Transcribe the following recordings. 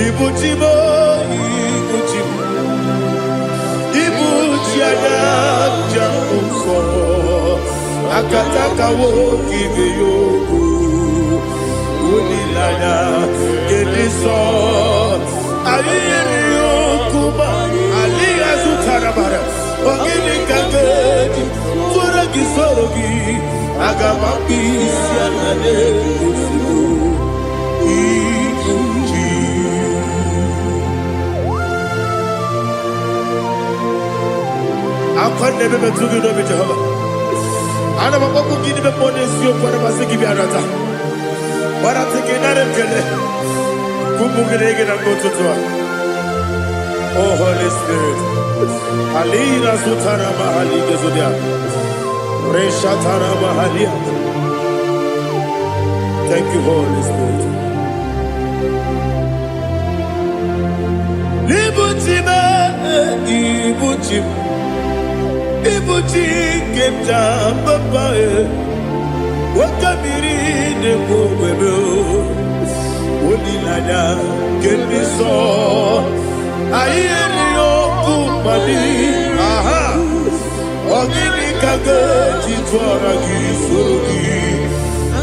Ibu chi m, ibu chi m, ibu chi anya njem nsọ, akataka nwoke ibe ya okwu, olileanya nke ndị nsọ. Anyị nyere ya okwu ma alịghị azụtara mara. Ọ gịnị ka m ga-eji tụọrọ gị, soro gị? Aga m akpụ isi ala na-ozugbo ibu chi. Akwa na-ebe metụ gị n'obi, Jehova. Ana m akpọkwu gị n'ime mmụọ n'eziokwu. Ana m asị gị bịa nata gbarata gị, nara ekele ụmụ gị na gị na mgbe ụtụtụ a. Oh Holy Spirit, alina zutara mahali gezodia reshatara mahalia. Thank you, Holy Spirit. Ibuchi m, ibuchi m, ibuchi nke m ji papa e, nwoke mmiri na-ekwu ogbebe, olileanya nke ndị nsọ. Anyị erighị okwu mmadụ aha. Ọ gịnị ka ga-eji tụọra gị, soro gị?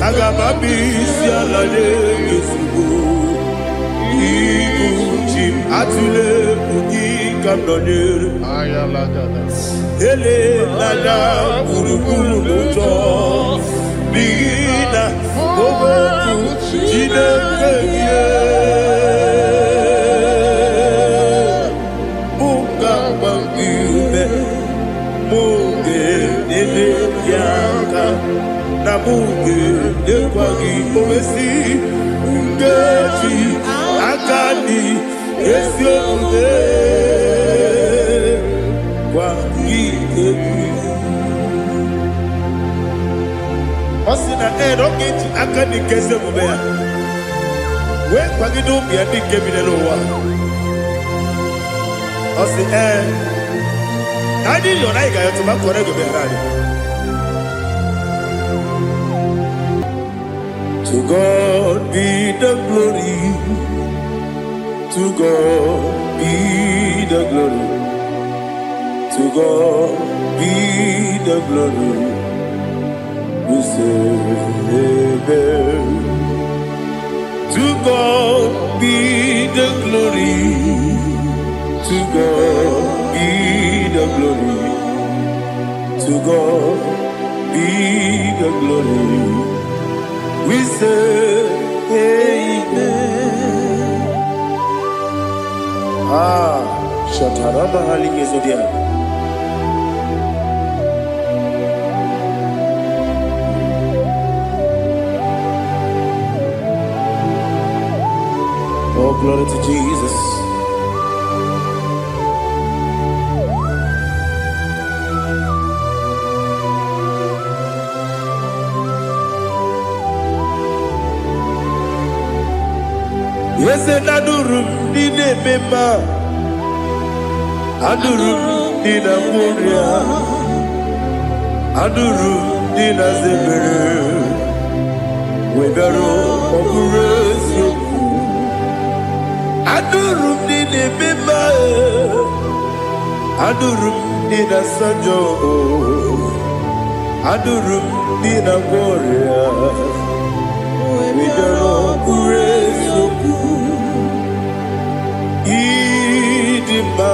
Aga m abịa isi ala nye gị ozugbo. Ibu chi m, atụla egwu, gị ka m nọnyere. Elela gburugburu n'ụjọ, n'ihi na okwu Chineke gị mụ ga-agba gị ume, mụ ga-enyere gị aka, na mụ ga-enyekwa gị owesi nkeji aka dị ezi omume gwa gị egwu. Ọ sị na ee, na ọ ga-eji aka dị nke ezi omume ya wee kwagide ụmụ ya ndị nke bi n'elu ụwa. Ọ sị ee, na anyị yọrọ, anyị ga-ayọtụ ma kọrọ ego bịara anyị. To God be the glory, to God be the glory, to God be the glory. We say amen. To God be the glory, to God be the glory, to God be the glory. We say amen. Ah, Shataraba Hali Gezodia. Oh, glory to Jesus. Eze na-anụrụ m ndị na-eme mma, anụrụ m ndị na-agwọ ọrịa, anụrụ m ndị na-aza ekpere, wee bịaruo, ọ bụrụ eziokwu. Anụrụ m ndị na-eme mma, anụrụ m ndị na-asa njọ, anụrụ m ndị na-agwọ ọrịa, wee bịaruo, ọ bụrụ eziokwu. Ịdị mma,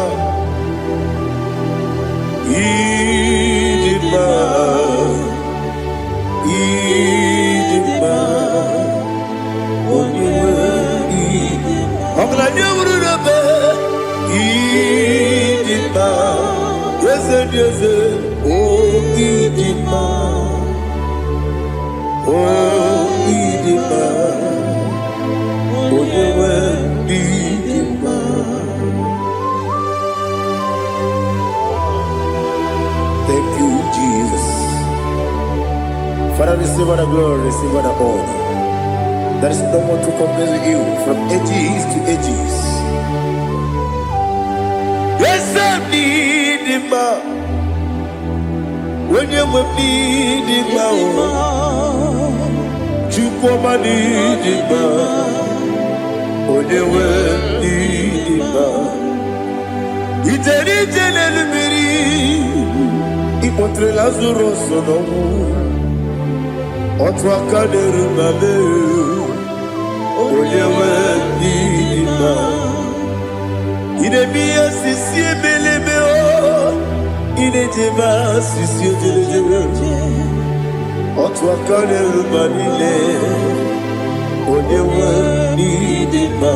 ịdị mma, ịdị mma, onye nwe ọgaranya wuru n'ebe. Ịdị mma, eze dị eze, o ịdị mma, o ịdị mma, onye nwe ịdị mma. Thank you, Jesus. Father, receive all the glory, receive all the honor. There is no one to compare with you from ages to ages. Eze m dị mma, onye nwe m dị mma o, Chukwu ọma dị mma, onye nwe m. Ije n'elu mmiri, ịkpọtere Lazarus n'ọnwụ. Otu aka na-eru na mee, onye nwe n'ịdị mma. Ị na-eme ihe sisi ebelebe o, ị na-ejebe asịsị ojelejebe. Otu aka na-eru mba niile, onye nwe n'ịdị mma.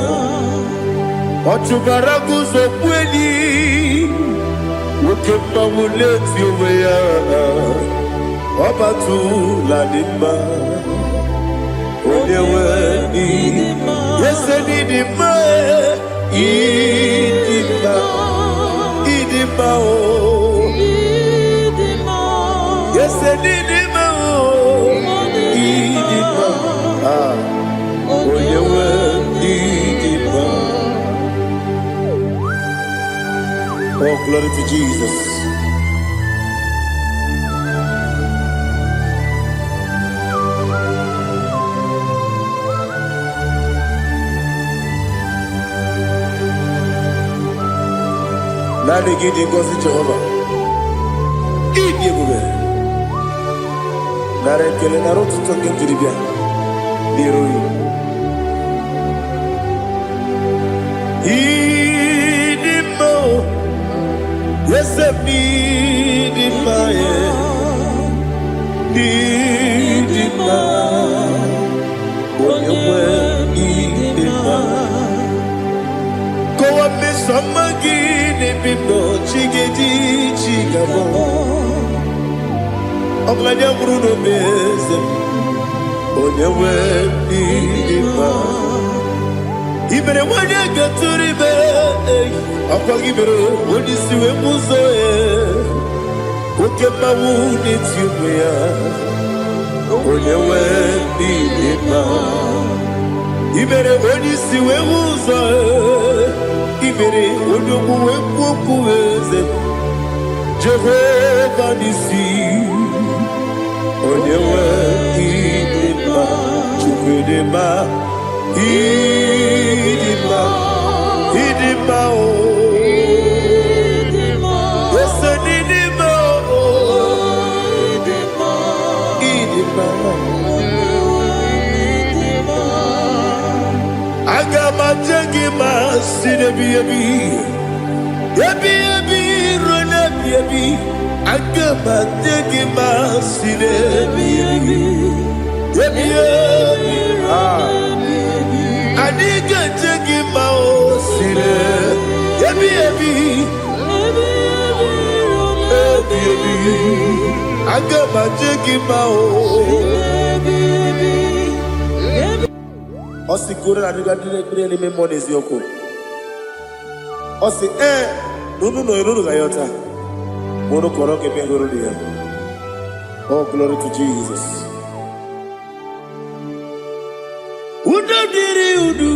Ọ chụbara guzo kweli, nwoke mmanwụ na-eti onwe ya, ọ batụla dị mma, onye nwe n'ịdị mma. Ese n'ịdị mma, ịdị mma, ịdị mma o. Ese n'ịdị mma o, ịdị mma. Ah, onye nwe n'ịdị mma. Oh, glory to Jesus. Naanị gị dị ngọzi, Jehova. Ịdị ebube. Nara ekele, nara ụtụtụ nke m jiri bịa n'iru gị. Ịdị mma o, eze m, ịdị mma, e. Ịdị mma, onye nwe, ịdị mma. Kọwa mmeso ọma gị n'ebe m nọ, chi ga-eji chi ga-abọ. Ọgaranya nwụrụ n'obe, eze m, onye nwe, ịdị mma. I mere nwanyị ga-atụrụ ime, ọkwa gị mere onye isi wee mụ ụzọ ya. Oke mmanwụ na-eti onwe ya, onye nwe, ịdị mma. I mere onye isi wee hụ ụzọ, i mere onye okwu wee kwuo okwu, eze Jehova n'isi, onye nwe, ịdị mma. Chukwu, ịdị mma, ịdị mma, ịdị mma o. Ese n'ịdị mma o, ịdị mma. Aga m aje gị ma si n'ebi ebi ebi ebi ruo n'ebi ebi. Aga m aje gị ma si n'ebi ebi ebi ebi. Ah. Anyị ga-eje gị ma o si n'ebi ebi ebi ebi. Aga m aje gị ma o. Ọ sị kwuru na adịga ndị na-ekpere n'ime mmụọ n'eziokwu. Ọ sị ee na unu nọ unu ga-ayọta ma unu kọrọ ka ebe hụrụ ya. Oh, glory to Jesus. Udo dịrị unu,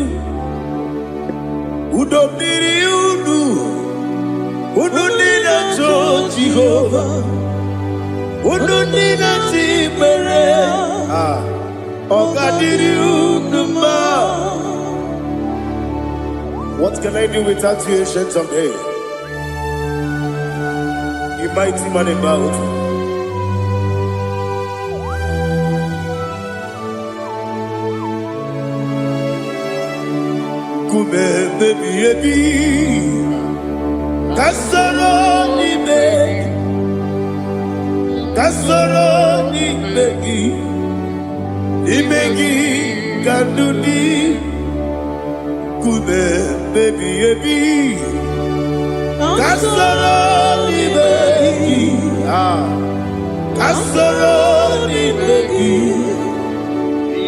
udo dịrị unu, unu ndị na-achọ Jehova, unu ndị na-achọ ikpere. Ah, ọ ga-adịrị unu mma. What can I do without you, Ancient of Days? You mighty man in battle. Nkume ebi ebi, ka soro n'ime, ka soro n'ime gị, n'ime gị ka ndụ dị. Nkume ebi ebi, ka soro n'ime gị, ah, ka soro n'ime gị,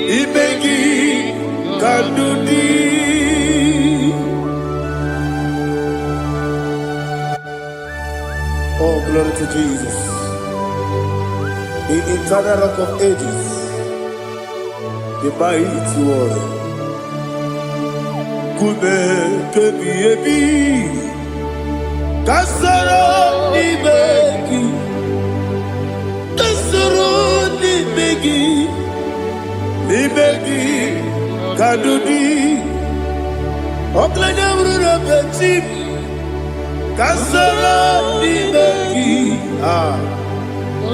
n'ime gị ka ndụ dị. Oh, glory to Jesus. The eternal Rock of Ages, the mighty warrior. Nkume kebi ebi, ka soro n'ime gị, ka soro n'ime gị, n'ime gị ka ndụ dị. Ọgaranya bụrụ na be chi m. Ka m soro n'ime gị. Ah,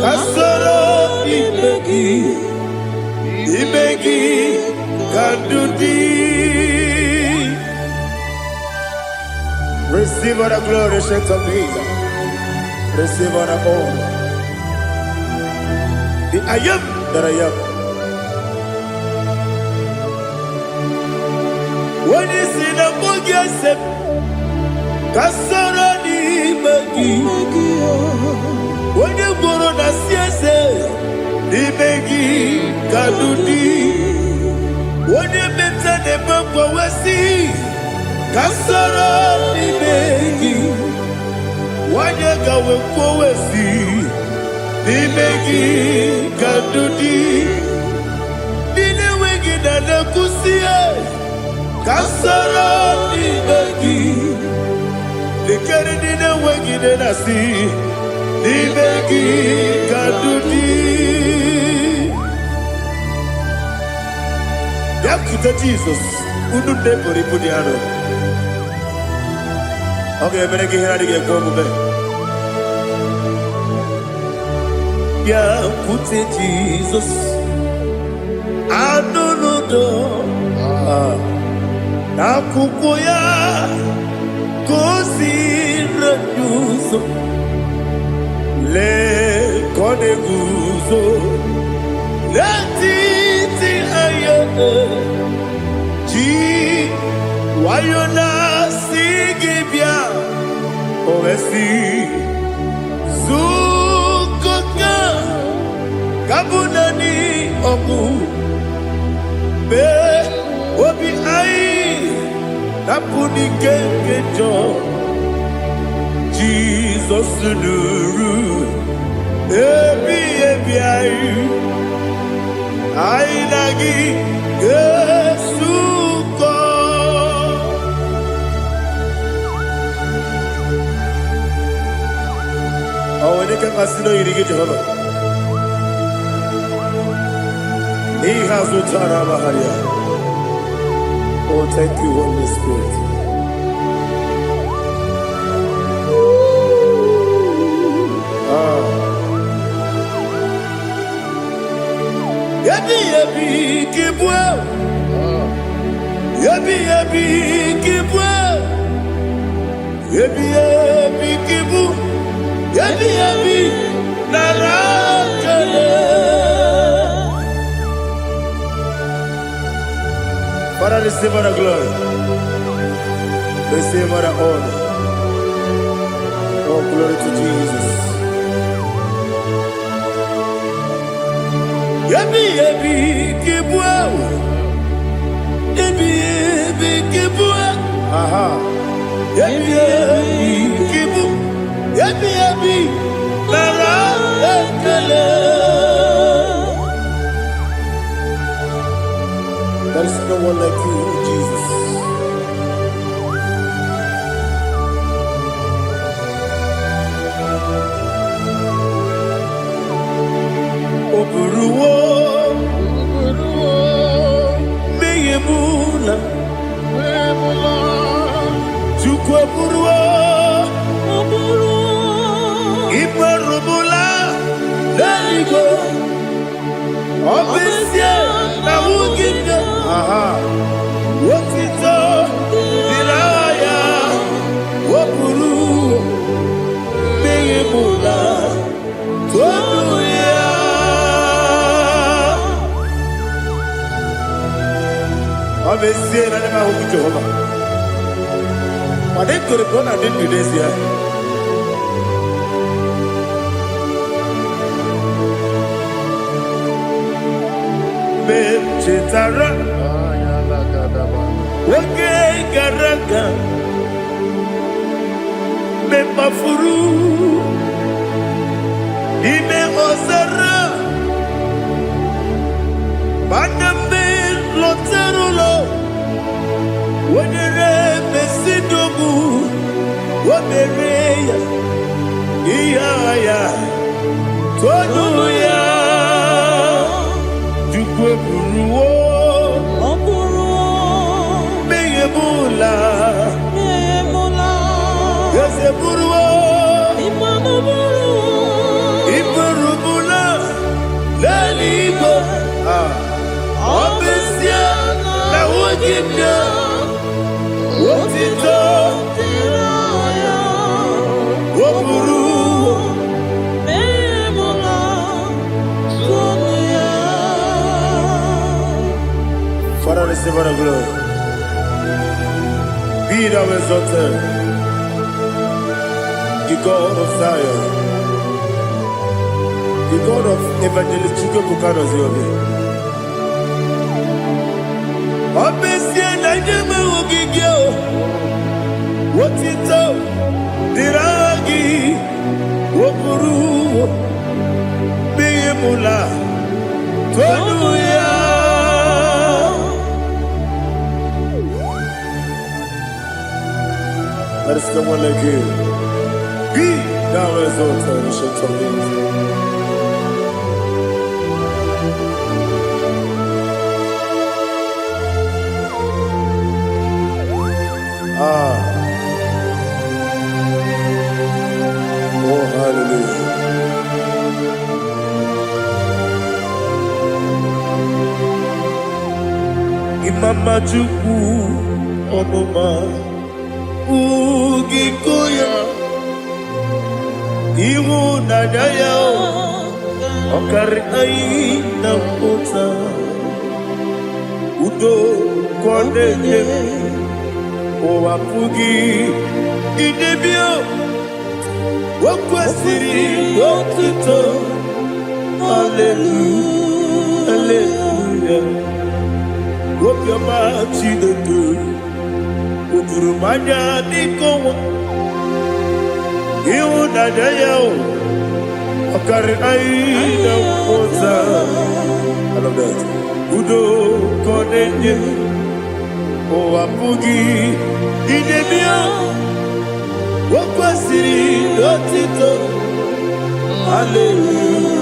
ka m soro n'ime gị, n'ime gị ka ndụ dị. Receive all the glory, Ancient of Days. Receive all the honor. The I am that I am. Onye si na mbụ gị ese m, ka soro n'ime gị. Onye gwụrụ na si eze, n'ime gị ka ndụ dị. Onye meta na-eme mgbanwe, ka soro n'ime gị. Nwanyị gawe kwuo si, n'ime gị ka ndụ dị. Ndị na-enweghị na na-ekwusi, ka soro n'ime gị. Lekere ndị na-enweghị nne na-asị, n'ime gị ka ndụ dị. Bịakwute Jizọs, unu nne pụrụ ibu dị arọ. Ọ ga-emere gị ihe na-adịghị ekwe omume. Bịakwute Jizọs, anụ n'udo n'akwụkwọ ya ka o ziri anyị ụzọ. Lee ka ọ na-eguzo n'etiti anyị, ji nwayọ na-asị gị bịa. O wee sị, zukọta ka bụ naanị ọgwụ mee obi anyị napụ n'ike nke njọ. Jizọs nụrụ ebi ebi anyị, anyị na gị ga-esukọ. Ọ nwere ike mmasị na oyiri gị, Jehova, n'ihe azụ tara amagharị ya. Oh, thank you, Holy Spirit. Ah. Ebi ebi ka ịbụ, ebi ebi ka ịbụ, ebi ebi ka ịbụ, ebi ebi nara ekele. Father, receive all the glory. Receive all the honor. Oh, glory to Jesus. Ebi ebi ka ịbụ, ebi ebi ka ịbụ, aha. Ebi ebi ka ịbụ, ebi ebi nara ekele. There is no one like you, Jesus. O buruwo mmehie m na Chukwu eburuwo ikperubula n'eluigwe. Ọ bụ ezie na nwunye nne, aha, otito dịrị aha ya. O buru mmehie m na tonu ya. Ọ bụ ezie na ndị m ahụghị Jehova, ma dị kere ka ọ na-adị ndụ n'ezie. Mgbe m chetara oge gara aga, mgbe m kpafuru n'ime ọzara, mana mgbe m lọtara ụlọ, wenyere mesidogbu o mere ya ihe agha ya tonu ya. Chukwu eburuwo mmehie m ụla. Eze. Eburuwo, iburubula n'eluigwe. Ah, ọ bụ ezie na nwunye nne otito o buru. Father, receive all the glory. Be thou exalted, the God of Zion, the God of Evangelist Chukwuebuka Ziobi. Ọ bụ ezie na ndị enweghị gị o, otito dịrị aha gị, o buru n'ihi mụla tonu ya. There is no one like you. Be thou exalted, ancient of days. Ah, oh, hallelujah. Imama Chukwu ọmụma ugiko ya, ịhụnanya ya ọkarị anyị na mmụta, udo ka ọ na-enye, ụwa pụghị idebe. O kwesịrị otuto, haleluya, haleluya. Obiọma Chineke o juru m anya dịka ọnwa, ịhụnanya ya o ọkarị anyị na mmụta. I love that. Udo ka ọ na-enye, ụwa pụghị idebe ya. O kwesịrị otito, haleluya,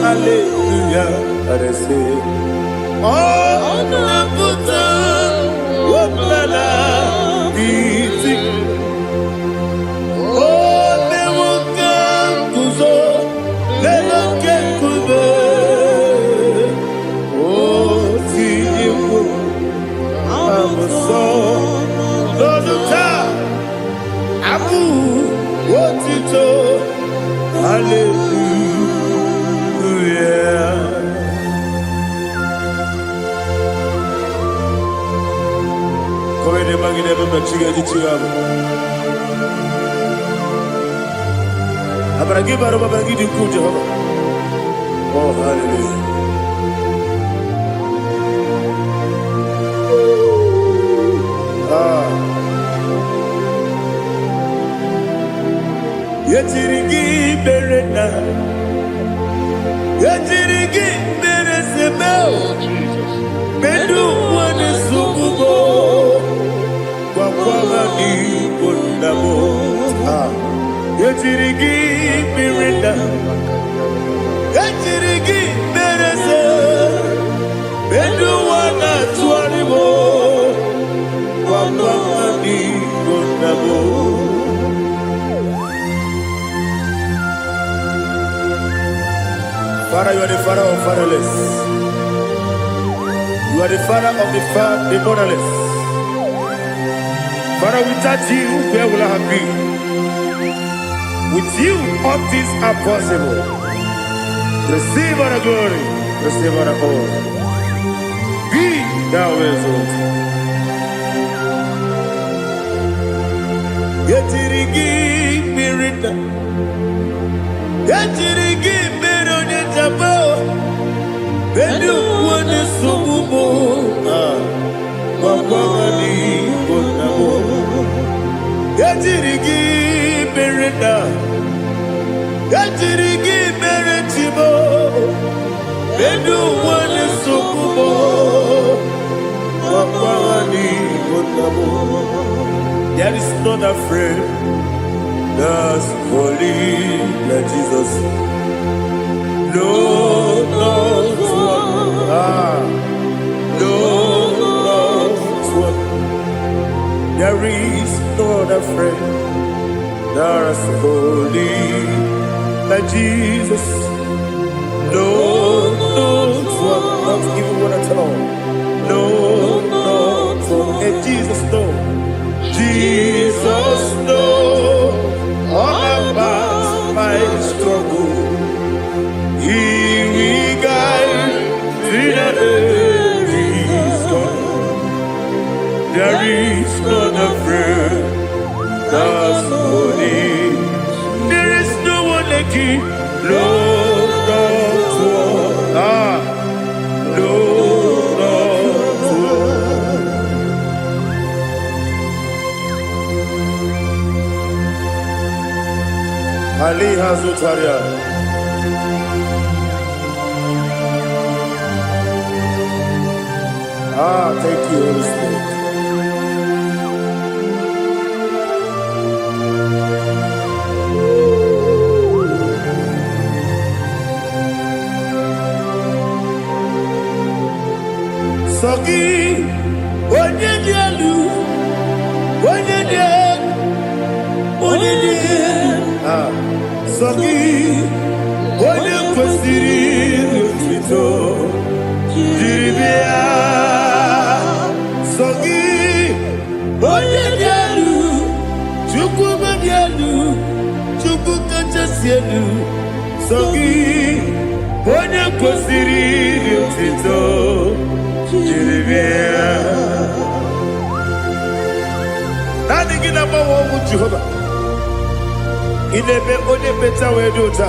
haleluya. Arese ọ na-apụta ọbụla iti o mewo ka guzo n'elu oke nkume, o tinyewo abụsọ n'ọnụ taa abụ otito, haleluya. Kọwede magide ebe mmechi ga-eji chi ya bụ. Amara gị bara ụba, amara gị dị ukwuu, Jehova. Oh, hallelujah. Ah. Ejiri gị mere na ejiri gị mere seme. Oh, Jesus. Medu nwane sugubo gwakwa n'igbo nna m. Ah. Ejiri gị mere na ejiri gị mere se medu nwa na-atụgharị m gwakwa n'igbo nna m. Father, you are the father of fatherless. You are the father of the motherless. Father, without you, where will I have been? With you, all things are possible. Receive our glory, receive our honor. Be thou exalted. Ejiri gị mmiri na ejiri gị mere onye njaba elu onye nsogbu m gwagwa n'igbo nna m. Ejiri gị mere na ejiri gị mere chibo elu onye nsogbu m gwagwa n'igbo nna m. There is not a friend that's holy like Jesus. No, not one. Ah, no, not one. There is no other friend There is holy like Jesus. No, no, one, not even one at all. No, not one. And Jesus, no. Jesus, no. All about my struggle. He will guide till the day is gone. There is none afraid that's holy. There is no one like you. No, not one. Ah, no, not one. Ali Hazutaria. Ah, thank you, Holy Spirit. Sọ gị, onye dị elu, onye dị elu, onye dị elu. Ah, sọ gị, onye kwesịrị otuto jiri bịa. Sọ gị, onye dị elu, Chukwu dị elu, Chukwu kachasị elu. Sọ gị, onye kwesịrị otuto jiri bịa. Naanị gị na-agbanwe ọnwụ Jehova. Ị na-eme onye mmecha wee dị ụcha.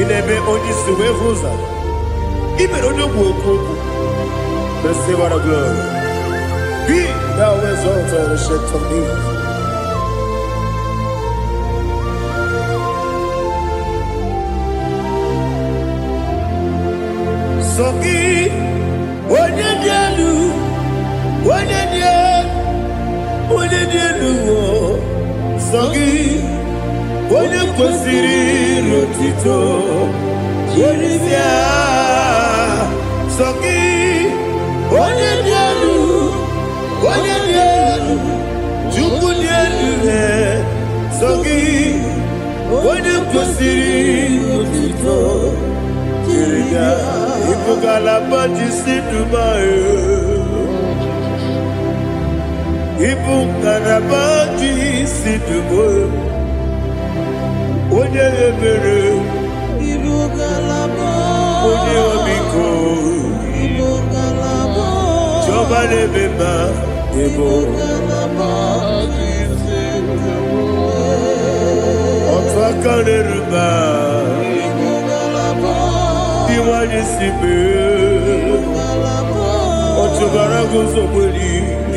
Ị na-eme onye isi wee hụ ụzọ. Ị mere onye ogbu okwu okwu. Receive all the glory. Be thou exalted, ancient of days. Sọ gị, onye dị elu, onye dị elu, onye dị elu, o. Sọ gị, onye kwesịrị otito jiri bịa. Sọ gị, onye dị elu, onye dị elu, Chukwu dị elu, eh. Sọ gị, onye kwesịrị otito jiri bịa. Ịbụ ngalaba ji si Dubai. Ịbụ ngalaba ji si Dubai. Onye ebere, Ibu ngalaba, onye ọmịiko, ibu ngalaba, Chiọma na-eme mma, ịbụ ngalaba otu aka na-eru mba, ibu ngalaba, ndị nwanyị si mee. ngalaba, Ọchụbara guzo gberi,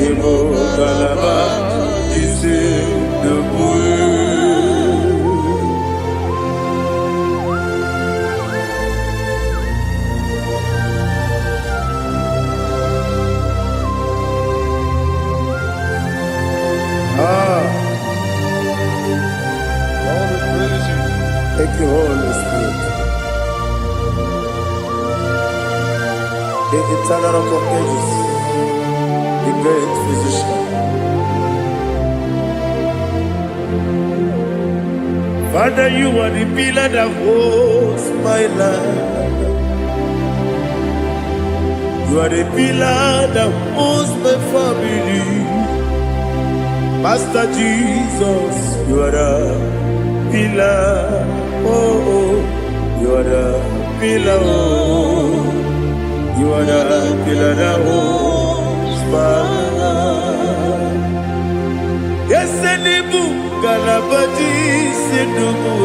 ịbụ ngalaba ji si Dubai. Ah, Lord, we praise you. Thank you, Holy Spirit. The eternal rock of ages, the great physician. Father, you are the pillar that holds my life. You are the pillar that holds my family. Master Jesus, you are the pillar. Oh, oh, you are the pillar. Oh, you are the pillar that holds my life. Yesenibu galabaji sinubu.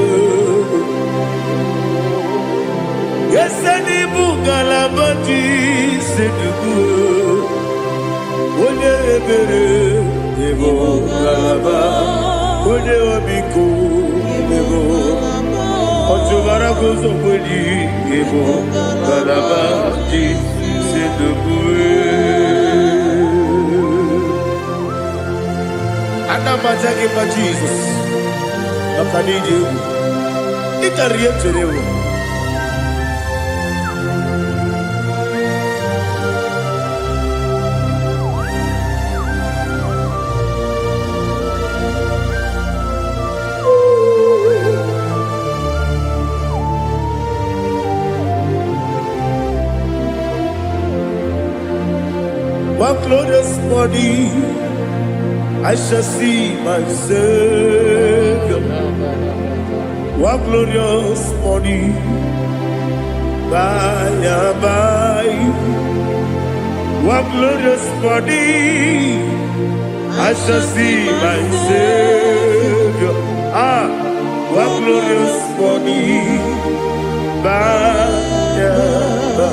Yesenibu galabaji sinubu. Onye ebere ịbụ ngalaba, onye ọmịiko ịbụ ọchụbara guzo kweli ịbụ ngalaba ji sinubu. Ana m aja gị mma Jizọs maka na iji egwu ị karịrị ihe m chere ewu. morning I shall see my Savior. What glorious morning by and by. What glorious morning I shall see my Savior. Ah, what glorious morning by and by.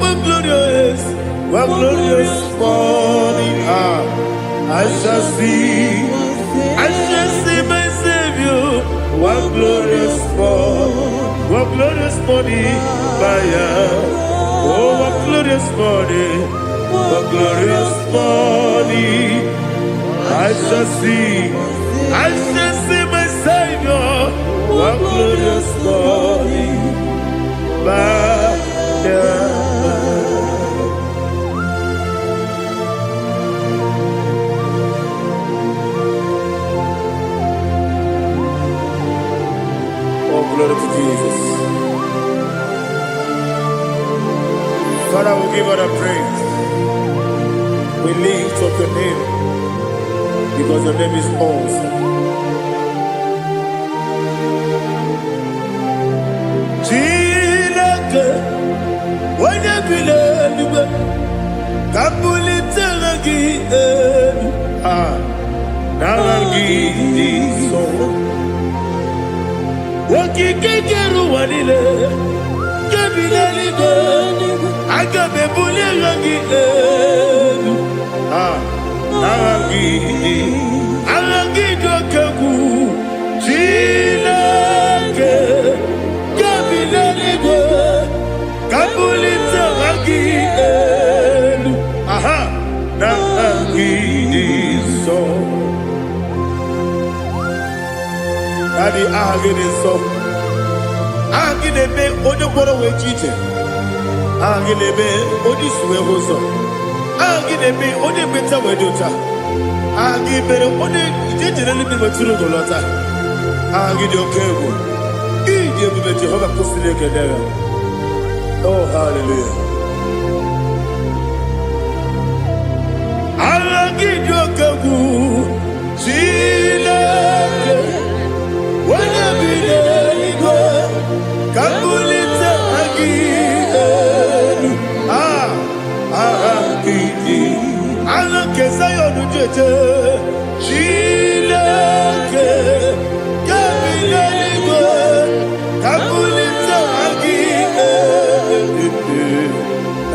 What glorious morning. Ah, I shall see my Savior. What glorious morning, what glorious morning by and. Oh, what glorious morning, what glorious morning. I shall see my Savior. What glorious morning by and by. Oh, glory to Jesus. Father, we give all the praise. We lift up your name because your name is awesome. Chineke, onye bi n'eluigwe, ka m bulite gị elu. Ah, n'aha gị dị nsọ. Okike kere ụwa niile, nke bi n'eluigwe, aga m ebuli aha gị elu. Ah, aha gị dị, aha gị dị oke egwu. Chineke, nke bi n'eluigwe, ka m bulite aha gị elu. Aha, n'aha gị dị nsọ. Daddy, aha gị dị nsọ. Aha gị na-eme onye gwọrọ wee ji ije. Aha gị na-eme onye isi wee hụ ụzọ. Aha gị na-eme onye ekpenta wee dị ụcha. Aha gị mere onye ije jere eluigwe wetụrụ ugo lọta. Aha gị dị oke egwu. Ịdị ebube Jehova kwụsịrị ekele ya. Oh, hallelujah. Aha gị dị oke egwu. Chineke, onye bi n'eluigwe, ka m bulite aha gị elu. Ah, aha gị dị. Aha nke Zion jeje. Chineke, nke bi n'eluigwe, ka m bulite aha gị elu.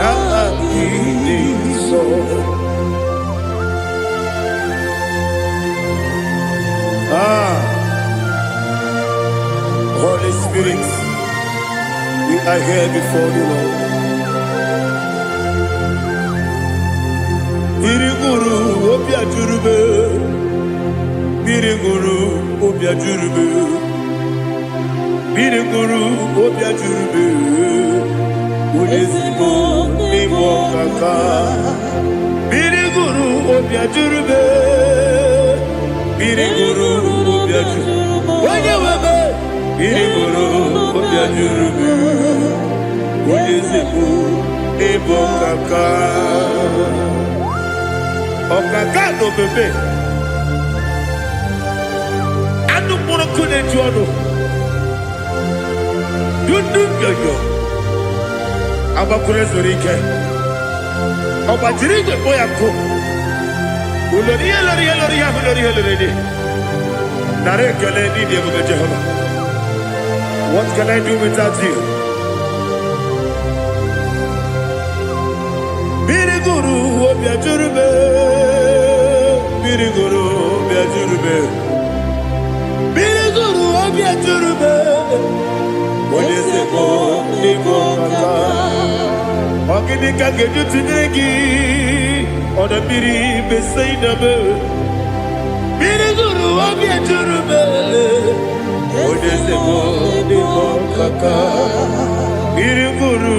Aha gị dị nsọ. Ah, Holy Spirit, we are here before you, Lord. Mmiri ṅụrụ obi ajụrụ m. Mmiri ṅụrụ obi ajụrụ m. Mmiri ṅụrụ obi ajụrụ m. Onye ezigbo n'ịbụ ọkaka. Mmiri ṅụrụ obi ajụrụ m. Mmiri ṅụrụ obi ajụrụ. Onye nwe m. Mmiri ṅụrụ obi ajụrụ m. Onye ezigbo n'ịbụ ọkaka. Ọkaka na obebe. Anụ mkpụrụ nkụ na-eju ọnụ. Dundu nyoyo. Agbakwuru ezuru ike. Ọ gbajiri igwe kpọ ya nkụ. Ulori ihe lori ihe lori ihe ahụ lori ihe lori dị. Nara ekele n'ịdị ebube Jehova. What can I do without you? Mmiri gụrụ obi ajụrụ m. Mmiri gụrụ obi ajụrụ m. Mmiri gụrụ obi ajụrụ m. Onye ezigbo n'ịbụ ọkaka. Ọ gịnị ka m ga-eji tụnyere gị? Ọdọ mmiri Besaida m. Mmiri gụrụ obi ajụrụ m. Onye ezigbo n'ịbụ ọkaka. Mmiri gụrụ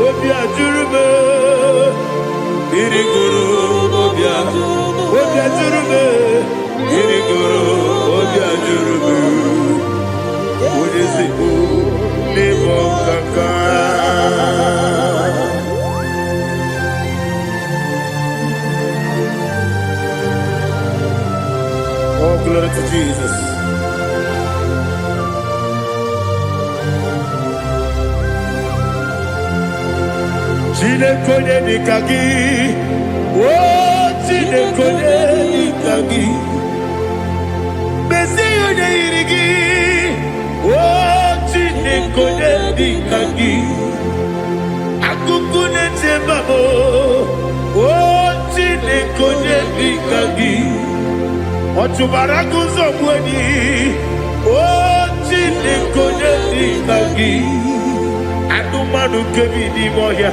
obi ajụrụ m. Mmiri gụrụ obi ajụrụ m. Mmiri gụrụ obi ajụrụ m. Onye ezigbo n'ịbụ ọkaka. Glory to Jesus. Chineke onye dịka gị, o Chineke onye dịka gị, mezie onye yiri gị, o Chineke onye dịka gị, akụkụ na-eche mba m, o Chineke onye dịka gị, ọ chụbara gị ụzọ gbu enyi, o Chineke onye dịka gị, anụmanụ nke bi n'ime ọhịa,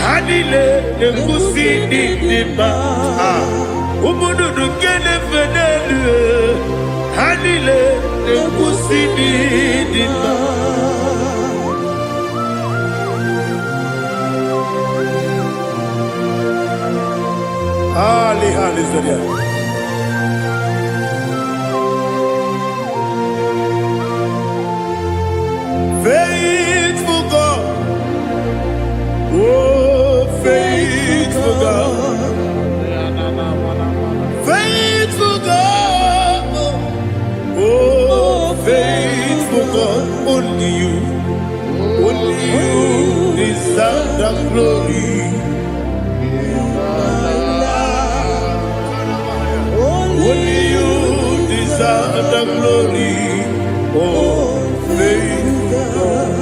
ha niile na-ekwusi ndị dị mma. Ah, ụmụ nnụnụ nke na-efe n'elu, ha niile na-ekwusi ndị dị mma. Ali, hallelujah. Faithful God, oh faithful God, faithful God, oh faithful God, only you deserve the glory. Only you deserve the glory. Oh, faithful God.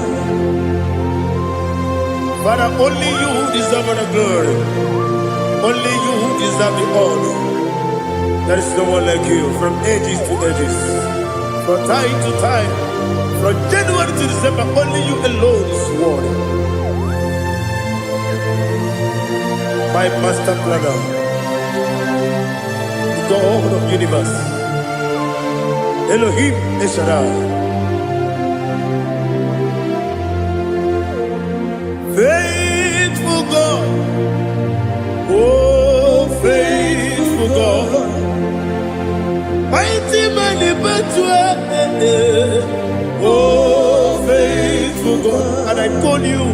Father, only you deserve the glory. Only you deserve the honor. There is no one like you from ages to ages, from time to time, from January to December. Only you alone is worthy. My master planner, the God of universe, Elohim El Shaddai. Faithful God, oh faithful God, mighty man in battle, oh faithful God, and I call you,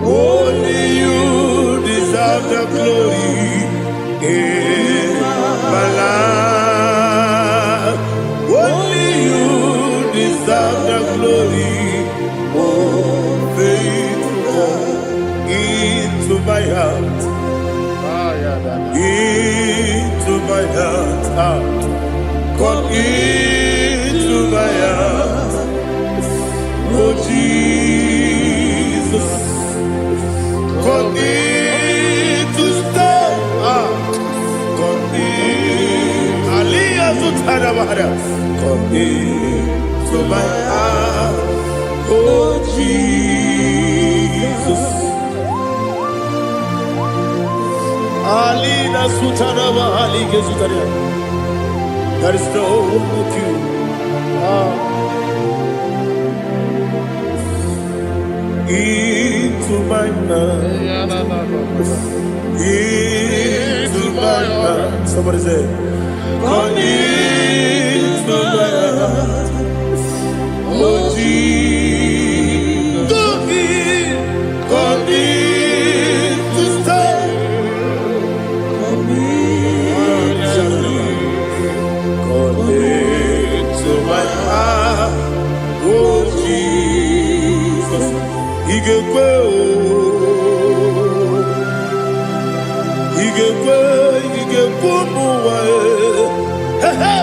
only you deserve the glory in my life. Only you deserve the glory, oh faithful God, into my heart. Into my heart, ah, come into my heart, oh Jesus, come in to stay, ah, come in, Aliyah Zutarabara, come into my heart, oh Jesus. Alina Sutaraba Ali Gezutaria. There is no one like you. Ah. Into my mind, into my heart. Somebody say, come into my heart, oh Jesus. Come in to stay. Come into my heart, oh Jesus. Igekwe o, igekwe, igekwe ụmụ ụwa e. He he,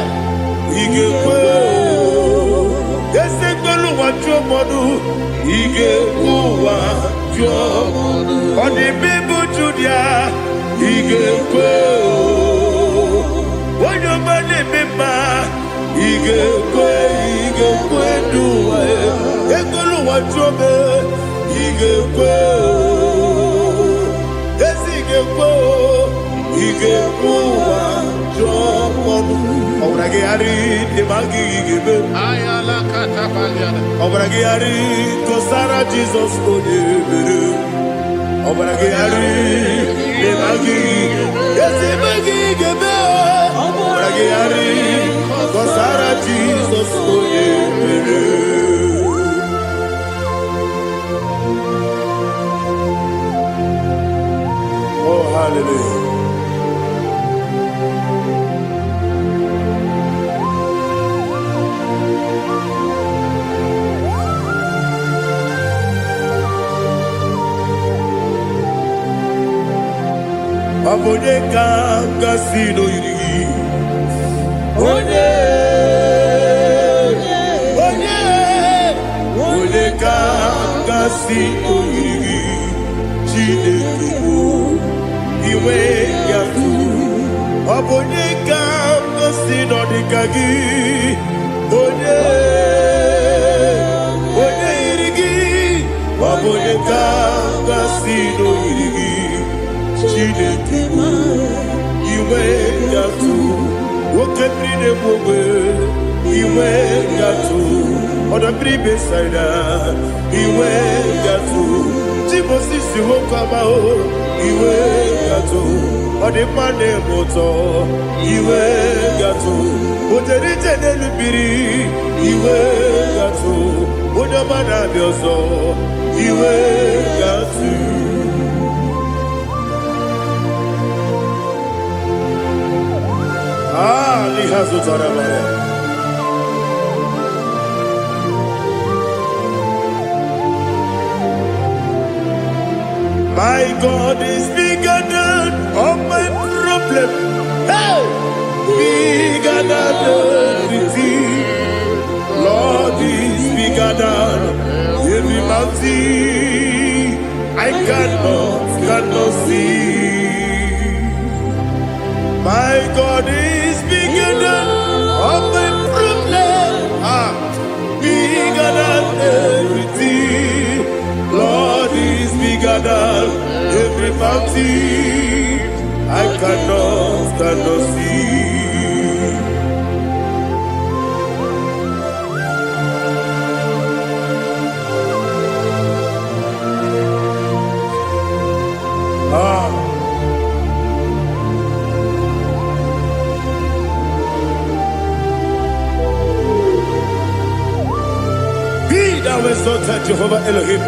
igekwe o. Ese gbelu ụwa jụọ mmadụ, igekwe ụwa jụọ. Ọ dị mbe Judia, igekwe o. Onye ọma na-eme mma, igekwe, igekwe n'ụwa e. Ekwelu ụwa jụọ m, igekwe o. Ezi igekwe o, igekwe ụwa jụọ ọnụ. Ọbara gị ghara ịdị ma gị ga-eme. Ọbara gị ghara kọsara Jizọs onye mere. Ọbara gị ghara ịdị ma gị ezi ma gị ga-eme. Ọbara gị ghara kọsara Jizọs onye mere. Oh, hallelujah. ka m gasị n'oyiri gị? Onye, onye, onye ka m gasị n'oyiri gị? Chineke bụ iwe ya tụ. Ọ bụ onye ka m gosi nọ dịka gị? Onye, onye yiri gị? Ọ bụ onye ka m gasị n'oyiri gị? Chineke bụ iwe ya tụ. Oke mmiri na-egbu ogbe, iwe ya tụ. Ọdọ mmiri Besaida, iwe ya tụ. Chimosisi nwoke ọma o, iwe ya tụ. Ọ dị mma na-eme ụtọ, iwe gatụ. O jere ije n'elu mmiri, iwe gatụ. Onye ọma na-abịa ọzọ, iwe gatụ. Ah, n'ihe zụtara mara. My God is bigger than all my problem. Hey! Bigger than everything. Lord is bigger than every mountain I cannot see. My God is bigger than all my problem. Ah, bigger than everything. Lord is bigger than every mountain I cannot see. Ah, be thou exalted, Jehovah Elohim,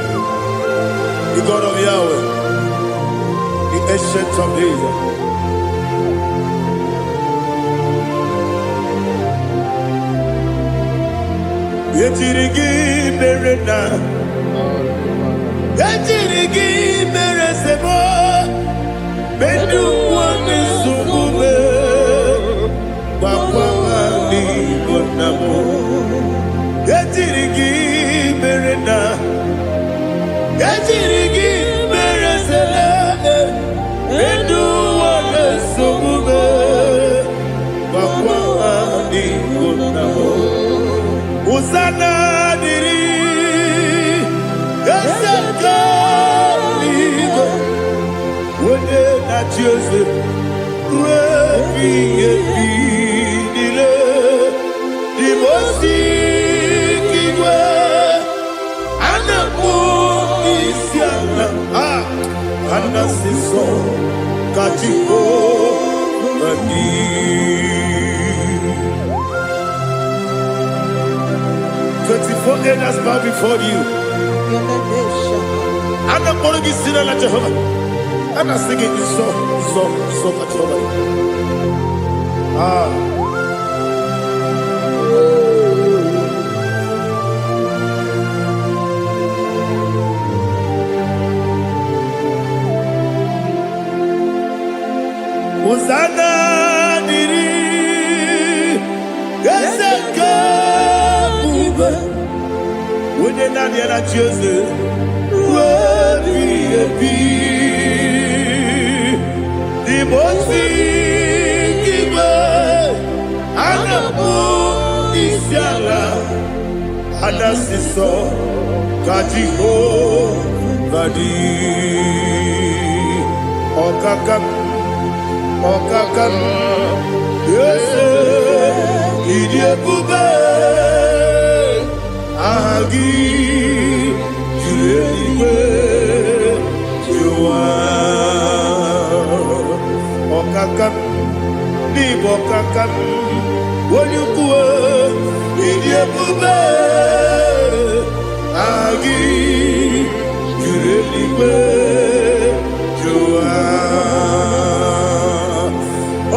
the God of Yahweh, the Ancient of Days. Ejiri gị mere na ejiri gị mere sebo medu nwanne nsogbu me gbakwa ha n'igbo nna m. Ejiri gị mere na ejiri gị mere sele medu nwanne nsogbu me gbakwa ha n'igbo nna m. Hosanna dịrị eze nke eluigwe, onye na-achị eze ruo ebighị ebi niile. Imosi igwe a na-akpọ isi ala, a anasị nsọ ka Jehova dị. 24 elders bow before you. A na-akpọrọ gị si n'ala Jehova. A na-asị gị nsọ, nsọ, nsọ ka Jehova dị. Ah. Hosanna dịrị eze nke ebube, onye naanị ya na-achị eze ruo ebighị ebi. N'ime igwe a na-akpọ isi ala, a na-asị nsọ ka Jehova dị. Ọkaka m, ọkaka m, eze, ịdị ebube, aha gị juru eluigwe jụwa. Ọkaka m, n'ịbụ ọkaka m, onye ukwu, ịdị ebube, aha gị juru eluigwe jụwa.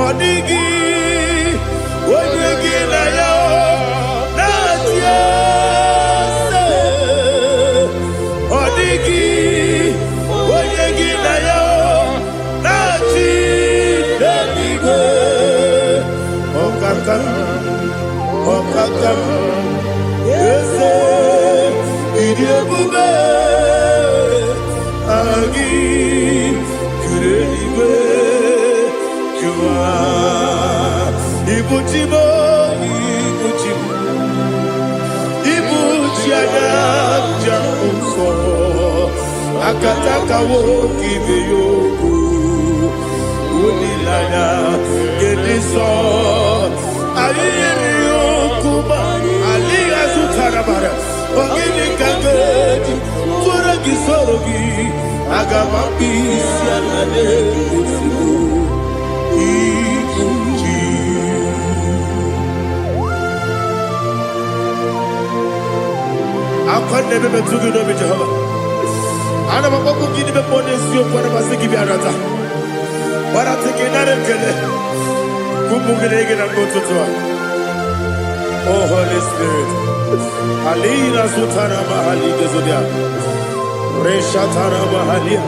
Ọ dịghị onye gị na ya na-achị eze. Ọ dịghị onye gị na ya na-achị Ọkaka m, eze, ịdị ebube. Aha gị kere eluigwe jụwa. Ibuchi m, ibuchi m, ibuchi anya nja nsọ. Akatakawo ibe ya okwu, olileanya nke nsọ. Anyị nyere ya okwu ma alịghị azụtara mara. Ogini ka ga-eji tụọrọ gị, soro gị? Aga m akpụ isi ala n'ezigbo ibuchi. Akwa na-ebe metụ gị n'obi, Jehova. Ana m akpọkwu gị n'ime mmụọ n'eziokwu. Ana m asị gị bịa nata gbarata gị, nara ekele ụmụ gị na gị na mgbe ụtụtụ a. Oh Holy Spirit, alina zutara mahali gezodia reshatara mahalia.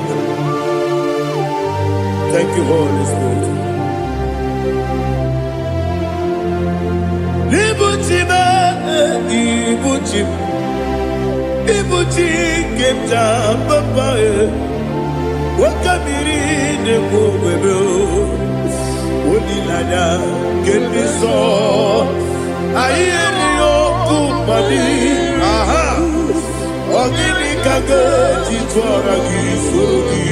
Thank you, Holy Spirit. Ibuchi m, ibuchi m, ibuchi nke m ja papa e. Nwoke mmiri na-ekwu ogbebe, olileanya nke ndị nsọ. Anyị erighị ọkụ mmadụ. Aha, ọ gịnị ka ga-eji tụọra gị, soro gị?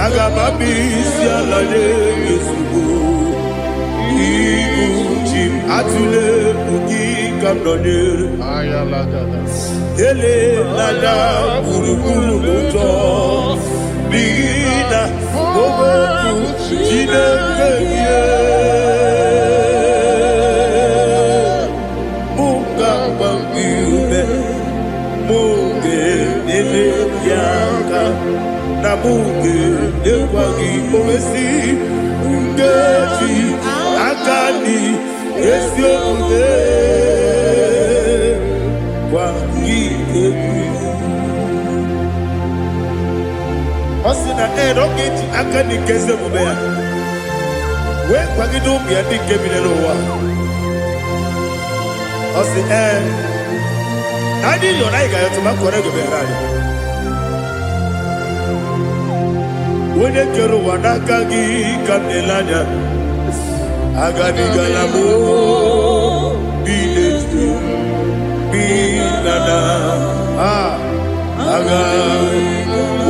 Aga m abụ isi ala nye ezigbo ibu chi m. Atụle egwu gị ka m nọnyere. Elelanya gburugburu n'ụjọ, n'ihi na okwu Chineke gị mụ ga-agba gị ume, mụ ga-enyere gị aka, na mụ ga-enyekwa gị owesi nkeji aka dị ezi omume gwa gị egwu. Ọ sị na ee, na ọ ga-eji aka dị nke ezi omume ya wee kwagide ụmụ ya ndị nke bi n'ụwa. Ọ sị ee, na anyị yọrọ, anyị ga-ayọtụ ma kwere gị bịara anyị. Onye kere ụwa, n'aka gị ka m na-ele anya. Agabigala m bi n'etu bi na na a aga.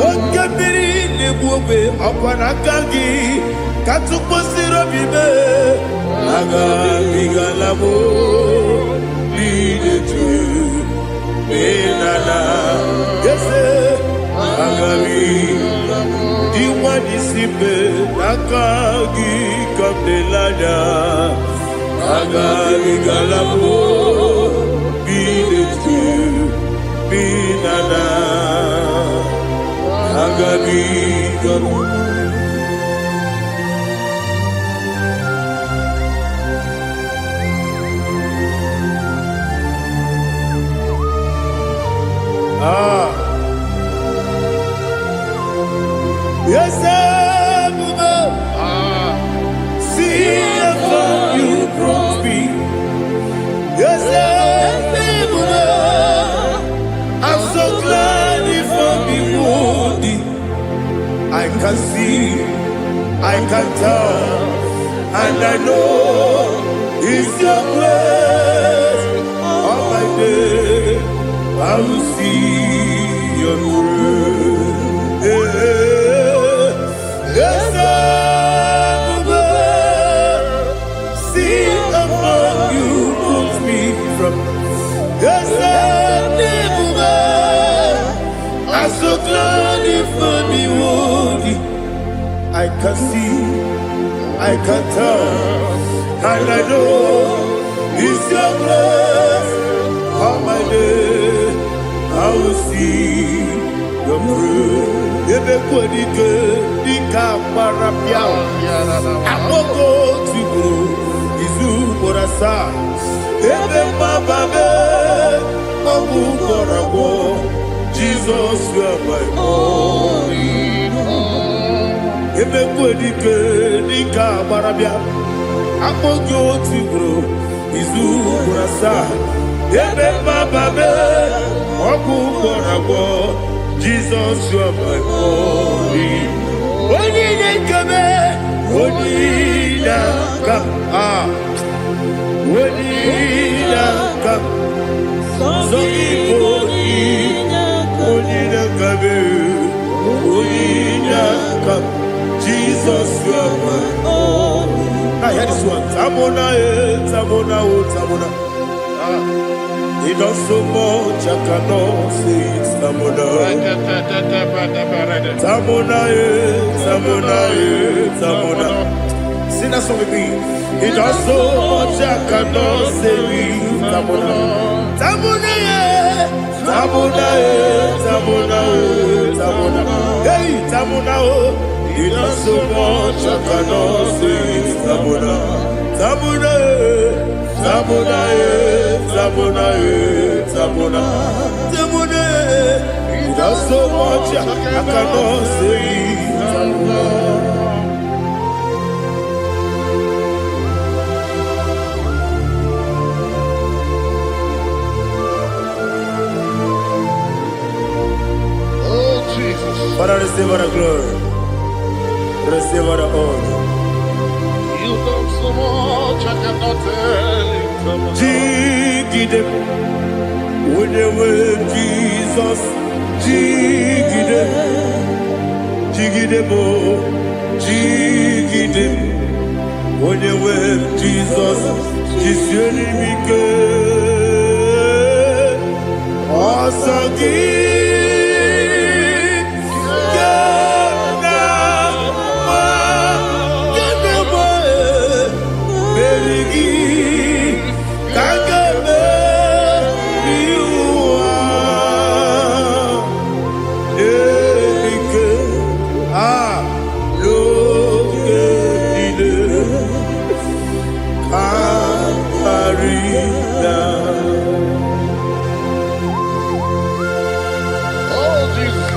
Oke mmiri na-egbu ogbe, ọkwa n'aka gị ka tụkwasịrị obi mee. Agabigala m bi n'etu bi na na eze agabi dị nwa n'isi mbe, n'aka gị ka m na-ele anya. Agabigala m bi n'etu bi na na agabigala. Ah. Yes, ebube, see how far you brought me. Yes, ebube, I'm so glad you found me worthy. I can see, I can tell, and I know it's your grace. All my day, I will see your grace. Yes, ebube, see how far you put me from. Yes, ebube, I'm so glad you found me worthy. I can see, I can tell, and I know it's your grace. All my day, I will see your grace. Ebe kwenike dịka agbara bịa, akpọgo tigburu izu ugboro asaa. Ebe mgbaba mee, ọ bụ gwọrọ agwọ. Jizọs, you are my all. Ebe kwenike dịka agbara bịa, Akpọ gị otu ugboro, izu ugboro asaa. Ebe mmababe, ọgwụ gwọrọ agwọ. Jizọs, you are my only. Onye na-ekeme, onye na-aka. Ah, onye na-aka. Sọ gị bụ onye na-akabe, onye na-aka. Jesus, you are my. I hear this one. Tamona, eh, Tamona, oh, Tamona. Ah, he does so much, I cannot say it. Tamona. Tamona, eh, Tamona, eh, Tamona. Sing that song with me. He does so much, I cannot say it. Tamona. Tamona, eh, Tamona, eh, Tamona, eh, Tamona. Hey, Tamona, oh. He does so much, I cannot say it. Tamona. Tamona, eh, Tamona, eh, Tamona, eh, Tamona. Tamona, eh. He does so much, I cannot say it. Tamona. Oh, Jesus. Father, receive all the glory. Receive all the honor. You've done so much, I cannot tell it. Jigide, onye nwe Jizọs, jigide, jigide m, jigide, onye nwe Jizọs, jisie m ike. Ọsọ gị ga na-agba, ga na-agba, meri gị ka a ga-emeri ụwa. Ike a n'oge niile ka karịa. Oh, Jesus.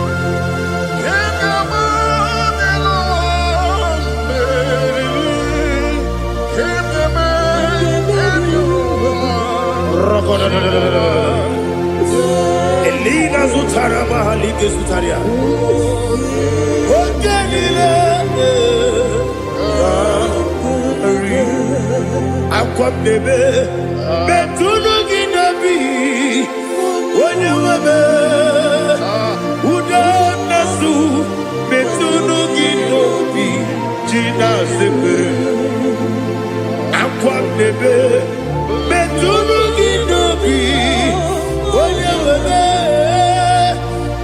Can you imagine? Can you imagine? Elina zutara mahalike zutaria. Oge niile karị. Akwa m na-ebe metụnụ gị n'obi onye nwebe udo na-asụ metụnụ gị n'obi ji na-asepere akwa m na-ebe metụnụ gị n'obi onye nwebe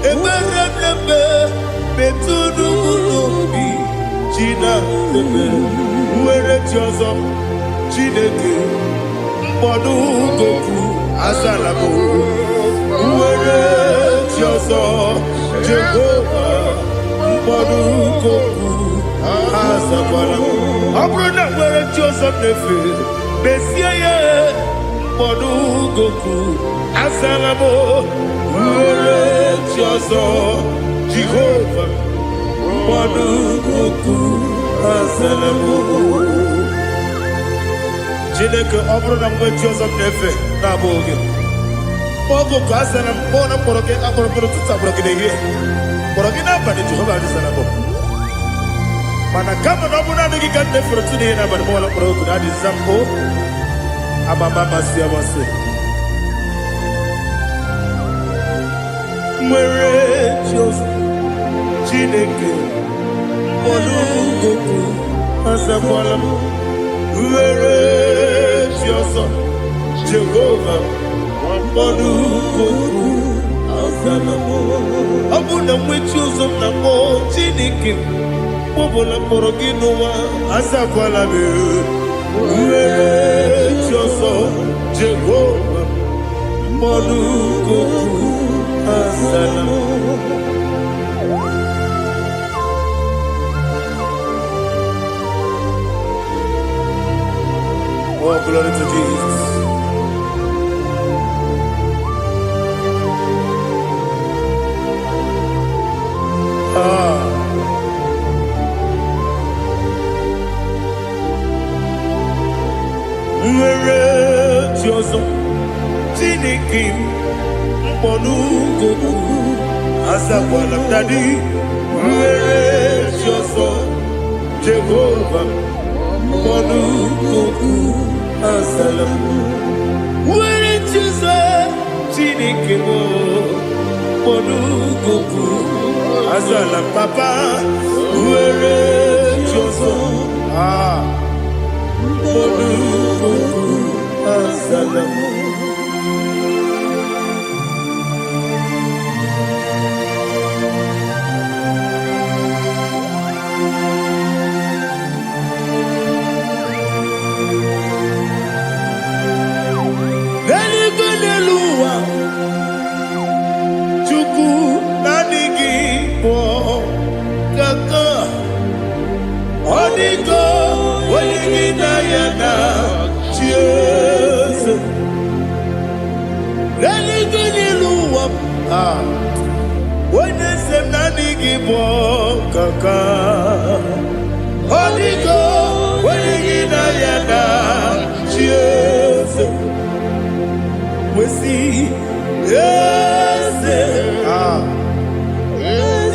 ekpere m na-ebe metụnụ m n'obi ji na-asepere nwere chi ọzọ Chineke mkpọdụ goku azala m nwere chi ọzọ Jehova mkpọdụ goku azakwala m ọ bụrụ na nwere chi ọzọ m na-efe mezie ya mkpọdụ goku azala m nwere chi ọzọ Jehova mkpọdụ goku azala m. Chineke, ọ bụrụ na mgbe chi ọzọ m na-efe na-abụghị gị oge ka a sara m kpọọ na mkpọrọ gị akpọrọ mkpọrọ ụtụtụ akpọrọ gị n'ehihie kpọrọ gị n'abalị Jehova adịsara m mana kama na ọ bụrụ naanị gị ka m na-efere ụtụ n'ihe n'abalị mọla mkpọrọ oku na adịza mbụ amama amasị amasị nwere chi ọzọ Chineke mkpọrọ goku azakwala m nwere chi ọzọ Jehova mkpọrọ goku azala m ọ bụ na nwe chi ọzọ m na-akpọ Chineke mkpọbụla mkpọrọ gị n'ụwa azakwala m nwere chi ọzọ Jehova mkpọrọ goku azala m. Oh, glory to Jesus. Ah, Nwere chi ọzọ, Chineke m mkpọnugokwu azakwala m. Daddy, nwere chi ọzọ, Jehova mkpọnugokwu azala m. Nwere chi ọzọ, Chineke m mkpọnugokwu azala m. Papa, nwere chi ọzọ, ah, mkpọnugokwu azala m. N'eluigwe, n'elu ụwa, Chukwu, naanị gị bụ kaka. Ọ dịgo onye gị na ya na chi eze. N'eluigwe, n'elu ụwa, ah, onye eze m, naanị gị bụ kaka. Ọ dịgo onye gị na ya na chi eze. Wesi eze, ah,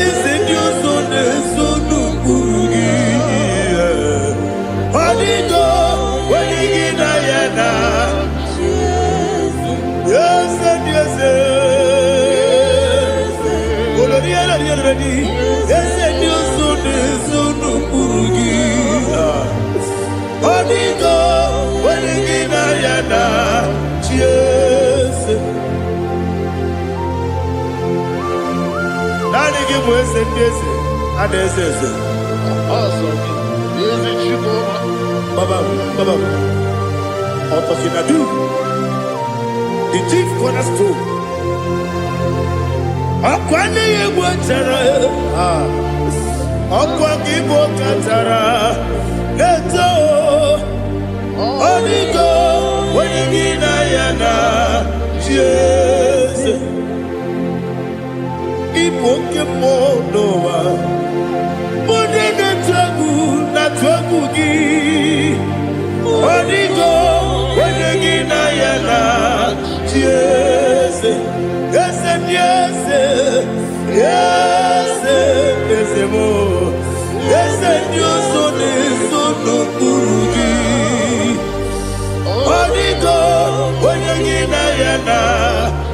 eze ndị ọzọ na-eso n'ụkpụrụ gị. Ọ dịgo onye gị na ya na eze ndị eze. Olori elori elori, eze ndị ọzọ na-eso n'ụkpụrụ gị. Ọ dịgo onye gị na ya na chi eze. Naanị gị bụ eze ndị eze a na-eze eze. Ọsọ gị, ezi Chukwu. Baba, Baba, Ọtọkinadu, the chief cornerstone. Ọkwa n'ihi egwu chara, ah, ọkwa gị bụ kachara na-eto. Ọ dịgo onye gị na ya na chi eze. Ịbụ oke mmụọ n'ụwa, onye na-etu egwu na-atụ egwu gị. Ọ dịgo onye gị na ya na chi eze. Eze ndị eze, eze, eze m, eze ndị ọzọ na-eso n'okpuru gị. Ọ dịgo onye gị na ya na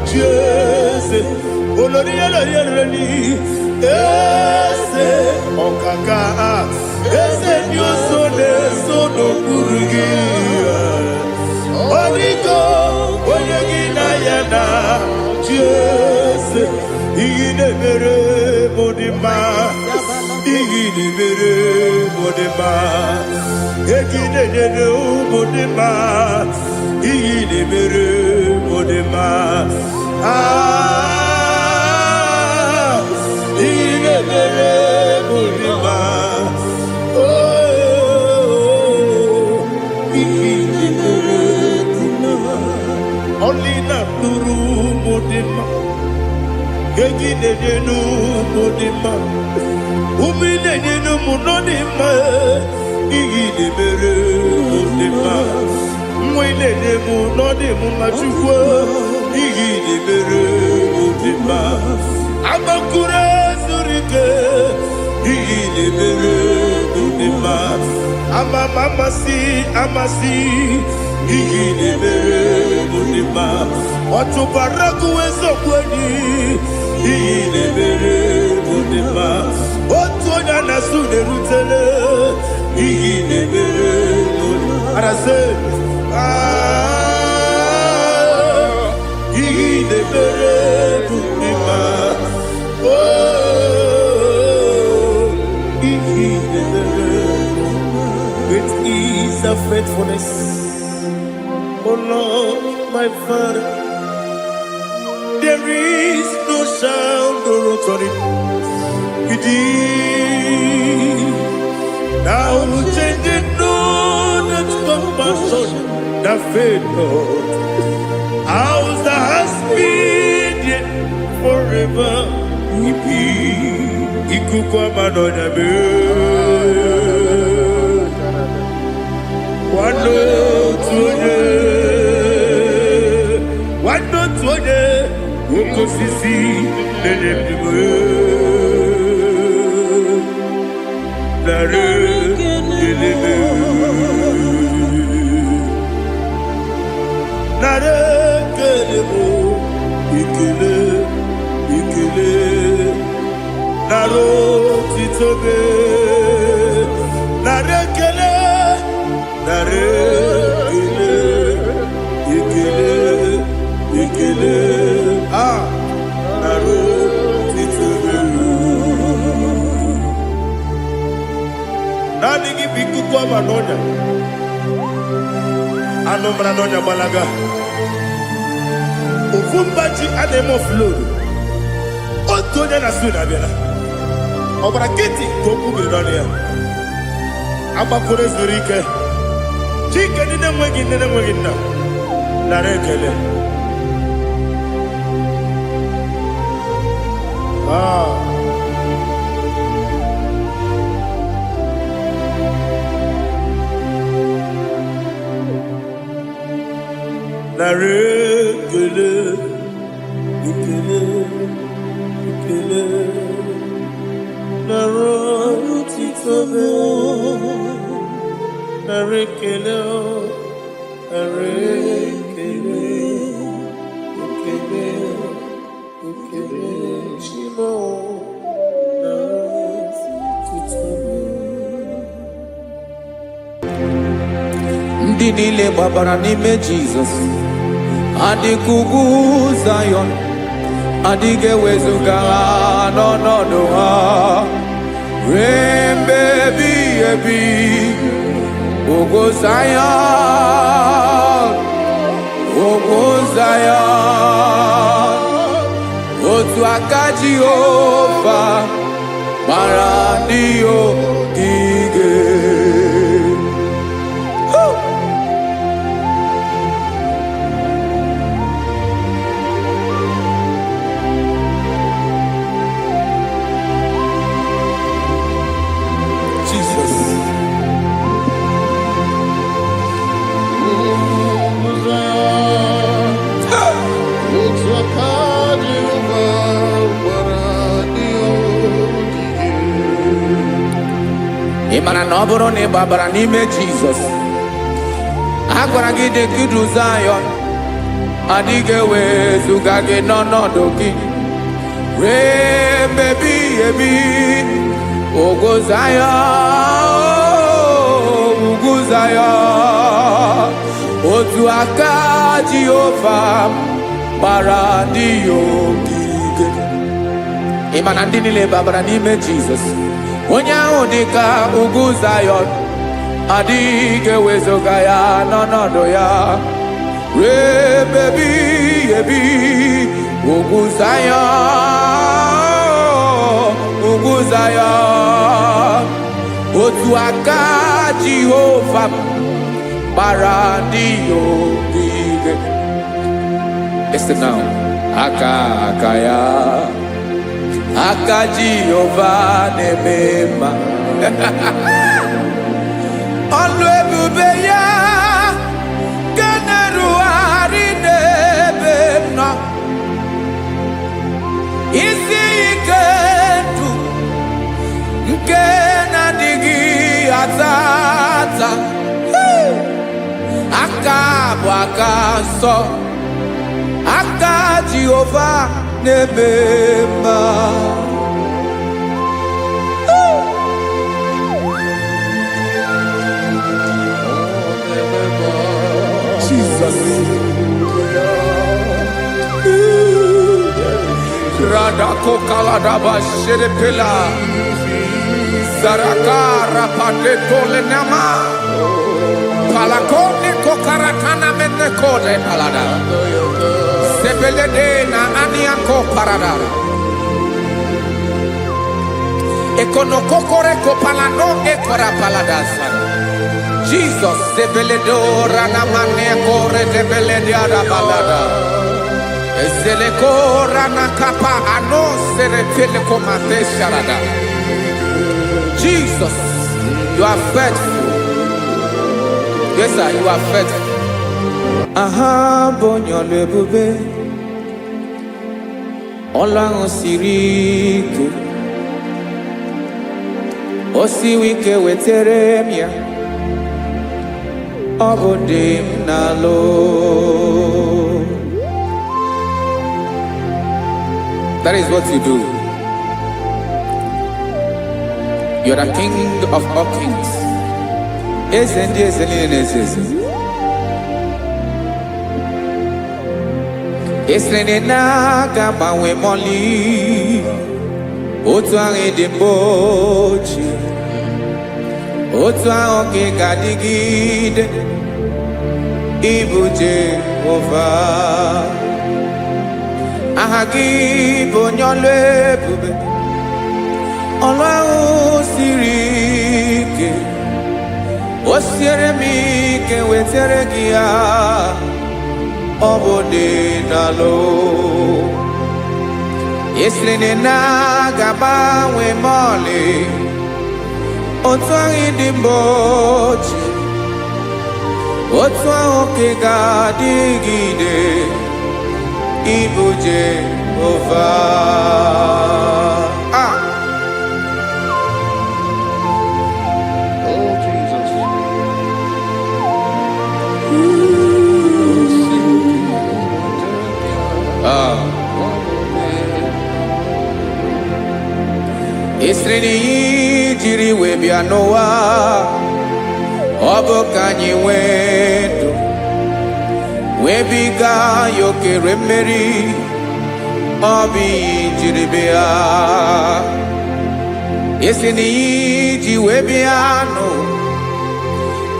chi eze. Olori elori elori, eze ọkaka, eze ndị ọzọ na-eso n'okpuru gị. Ọ dịgo onye gị na ya na chi eze. Ihe na-emere m dị mma, ihe na-emere m dị mma, egi na-enyere ụmụ dị mma, ihe na-emere m dị mma. Ah, ihe na-emere m dị mma. Oh, ihe na-emere m dị mma. Ọlị na-atụrụ ụmụ dị mma, egi na-enye n'ụmụ dị mma, ume na-enye n'ụmụ nọ dị mma. Ihe na-emere mụ dị mma, nwa ị na-enye m nọ dị m mma. Chukwu, ihe na-emere mụ dị mma. Agbakụrụ zuru ike, ihe na-emere mụ dị mma. Ama m amasị amasị, ihe na-emere mụ dị mma. Ọtụbara gụwa eziokwu enyi, ihe na-emere mụ dị mma. Otu onye a na-asụ na-erutele, ihe na-emere mụ dị mma. Arasị, ah, ihe na-emere mụ dị mma. Oh, ihe na-emere. Great is thy faithfulness, O Lord, my Father. There is no shadow of turning with thee. Thou changest not thy compassions, they fail not. As thou hast been, yet forever we be. Ikuku ama n'ọnya mee. Nwanne otu otu onye, nwanne otu onye, oke osisi na-enye ndụ. Nara ekele, nara ekele bụ ekele, ekele, nara otito gị, nara ekele, nara ekele, ekele, ekele, nara otito gị. Naanị gị bụ ikuku ọma n'ọnya, anụ mara n'ọnya gbalaga. Ofu mba ji a na-eme offload. Otu onye na su na-abịala ọgbara nkịtị ka okwu biri n'ọnụ ya. Agbakọrọ zuru ike, chike ndị na-enweghị nne, na-enweghị nna, nara ekele. Nara ekele, ekele, ekele, nara otito gị, nara ekele, nara ekele, ekele, ekele, chimo, nara otito gị. Ndị niile gbabara n'ime Jizọs adịka ugwu Zayọn, adịghị ewezuga ha n'ọnọdụ ha ruo mgbe ebighị ebi. Ugwu Zayọn, ugwu Zayọn, otu aka Jehova gbara ndị ogige. Jesus. Otu aka Jehova gbara ndị ogige. Ị mara na ọ bụrụ na ị gbabara n'ime Jizọs, a gwara gị dị ka idu Zayọn, adịghị ewezuga gị n'ọnọdụ gị ruo mgbe ebighị ebi. Ugwu Zayọn, ugwu Zayọn, otu aka Jehova gbara ndị ya ogige. Ị ma na ndị niile babara n'ime Jizọs, onye ahụ dị ka ugwu Zayọn, adịghị ewezuga ya n'ọnọdụ ya ruo ebe ebighị ebi. Ugwu Zayọn, ugwu Zayọn, otu aka Jehova gbara ndị ya ogige. Listen now. Aka aka ya, aka Jehova na-eme mma. Ọlụ ebube ya nke na-erugharị n'ebe m nọ, isi ike ndụ nke na-adịghị ata ata. Aka bụ aka nsọ, aka Jehova na-eme mma. Jesus. Radako kaladaba sherepela. Zaraka rapateto lenama. Palakone kokaratana menekode palada. Sebelede na aniako parada. Ekonokokore kopalano ekora paladasa. Jesus sebeledo ranamane kore debelede balada. Ezeleko rana kapa ano serepele komate sharada. Jesus, you are faithful. Yes, sir, you are faithful. Aha bụ onye ọlụ ebube, ọlụ ahụ siri ike, o siwi ike wetere m ya, ọ bụ dị m n'alụ. That is what you do. You're the king of all kings. Eze ndị eze niile na-eze eze. Esiri na aga gbanwe mọlị otu ahụ dị mbụ ochie, otu ahụ ka ị ga-adịgide, ịbụ Jehova. Aha gị bụ onye ọlụ ebube, ọlụ ahụ siri ike, o siere m ike wetere gị ya, ọ bụ dị n'alụ. Esiri na ga-agbanwe ma ọlị, otu ahụ dị mbụ ochie, otu ahụ ka ị ga-adịgide, ịbụ Jehova. Ah! Oh, Jesus. Oh, sing. Ah. Esiri na ihe jiri wee bịa n'ụwa, ọ bụ ka anyị nwee ndụ, wee biga ya okere mmeri, ọ bụ ihe jiri bịa. Esi na ihe ji wee bịa nụ,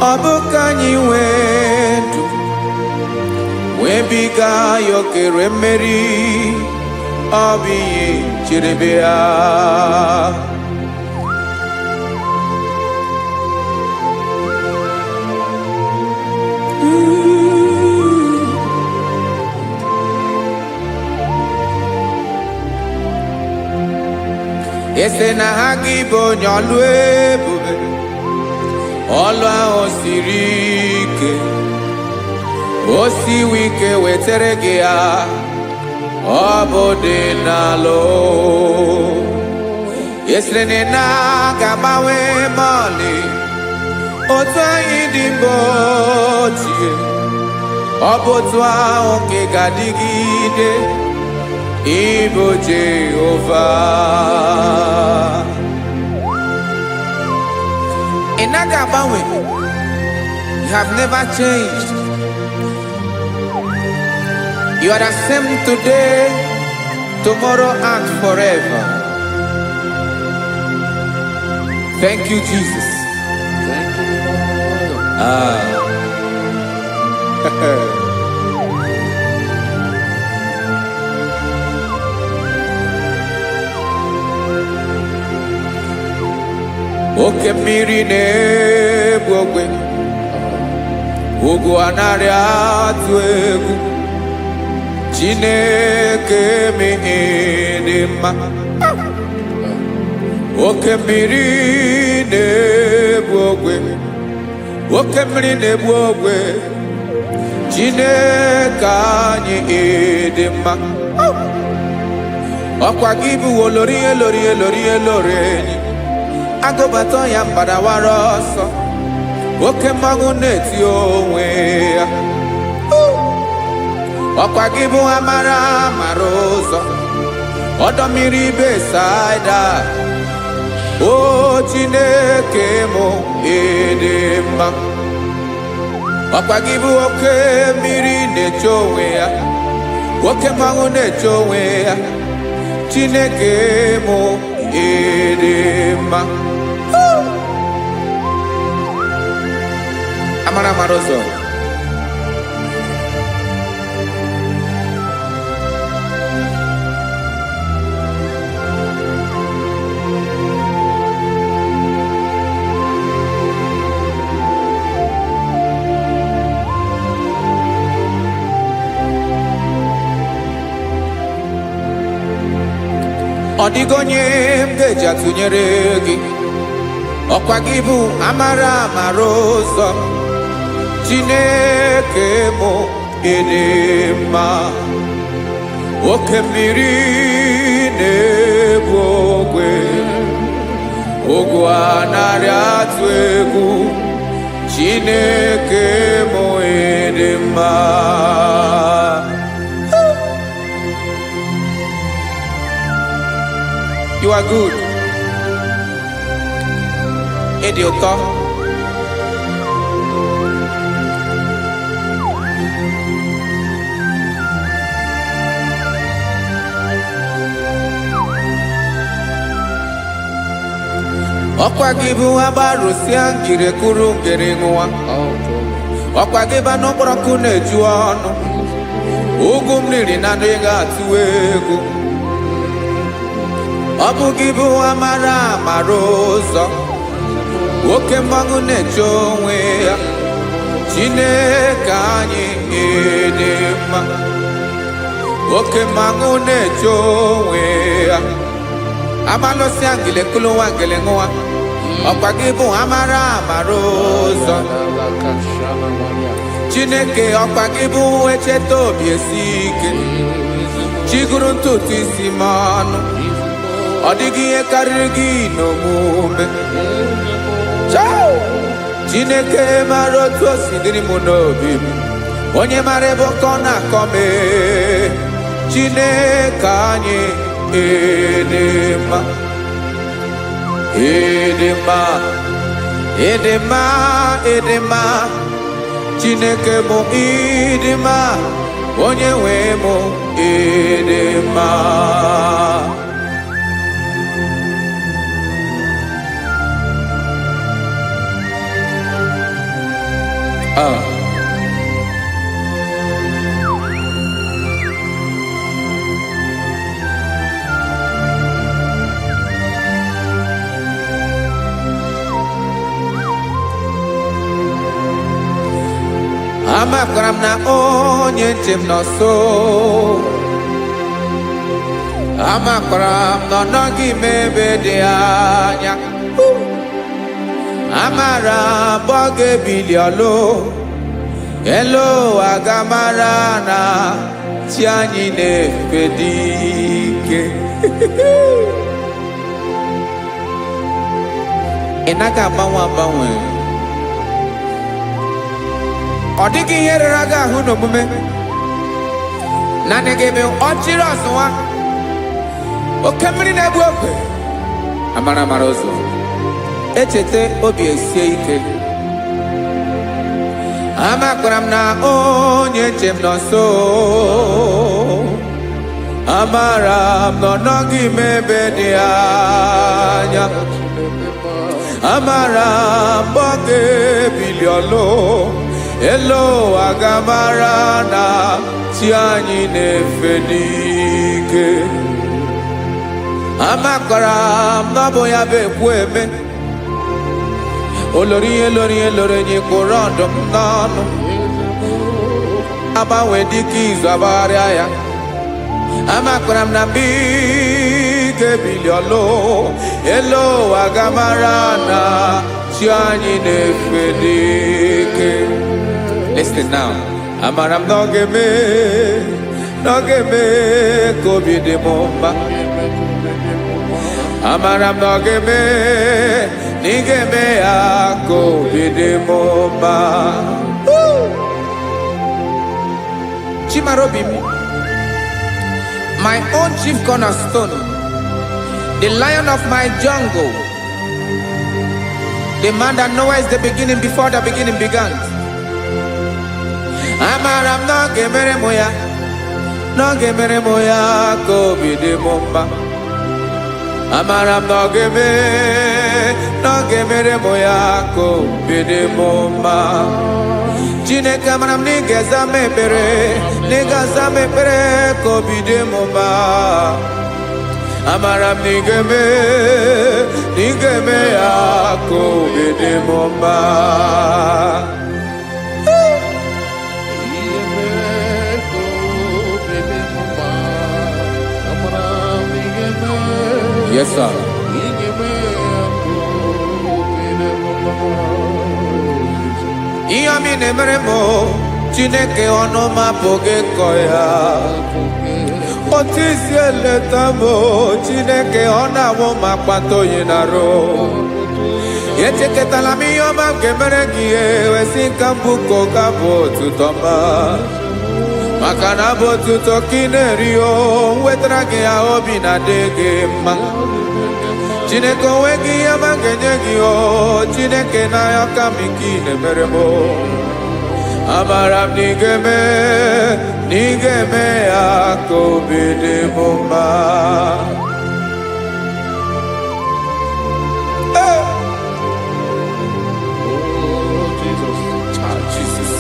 ọ bụ ka anyị nwee ndụ, wee biga ya okere mmeri, ọ bụ ihe jiri bịa. Ese na ha gị bụ onye ọlụ ebube, ọlụ ahụ siri ike, o siwi ike wetere gị ya, ọ bụ dị n'alụ. Esiri na ga-agbanwe mọlị, otu anyị dị mbụ ochie, ọ bụ otu ahụ ka ị ga-adịgide, ịbụ Jehova. Ị naghị agbanwe. You have never changed. You are the same today, tomorrow and forever. Thank you, Jesus. Thank you, Lord. Ah. Oke mmiri na-egbu ogwe, ugwu anaghị atụ egwu, Chineke dị mma. Oke mmiri na-egbu ogwe, oke mmiri na-egbu ogwe, Chineke anyị dị mma. Ọkwa gị bụ olori elori elori elori enyi agụbata ya mgbadawara ọsọ, oke mmanwụ na-eti onwe ya. Ọkwa gị bụ amara mara ụzọ, ọdọ mmiri Besaida. O Chineke mụ, ịdị mma. Ọkwa gị bụ oke mmiri na-eche onwe ya, oke mmanwụ na-eche onwe ya, Chineke mụ, ịdị mma. Amara mara ụzọ. Ọ dịghị onye m ga-eji atụnyere gị. Ọkwa gị bụ amara amara ụzọ, Chineke mụ. Ịdị mma. Oke mmiri na-ebu ogwe, ogwu anaghị atụ egwu. Chineke m, ịdị mma. You are good. Ịdị ụtọ. Ọkwa gị bụ agbarụsịa ngiri kuru ngiri ṅụwa. Ọkwa gị bụ anụ mkpọrọ nkụ na-eju ọnụ. Ugwu mmiri na adịghị atụ egwu. Ọ bụ gị bụ amara amara ụzọ. Oke mmanwụ na-eche onwe ya. Chineke anyị, ịdị mma. Oke mmanwụ na-eche onwe ya. Amalụsịa ngele kulu nwa ngele ṅụwa. Ọkwa gị bụ amara amara ụzọ. Chineke, ọkwa gị bụ echeta obi esi ike. Chiguru ntutu isi m ọnụ. Ọ dịghị ihe karịrị gị n'omume. Chao! Chineke mara otu o si dịrị m n'obi m. Onye mara ebe ọkọ na-akọ m ee. Chineke anyị, ịdị mma, ịdị mma, ịdị mma, ịdị mma. Chineke mụ, ịdị mma. Onye nwe mụ, ịdị mma. Ah. Amakwara m na onye nche m nọ nso. Amakwara m na ọ nọghị m ebe dị anya. Amara m ọ ga-ebili ọlụ elu ụwa, ga-amara na chi anyị na-efe dị ike. Ị naghị agbanwe agbanwe. Ọ dịghị ihe rere gị ahụ n'omume. Naanị gị bụ ọchịrị ọzụwa, oke mmiri na-egbu ogwe, amara amara ụzọ. Echeta obi esie ike. Amakwara m na onye nche m nọ nso. Amara m na ọ nọghị m ebe dị anya. Amara m ọ ga-ebili ọlụ elu ụwa, ga-amara na chi anyị na-efe n'ike. Amakwara m na ọ bụ ya bụ ekwu eme. Olori ihe lori ihe lori enyi kpụrụ ọdụm n'ọnụ. Agbanwe dịka izu agbagharịa ya. Amakwara m na mgbe ị ga-ebili ọlụ elu ụwa, ga-amara na chi anyị na-efe n'ike. Listen now. Amara m na ọ ga-eme, na ọ ga-eme ka obi dị m mma. Amara m na ọ ga-eme, na ị ga-eme ya ka obi dị m mma. Chimarobi m, my own chief cornerstone, the lion of my jungle, the man that knows the beginning before the beginning began. Amara m na ọ ga-emere m ya, na ọ ga-emere m ya ka obi dị m mma. Amara m na ọ ga-eme, na ọ ga-emere m ya ka obi dị m mma. Chineke, amara m na ị ga-aza m ekpere, na ị ga-aza m ekpere ka obi dị m mma. Amara m na ị ga-eme, na ị ga-eme ya ka obi dị m mma. Ihe mee ka obi dị m mma. Amara m ị ga-eme. Yes, sir. Ị ga-eme ya ka obi dị m mma. Ihe ọma ị na-emere m o, Chineke, ọnụ m apụghị ịkọ ya. Otu isi eleta m o, Chineke, ọ na-awụ m akpata oyi na-arụ. Echekọtala m ihe ọma m ga-emere gị, wesị ka m bụ ka ụka bụ otuto ọma, maka na abụ otuto ka ị na-eri. O nwetara gị ya, obi na-adị gị mma. Chineke, onwe gị ihe ọma m ga-enye gị. O Chineke, n'anya ka m ike ị na-emere m o. Amara m na ị ga-eme, na ị ga-eme ya ka obi dị m mma. Hey! Oh, Jesus. Ah, Jesus.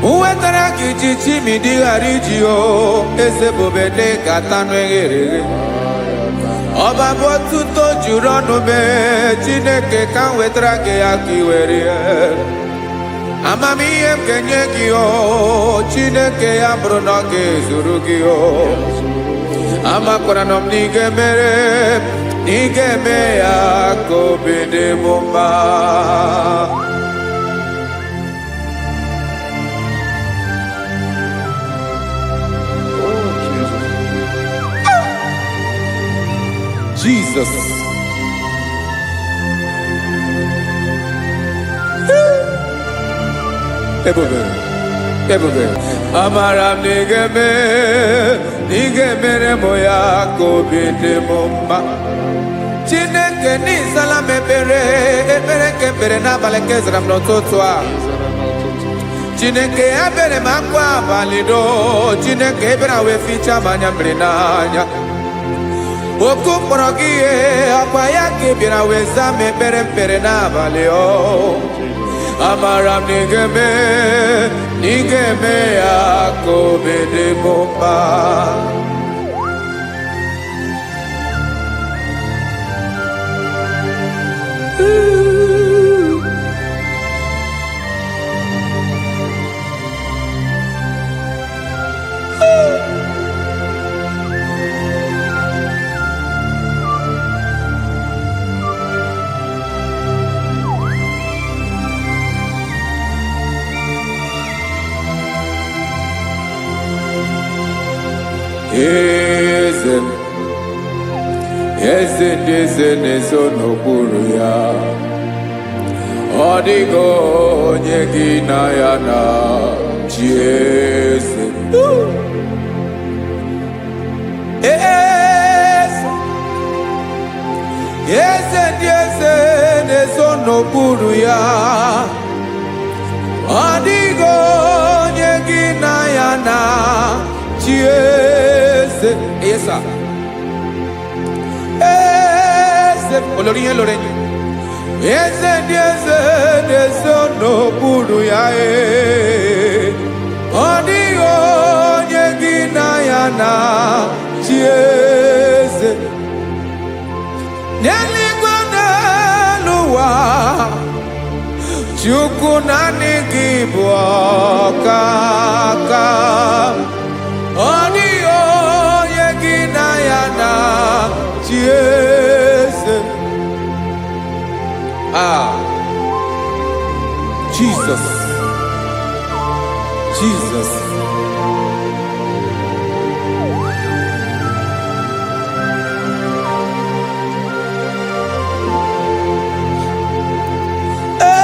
Nwetara gị ji chimidi ghara iji o eze bube dị ka tanụ eghere eghe. Ọba bụ otuto juru ọnụ mee. Chineke, ka m wetara gị ya ka ị were ya. Amamihe m ga-enye gị, o Chineke, ya bụrụ na ọ ga-ezuru gị o. Amakwara na m na ị ga-emere, na ị ga-eme ya ka obi dị m mma. Oh, Jesus. Jesus. Ebube, ebube. Amara m na ị ga-eme, na ị ga-emere m ya ka obi dị m mma. Chineke, n'ịzala m ekpere, ekpere nke ekpere n'abalị nke zara m n'ụtụtụ a. Chineke, ebere m akwa abalị do. Chineke, ebere wee fichaa m anya mmiri n'anya. Oku mkpọrọ gị, ihe ọkwa ya ka ị bịara wee zaa m ekpere mkpere n'abalị o. Amara m na ị ga-eme, na ị ga-eme ya ka obi dị m mma. Eze m, eze ndị eze na-ezo n'okpuru ya. Ọ dịghị onye gị na ya na chi. Eze, eze, eze ndị eze na-ezo n'okpuru ya. Ọ dịghị onye gị na ya na chi. Eze, yes sir. Eze olórí ihe lórí enyi, eze ndị eze na-ezo n'okpuru ya. Ee, ọ dịghị onye gị na ya na chi. Eze n'eluigwe, n'elu ụwa, Chukwu, naanị gị bụ ọkaka. Ọ dịghị onye gị na ya na chi. Eze. Ah, Jesus, Jesus.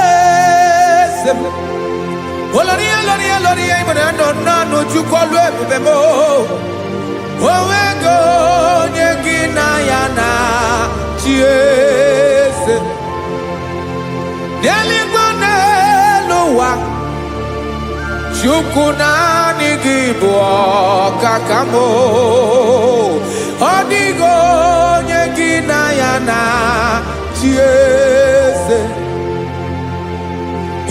Eze m, olórí, olórí, olórí ịbụrụ ya nọ naanụ. Chukwu, ọlụ ebube m, onwego onye gị na ya na chi. Eze n'eluigwe, n'elu ụwa, Chukwu, naanị gị bụ ọkaka m. Ọ dịghị onye gị na ya na chi. Eze,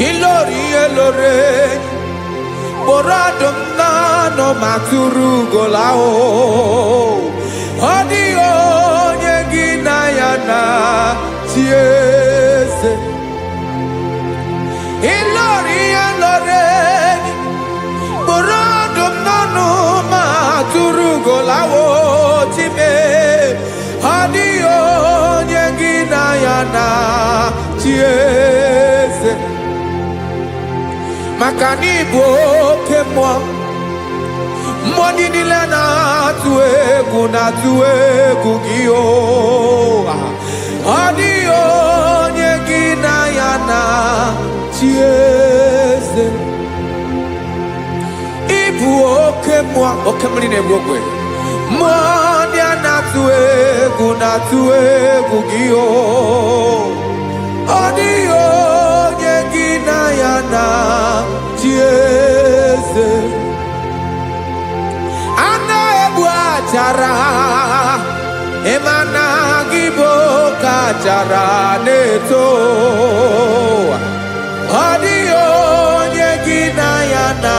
ilori ihe lore kpụrụ ọdụm n'ọnụ ma tụrụ ugola o. Ọ dịghị onye gị na ya na chi. Eze, ilori ihe lore kpụrụ ọdụm n'ọnụ ma tụrụ ugolawo. Chime, ọ dịghị onye gị na ya. ya na chi eze, maka na ịbụ oke mmụọ. Mmụọ ndị niile na-atụ egwu, na-atụ egwu gị o. Ọ dịghị onye gị na ya na chi eze. Ịbụ oke mmụọ, oke mmiri na-egbu ogwe. Mmụọ ndị a na-atụ egwu, na-atụ egwu gị o. Ọ dịghị onye gị na ya na chi eze. A na-egbu achara, ịma na gị bụ oke achara na-eto. Ọ dịghị onye gị na ya na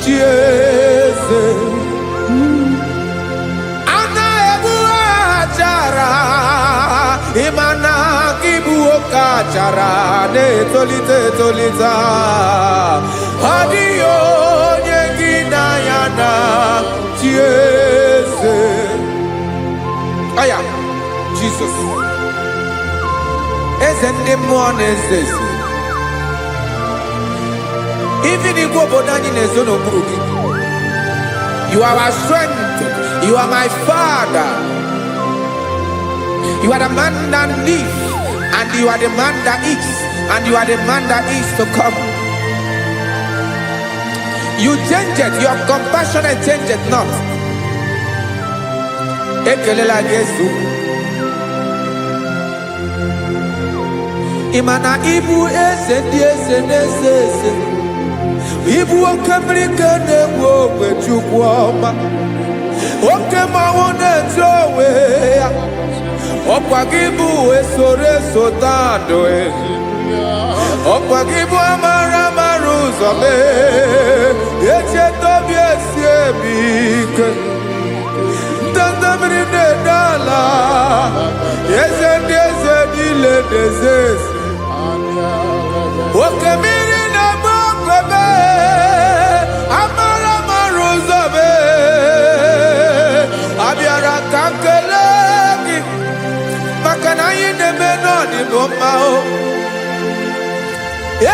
chi eze. A na-egbu achara, ịma na gị bụ oke achara na-etolite etolite. Ọ dịghị onye gị na ya na chi eze. Aya, Jizọs, eze ndị mmụọ na-eze eze. Even igwe obodo anyị na-ezo n'okpuru gị. You are our strength. You are my father. You are the man that lives, and you are the man that is, and you are the man that is to come. You change it, your compassion change it not. Ekelela gị ezu. Ị ma na ịbụ eze ndị eze na-eze eze. Ịbụ oke mmiri ka na-egbu ogbe. Chukwu ọma, oke mmanwụ na-etu onwe ya. Ọkwa gị bụ esoro eso tandụ, ọkwa gị bụ amara amara ụzọ mee echeta obi esi emi ike. Ndanda mmiri na-ede ala, eze ndị eze niile na-eze eze. Oke mmiri na-egbu ogwebe, amara amara ụzọ mee. Abịara ka m kelee gị maka na anyị na-eme n'ọdịbụ mma o.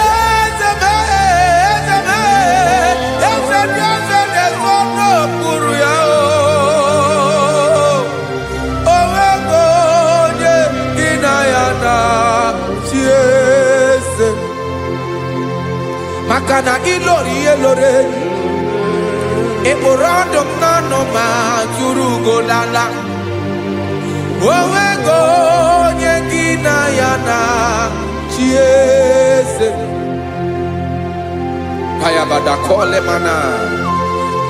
Eze m, eze m, eze ndị eze na-ezo n'okpuru ya o. O nwego onye gị na ya na chi eze, maka na ịlọrọ ihe lọrọ enyi. Ị kpụrụ ọdụm n'ọnụ ma tụrụ ugo lala. O nwego onye gị na ya na chi eze. Payabada kole mana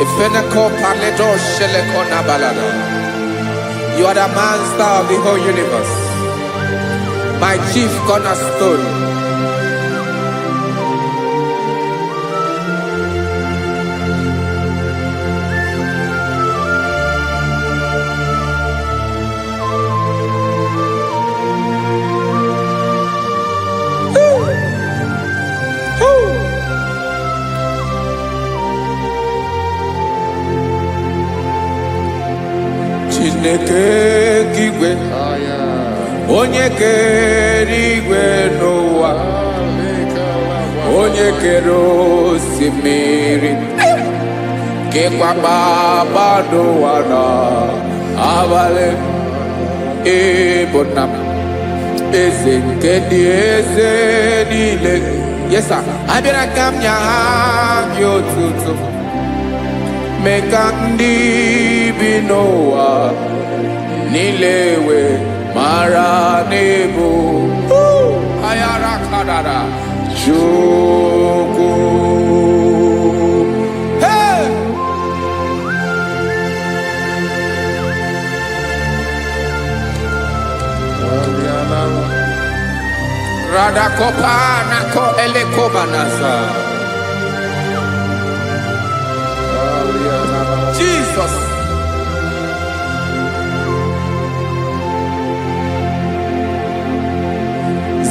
ifeneko paledo sheleko na balada. You are the master of the whole universe, my chief cornerstone. Woo. Chineke nke igwe, onye kere igwe n'ụwa, onye kere osimiri, kekwa kpakpando ụwa na abalị, ịbụ nna m, eze nke ndị eze niile. Yes sir. Abịara ka m nye gị otuto, mee ka ndị bi n'ụwa niile wee mara n'ebu ayara kadara Chukwu. Hey! Radakopa nako elekobanasa. Jesus.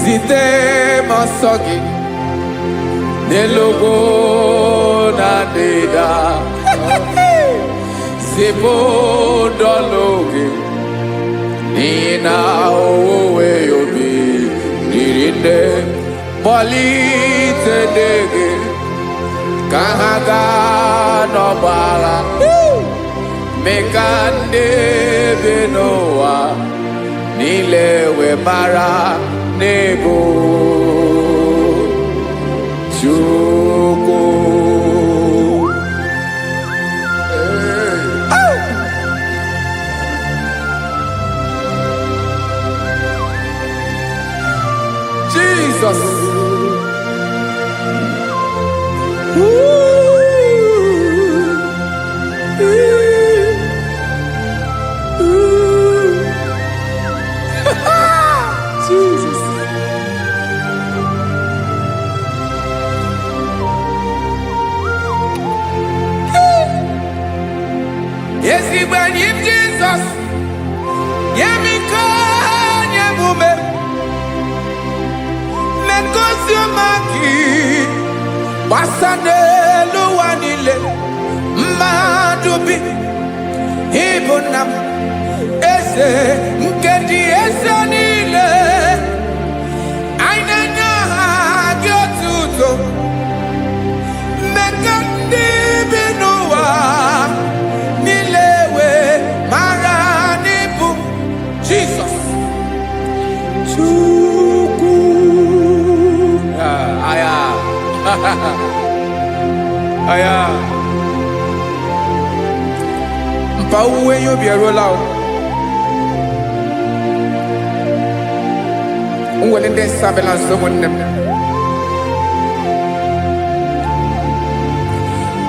Zite m ọsọ gị n'elu ugwu na ndịda. Zipụ ndọlụ gị n'ihi na owuwe obi niile, kpọlite ndị gị ka ha gaa n'ọgbọ agha, mee ka ndị bi n'ụwa niile wee mara n'ebu Chukwu. Jesus. Ooh. Ooh. Ooh. Jesus. Ezigbo enyi m Jizọs, nye m ike, nye m ume, mee ka ozi ọma gị gbasa n'elu ụwa niile. Mmadụ bi ịbụ nna m, eze nke dị eze niile. Anyị na-enye aha gị otuto. Mee ka ndị bi n'ụwa niile wee mara n'ịbụ Jizọs Chukwu. Ah, aya aya mpa, owuwe ihe ubi eruola o. Nwere ndị nsọ abịala nso, ụmụnne m.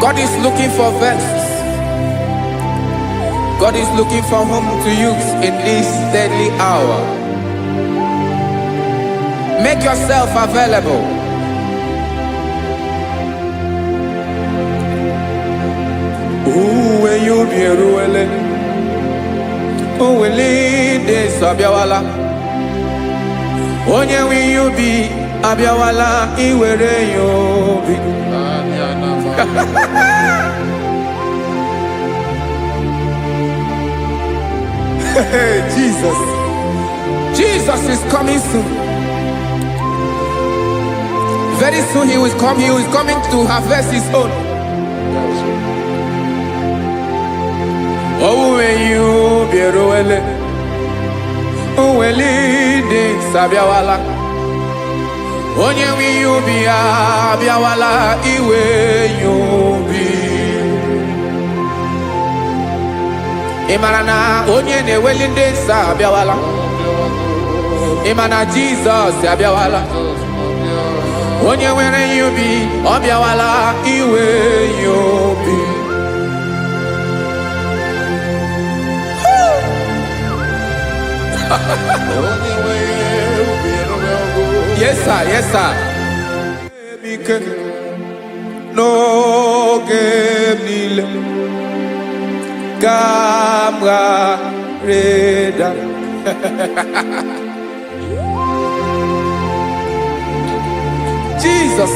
God is looking for vessels. God is looking for whom to use in this deadly hour. Make yourself available. Owuwe ihe ubi eruwele. Owele ndị nsọ abịawala. Onye nwe ihe ubi abịawala iwere ya obi. Hey, Jesus. Jesus is coming soon. Very soon he will come. He is coming to harvest his own. Owuwe ihe ubi eruwele. Owele ndị nsọ abịawala. Onye nwe ihe ubi ya abịawala iwe ya obi. Ị mara na onye na-eweli ndị nsọ abịawala? Ị ma na Jizọs abịawala? Onye nwere ihe ubi, ọ bịawala iwe ya obi. Onye nwe ubi erugo. Yes sir, yes sir. Ike n'oge m niile ka m ghara ịda. Jesus.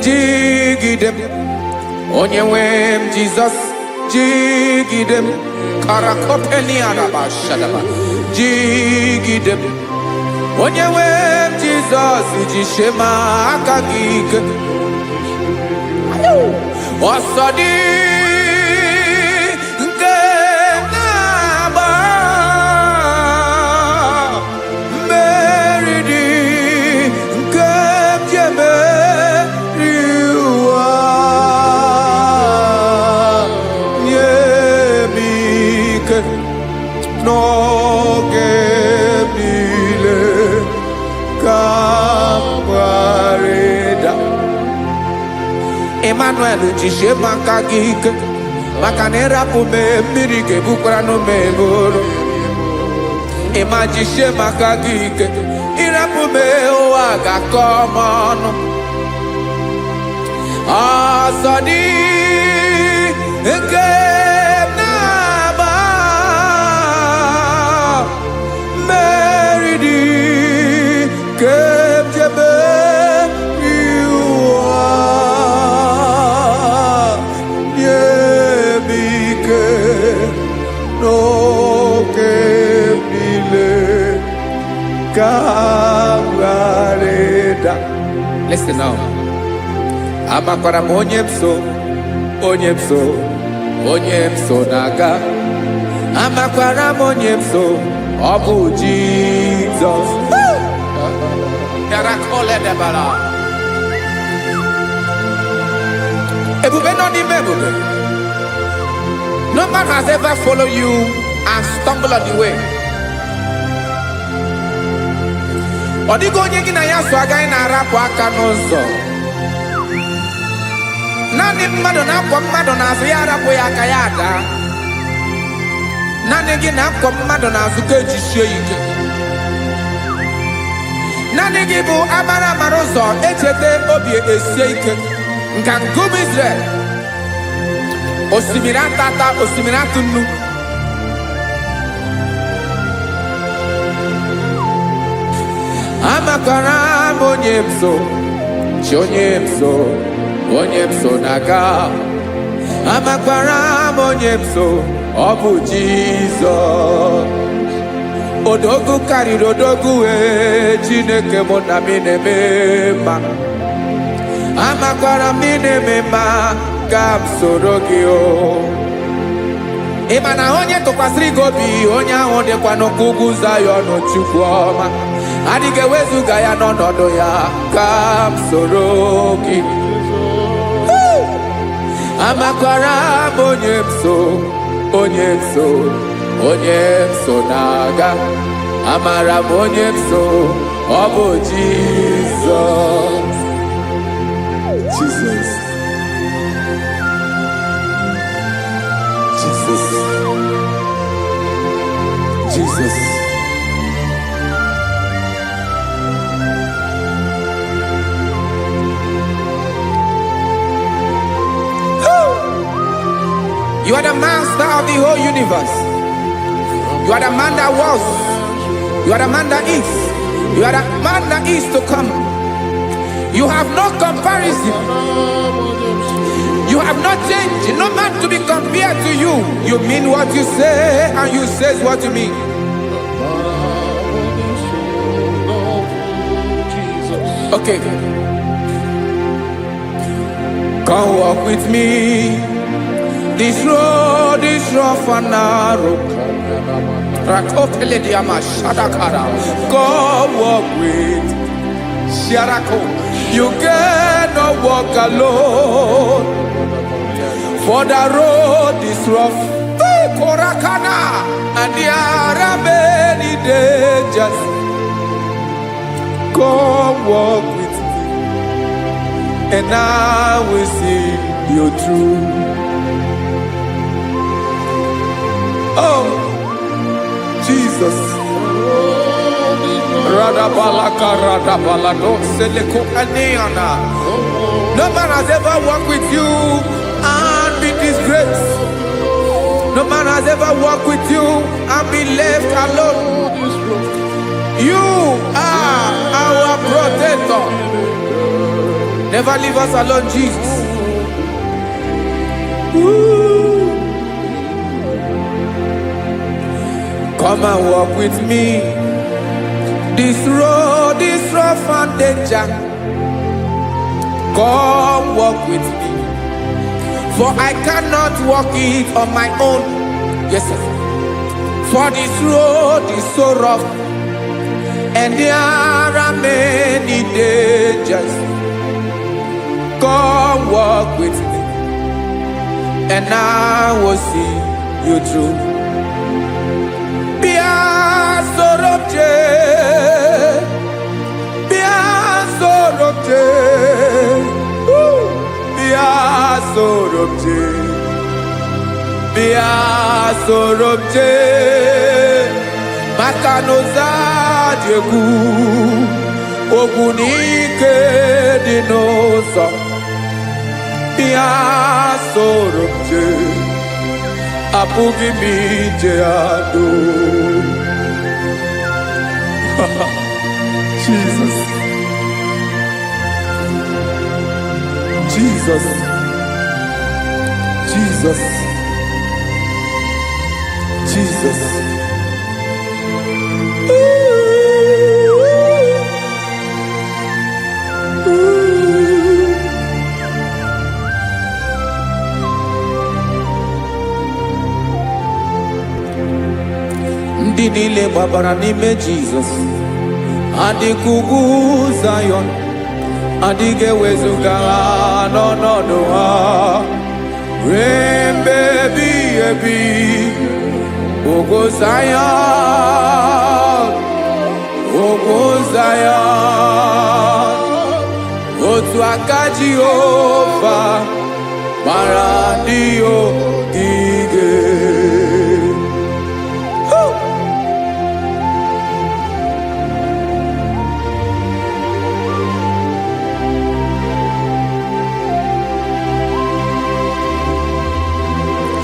Jigide m, onye nwe m Jizọs, jigide m. Karakopeniadabashadaba. Jigide m, onye nwe m Jizọs, jisie m aka gị ike. Ọsọ dị nke na-agba, mmeri dị nke m ji emeri ụwa. Nye m ike n'oge m niile ka m ghara ịda. Emmanuel, jisie m aka gị ike, maka na ịrapụ m, mmiri ga-ebukwara m eburu. Ịma jisie m aka gị ike, ịrapụ m, ụwa ga-akọ m ọnụ. Ọsọ dị nke m na-agba, mmeri dị nke m ji emeri ụwa. Nye m ike. Ka m ghara ịda. Listen now. Amakwara m onye m so, onye m so, onye m so na-aga. Amakwara m onye m so, ọ bụ Jizọs. Bịara. Ebube nọ n'ime ebube. No man has ever followed you and stumbled on the way. Ọ dịghị onye gị na ya so agaghị na-arapụ aka n'ụzọ. Naanị mmadụ na-akwọ mmadụ n'azụ ya arapụ ya aka ya ada. Naanị gị na-akwọ mmadụ n'azụ ka ejisie ya ike. Naanị gị bụ amara amara ụzọ echeta obi esie ike. Nka nkume Israel. Osimiri atata, osimiri atụ nnu. Amakwara m onye m so, chi onye m so, onye m so na-aga. Amakwara m onye m so, ọ bụ Jizọs. Odogwu karịrị odogwu wee, Chineke mụ na m na-eme mma. Amakwara m ị na-eme mma, ka m soro gị o. Ị ma na onye tụkwasịrị gị obi, onye ahụ dịkwa n'ụkwụ ugwu Zayọn. Chukwu ọma adịghị ewezuga ya n'ọnọdụ ya. Ka m soro gị. Amakwara m onye m so, onye m so, onye m so na-aga. Amara m onye m so, ọ bụ Jizọs. Jesus. Jesus. Jesus. You are the master of the whole universe. You are the man that was. You are the man that is. You are the man that is to come. You have no comparison. You have not changed. No man to be compared to you. You mean what you say, and you say what you mean. Jesus. Okay. Come walk with me. This road is rough and narrow. Rakopelediama shadakara. Come walk with Sharako. You cannot walk alone, for the road is rough. Korakana, and there are many dangers. Come walk with me, and I will see you through. Oh, Jesus. Radabalaka radabalado seleko aneana. No man has ever walked with you and be disgraced. No man has ever walked with you and be left alone. You are our protector. Never leave us alone, Jesus. Ooh. Come and walk with me. This road is rough and danger. Come walk with me. For I cannot walk it on my own. Yes, sir. For this road is so rough, and there are many dangers. Come walk with me, and I will see you through. Bịa soro m jee, bịa soro m jee, Woo! Bịa soro m jee, bịa soro m jee, maka na ụzọ dị egwu, ogwu na ike dị n'ụzọ. Bịa soro m jee, apụghị m ije adụ. Jesus. Jesus. Jesus. Jesus. Ooh. Ndị niile gbabara n'ime Jizọs adịka ugwu Zayọn, adịghị ewezuga ha n'ọnọdụ ha ruo mgbe ebighị ebi. Ugwu Zayọn, ugwu Zayọn, otu aka Jehova gbara ndị ogige.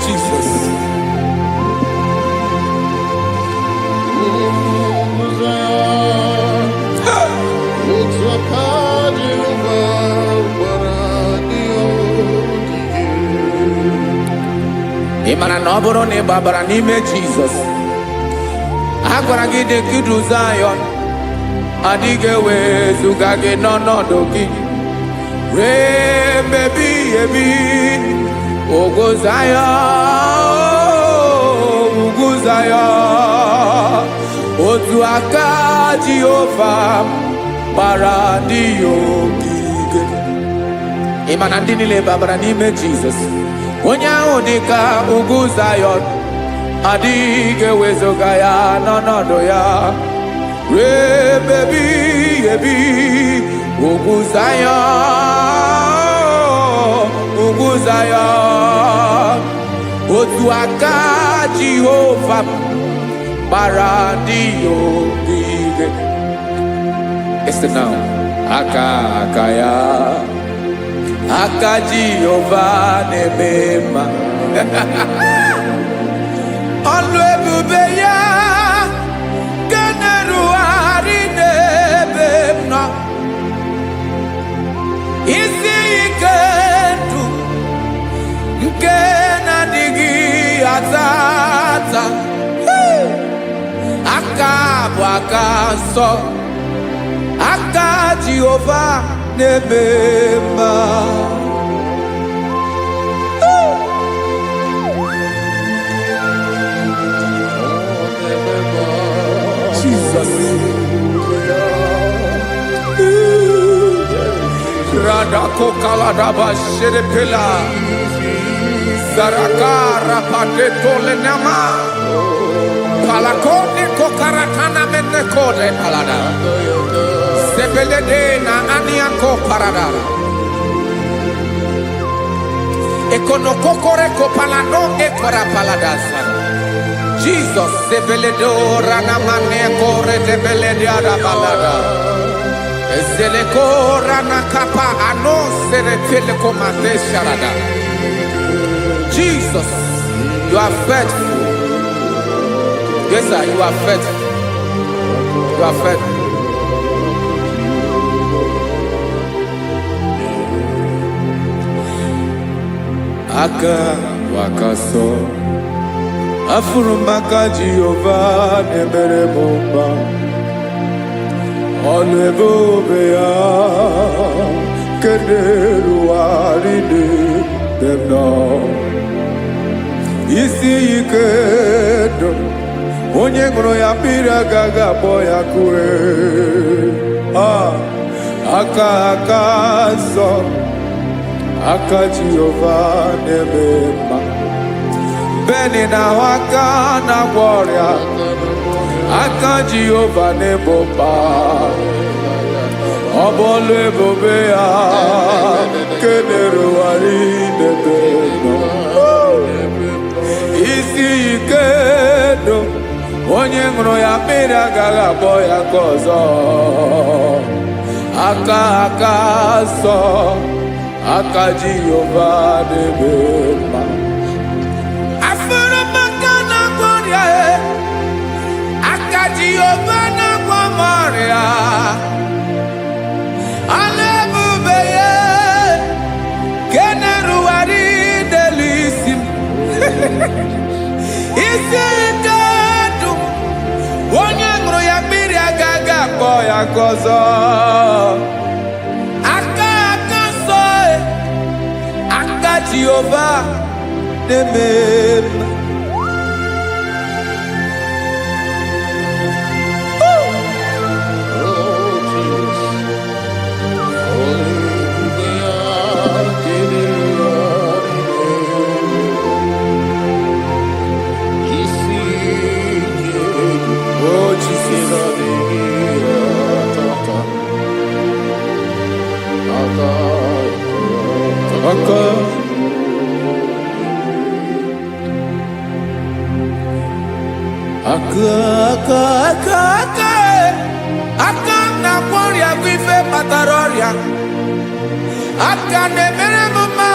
Jesus. Otu aka Jehova gbara ndị ogige. Ị mara na ọ bụrụ na ị gbabara n'ime Jizọs, a gwara gị dị ka idu Zayọn, adịghị ewezuga gị n'ọnọdụ gị ruo mgbe ebighị ebi. Ugwu Zayọn, ugwu Zayọn, otu aka Jehova gbara ndị ya ogige. Ị ma na ndị niile babara n'ime Jizọs, onye ahụ dị ka ugwu Zayọn, adịghị ewezuga ya n'ọnọdụ ya ruo ebe ebighị ebi. Ugwu Zayọn, ugwu Zayọn, otu aka Jehova gbara ndị ya ogige. Listen now. Aka aka ya, aka Jehova na-eme mma. Ọlụ ebube ya nke na-erugharị n'ebe m nọ. Isi ike ndụ nke na-adịghị ata ata. Hey! Aka bụ aka nsọ, aka Jehova na-eme mma. Jesus. Radakokaladaba sherepela. Zaraka rapateto lenama. Palakone kokaratana menekode palada. Sebelede na aniako parada. Ekonokokore kopalano ekora paladasa. Jesus sebeledo ranamane kore debelede balada. Ezeleko ranakapa ano seretele komate sharada. Jesus, you are faithful. Yes, sir, you are faithful. You are faithful. Aka wakaso afụrụ m aka Jehova na-emere m mma, ọnụ ebe obe ya kederuwarị n'ebe m nọ. Isi ike ndụ onye ṅụrụ ya mmiri agaghị akpọ ya kue. Ah, aka aka nsọ, aka Jehova na-eme mma. Beni na-ahụ aka na-agwọ ọrịa, aka Jehova na-ebo mkpa. Ọ bụ ọlụ ebube ya kenerụgharị n'ebe nọ. Isi ike ndụ onye ṅụrụ ya mmiri agaghị akpọ ya ka ọzọ. Aka aka nsọ, aka Jehova na-eme mma. Afụrụ m aka na-agwọ ọrịa e, aka Jehova na-agwọ m ọrịa. Ala ebube ya ke na-erugharị n'elu isi m. Isi ike ndụ onye ṅụrụ ya mmiri agaghị akpọ ya ka ọzọ. Aka aka nsọ e, aka Jehova na-eme mma. Aka, aka, aka, aka, aka m na-agwọ ọrịa bụ ife kpatara ọrịa. Aka na-emere m mma,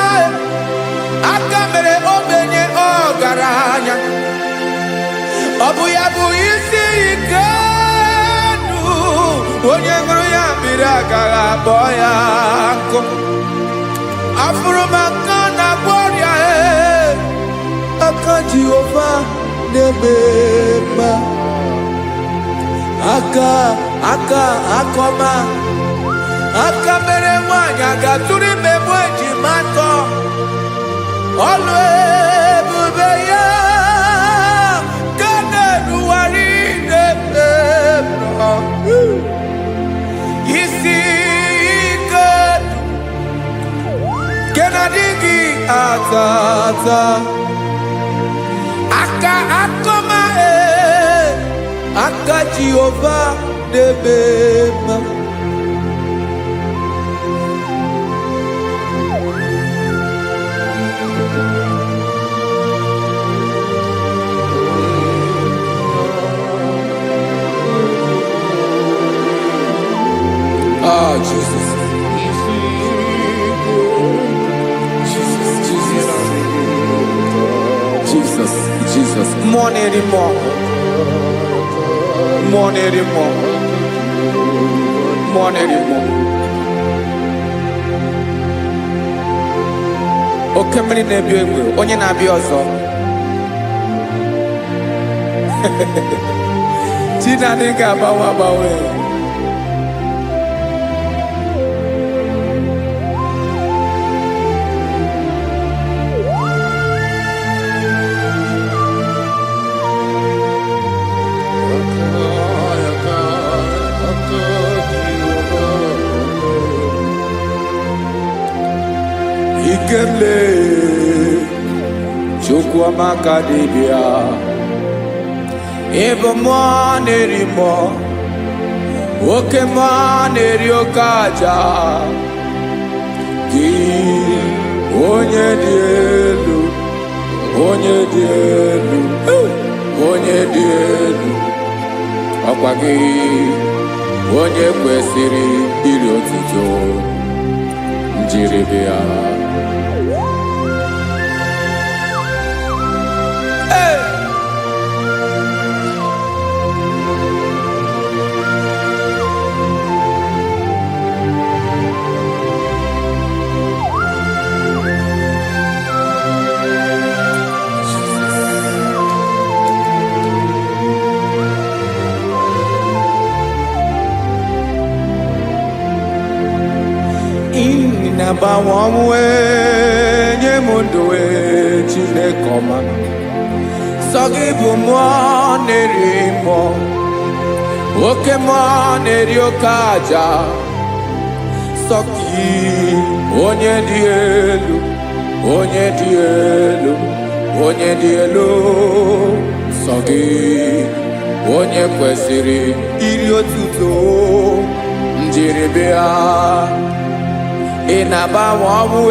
aka mere ogbenye ọgaranya. Ọ bụ ya bụ isi ike ndụ, onye ṅụrụ ya mmiri agaghị akpọ ya nkụ. Afụrụ m aka na-agwọ ọrịa, aka Jehova na-eme mma. Aka, aka, akọma, aka mere nwaanyị a ga-atụrụ ime mụ ejima atọ. Ọlụ ebube ya ka na-erugharị n'ebe m nọ. Isi ike nke na-adịghị ata ata. Aka akọma, aka Jehova na-eme mma. Ah, Jesus. Jesus, Jesus, Jesus, Jesus. Mmụọ na-eri mmụọ. Mmụọ na-eri mmụọ. Mmụọ na-eri mmụọ. Oke mmiri na-ebi egbe, onye na-abịa ọzọ. Chi na-adịghị agbanwe agbanwe. Ikemle, Chukwuamaka dibịa. Ịbụ mmụọ na-eri mmụọ, oke mmụọ na-eri oke aja. Gị onye dị elu, onye dị elu, onye dị elu. Ọkwa gị onye kwesịrị iri otuto njiribịa. Hey! Ị na-agbanwe ọnwụ, nye m ndụ, Chineke ọma. Sọ gị bụ mmụọ na-eri mmụọ, oke mmụọ na-eri oke aja. Sọ gị onye dị elu, onye dị elu, onye dị elu. Sọ gị onye kwesịrị iri otuto njiribịa. Ị na-agbanwe ọnwụ,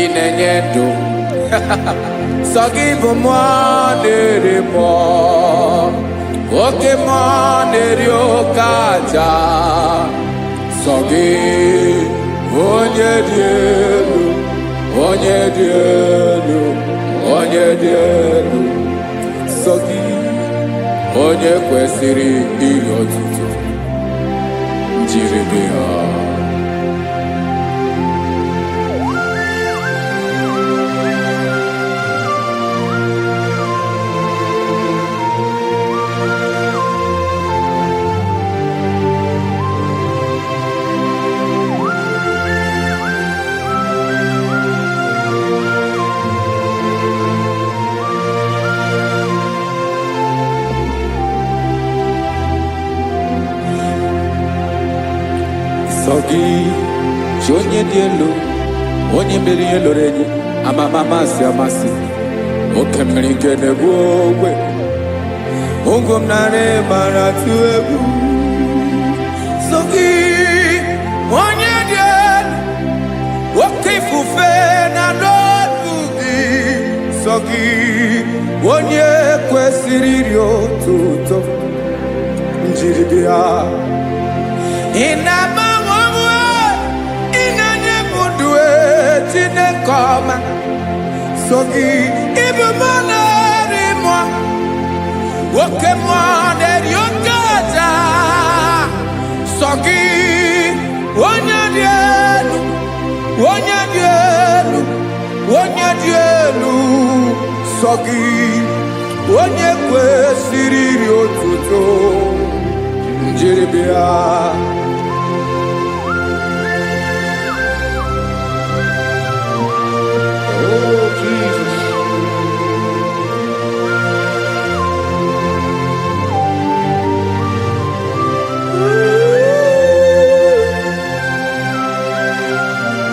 ị na-enye ndụ. Sọ gị bụ mmụọ na-eri mmụọ, oke mmụọ na-eri oke aja. Sọ gị onye dị elu, onye dị elu, onye dị elu. Sọ gị onye kwesịrị iri otuto njiribịa. Sọ gị chi onye dị elu, onye mere ihe loro enyi amama amasị amasị, oke mmiri nke na-ebu ogwe ogo m narị mara tụ egwu. Sọ gị onye dị elu, oke ifufe na n'olu gị. Sọ gị onye kwesịrị iri otuto njiri bịa. Ị na-agbanwe onwe, ị na-enye m ndụ e, Chineke ọma. So gị ịbụ mmụọ na-eri mmụọ, oke mmụọ na-eri oke aja. Sọ gị onye dị elu, onye dị elu, onye dị elu. Sọ gị onye kwesịrị iri otuto njiribịa. Oh, Jesus.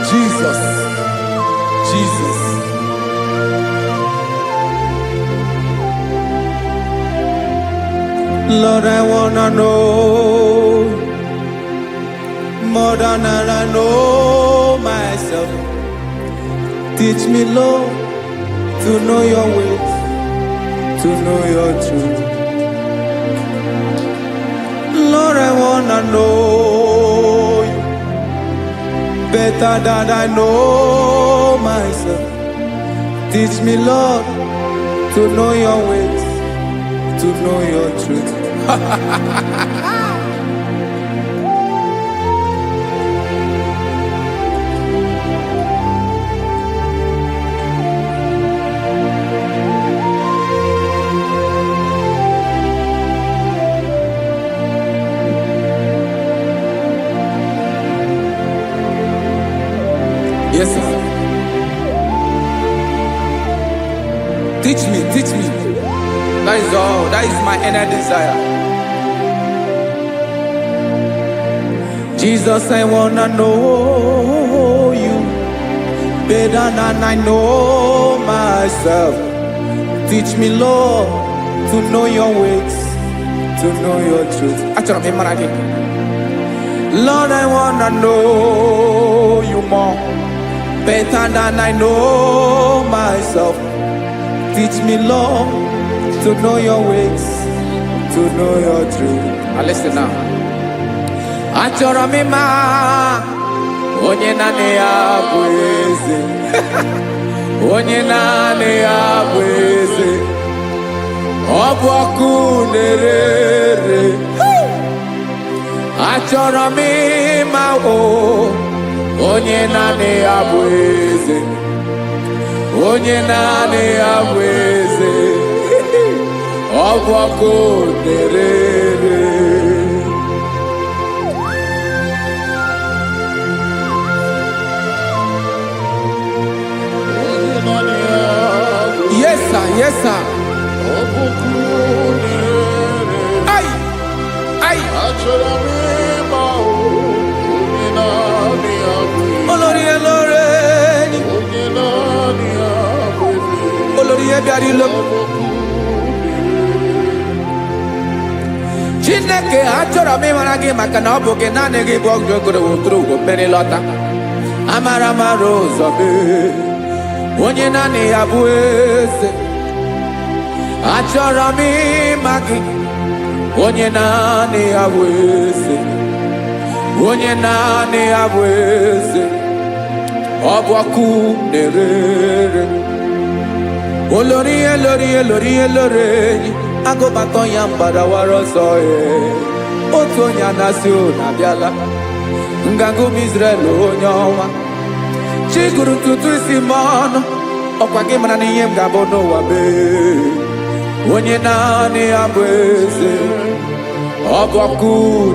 Jesus, Jesus. Lord, I wanna know more than I know myself. Teach me, Lord, to know your ways, to know your truth. Lord, I wanna know you better than I know myself. Teach me, Lord, to know your ways, to know your truth. Yes, sir. Teach me, teach me. That is all. That is my inner desire. Jesus, I wanna know you better than I know myself. Teach me, Lord, to know your ways, to know your truth. Achọrọ m ịmara gị. Lord, I wanna know you more, better than I know myself. Teach me, Lord, to know your ways, to know your truth. Now listen now. Achọrọ m ịma onye naanị ya bụ eze, onye naanị ya bụ eze, ọ bụ ọkụ na-ere ere. Achọrọ m ịma o onye naanị ya bụ eze, onye naanị ya bụ eze, ọ bụ ọkụ na-ere ere. Onye naanị ya bụ Yes sir, yes sir. ọkpụkpụ na-ere. Ai, ai, Achọrọ m ịma o, onye naanị ya bụ eze. olórí elóore ni, Onye naanị ya bụ eze. olórí bịara ilo. Ọkpụkpụ Chineke achọrọ m ịmara gị maka na ọ bụ gị naanị gị bụ ọgụ ogoro woturu ugo mmeri lọta. Amara mara ụzọ mee, onye naanị ya bụ eze. Achọrọ m ịma gị, onye naanị ya bụ eze. Onye naanị ya bụ eze. Ọ bụ ọkụ na-ere ere. Olórí elórí elórí elórí enyi agụbatọ ya mgbadawara ọsọ ee. Otu onye anasị unu abịala nganga ụmụ Izrel onye ọnwa chi gụrụ ntutu isi m ọnụ ọkwa gị mara na ihe m ga-abụ n'ụwa mee onye naanị ya bụ eze ọ bụ ọkụ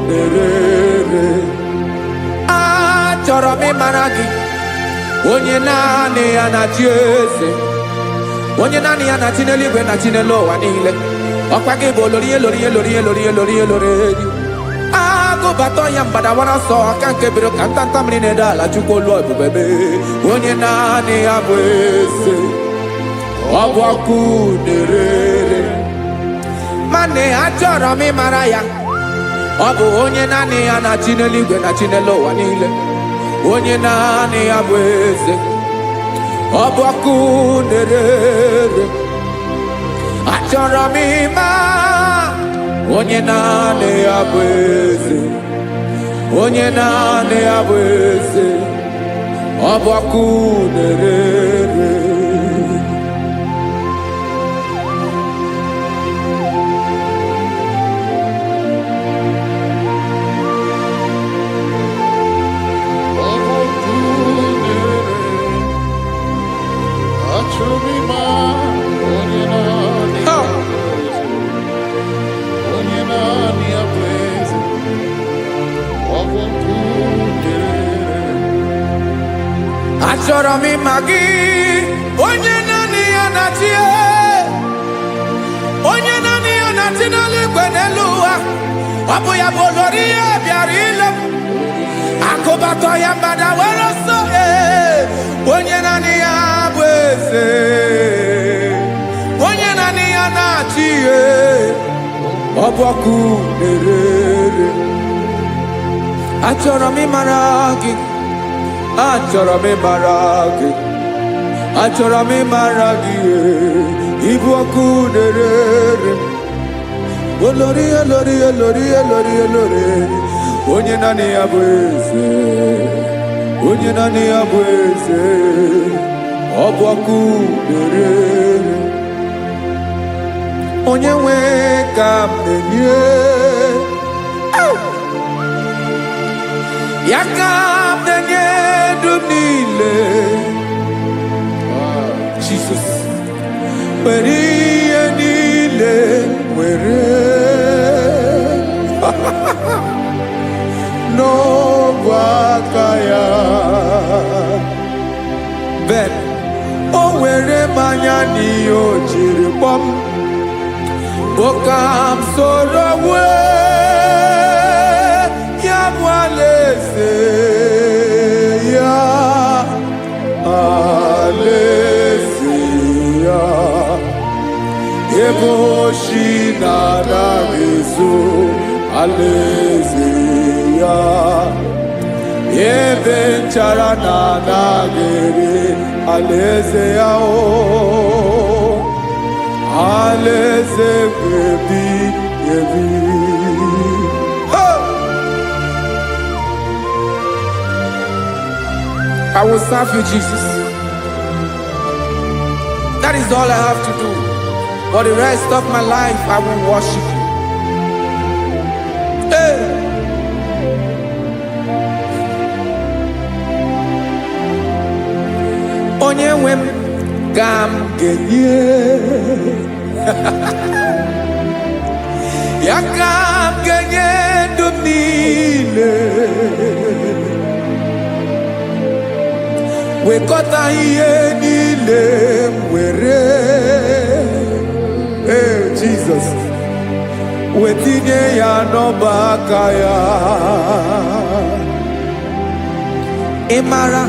na-ere ere. Achọrọ m ịmara gị onye naanị ya na-achị eze, onye naanị ya na-achị n'eluigwe na chi n'elu ụwa niile. Ọkwa gị bụ olori elori elori elori elori elori enyi agụbata ya mgbadawara ọsọ aka nke biro ka ntanta mmiri na-ede ala chukwu olu ebube mee onye naanị ya bụ eze ọ bụ ọkụ na-ere ere. Mana achọrọ m ịmara ya, ọ bụ onye naanị ya na-achị n'eluigwe na chi n'elu ụwa niile, onye naanị ya bụ eze. Ọ bụ ọkụ na-ere. Achọrọ m ịma onye naanị ya bụ eze, onye naanị ya bụ eze. Ọ bụ ọkụ na-ere. Ọ bụ ọkụ na-ere. Achọrọ m ịma onye naanị ya bụ eze. Onye naanị ya bụ eze. Ọ bụ ọkụ na-ere. Achọrọ m ịma gị, onye naanị ya na-achị, onye naanị ya na-achị n'eluigwe n'elu ụwa. Ọ bụ ya bụ olori ihe bịara ile m akụbatọ ya mgbada were ọsọ. Ee, onye naanị ya bụ eze, onye naanị ya na-achị. Ee, ọ bụ ọkụ na-ere. Achọrọ m ịmara gị, achọrọ m ịmara gị, achọrọ m ịmara gị. Ee, ịbụ ọkụ na-ere. Olori, olori, olori, olori, olori, onye naanị ya bụ eze, onye naanị ya bụ eze. Ọ bụ ọkụ na-ere. Onye nwe ka m na-enye ya, ka m na-enye ndụ m niile. Jesus, were ihe niile, were n'ogwe aka ya. Ben o were mmanya n'ihe o jiri kpọm bụ ka m soro wee ya bụ alaeze ya, alaeze ya, ebe oshi na-anaghị ezo, alaeze ya, ebe nchara na-anaghị ere, alaeze ya o, alaeze ebi ebi. Hey! I will serve you, Jesus. That is all I have to do. For the rest of my life, I will worship you. Hey! Onye nwe m ka m ga-enye ya, ka m ga-enye ndụ m niile. Wekọta ihe niile m were. Ee, Jizọs, wetinye ya n'ọba aka ya. Ị mara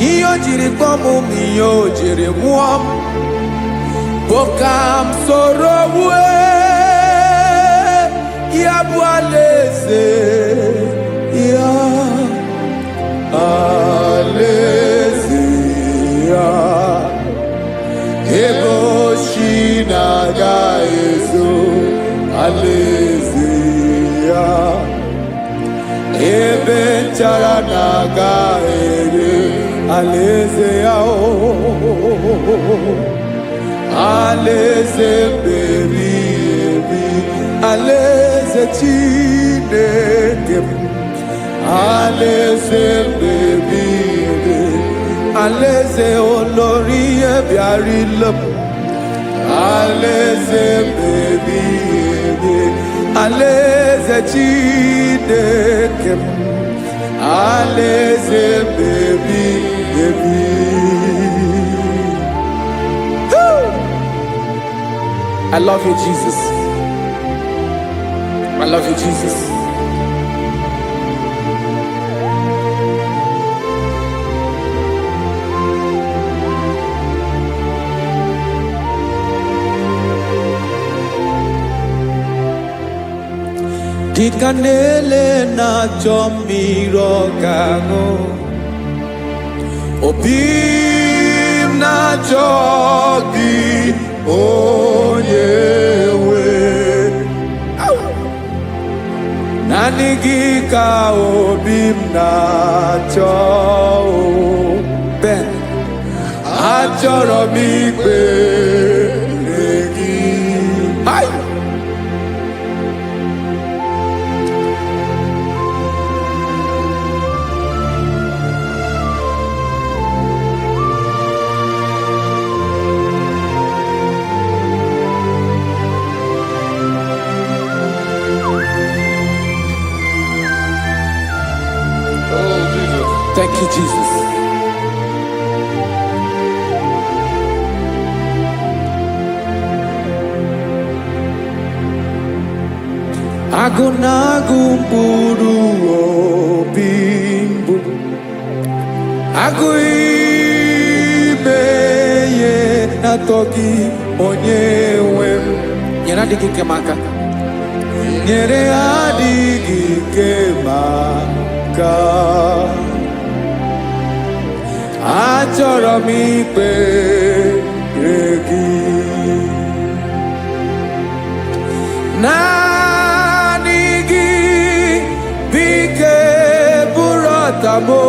ihe o jiri kpọọ m ma ihe o jiri nwụọ m bụ ka m soro wue ya bụ alaeze ya, alaeze ya, ebe oshi na-aga ezo, alaeze ya, ebe nchara na-aga ere, alaeze ya o, alaeze mbebi ebi, alaeze Chineke m, alaeze mbebi ebi, alaeze olori ihe bịara ile m, alaeze mbebi ebi, alaeze Chineke m, alaeze mbebi ebi. I love you, Jesus. I love you, Jesus. Dịka na-ele na-achọ mmiri ọ ga-aṅụ, obi m. na-achọ gị, onye nwe. Naanị gị ka obi m na-achọ o. Ben, achọrọ m ikpere gị. Hai! Oh, Jesus. Thank you, Jesus. Agụ na-agụ mkpụrụ obi mbụ, agụ ime ihe na-atọ gị, onye nwe m. Nyere adịghị ike m aka. Nyere adịghị ike m aka. Achọrọ m ikpere gị. Naanị gị bụ ike bụrụ ọtamo.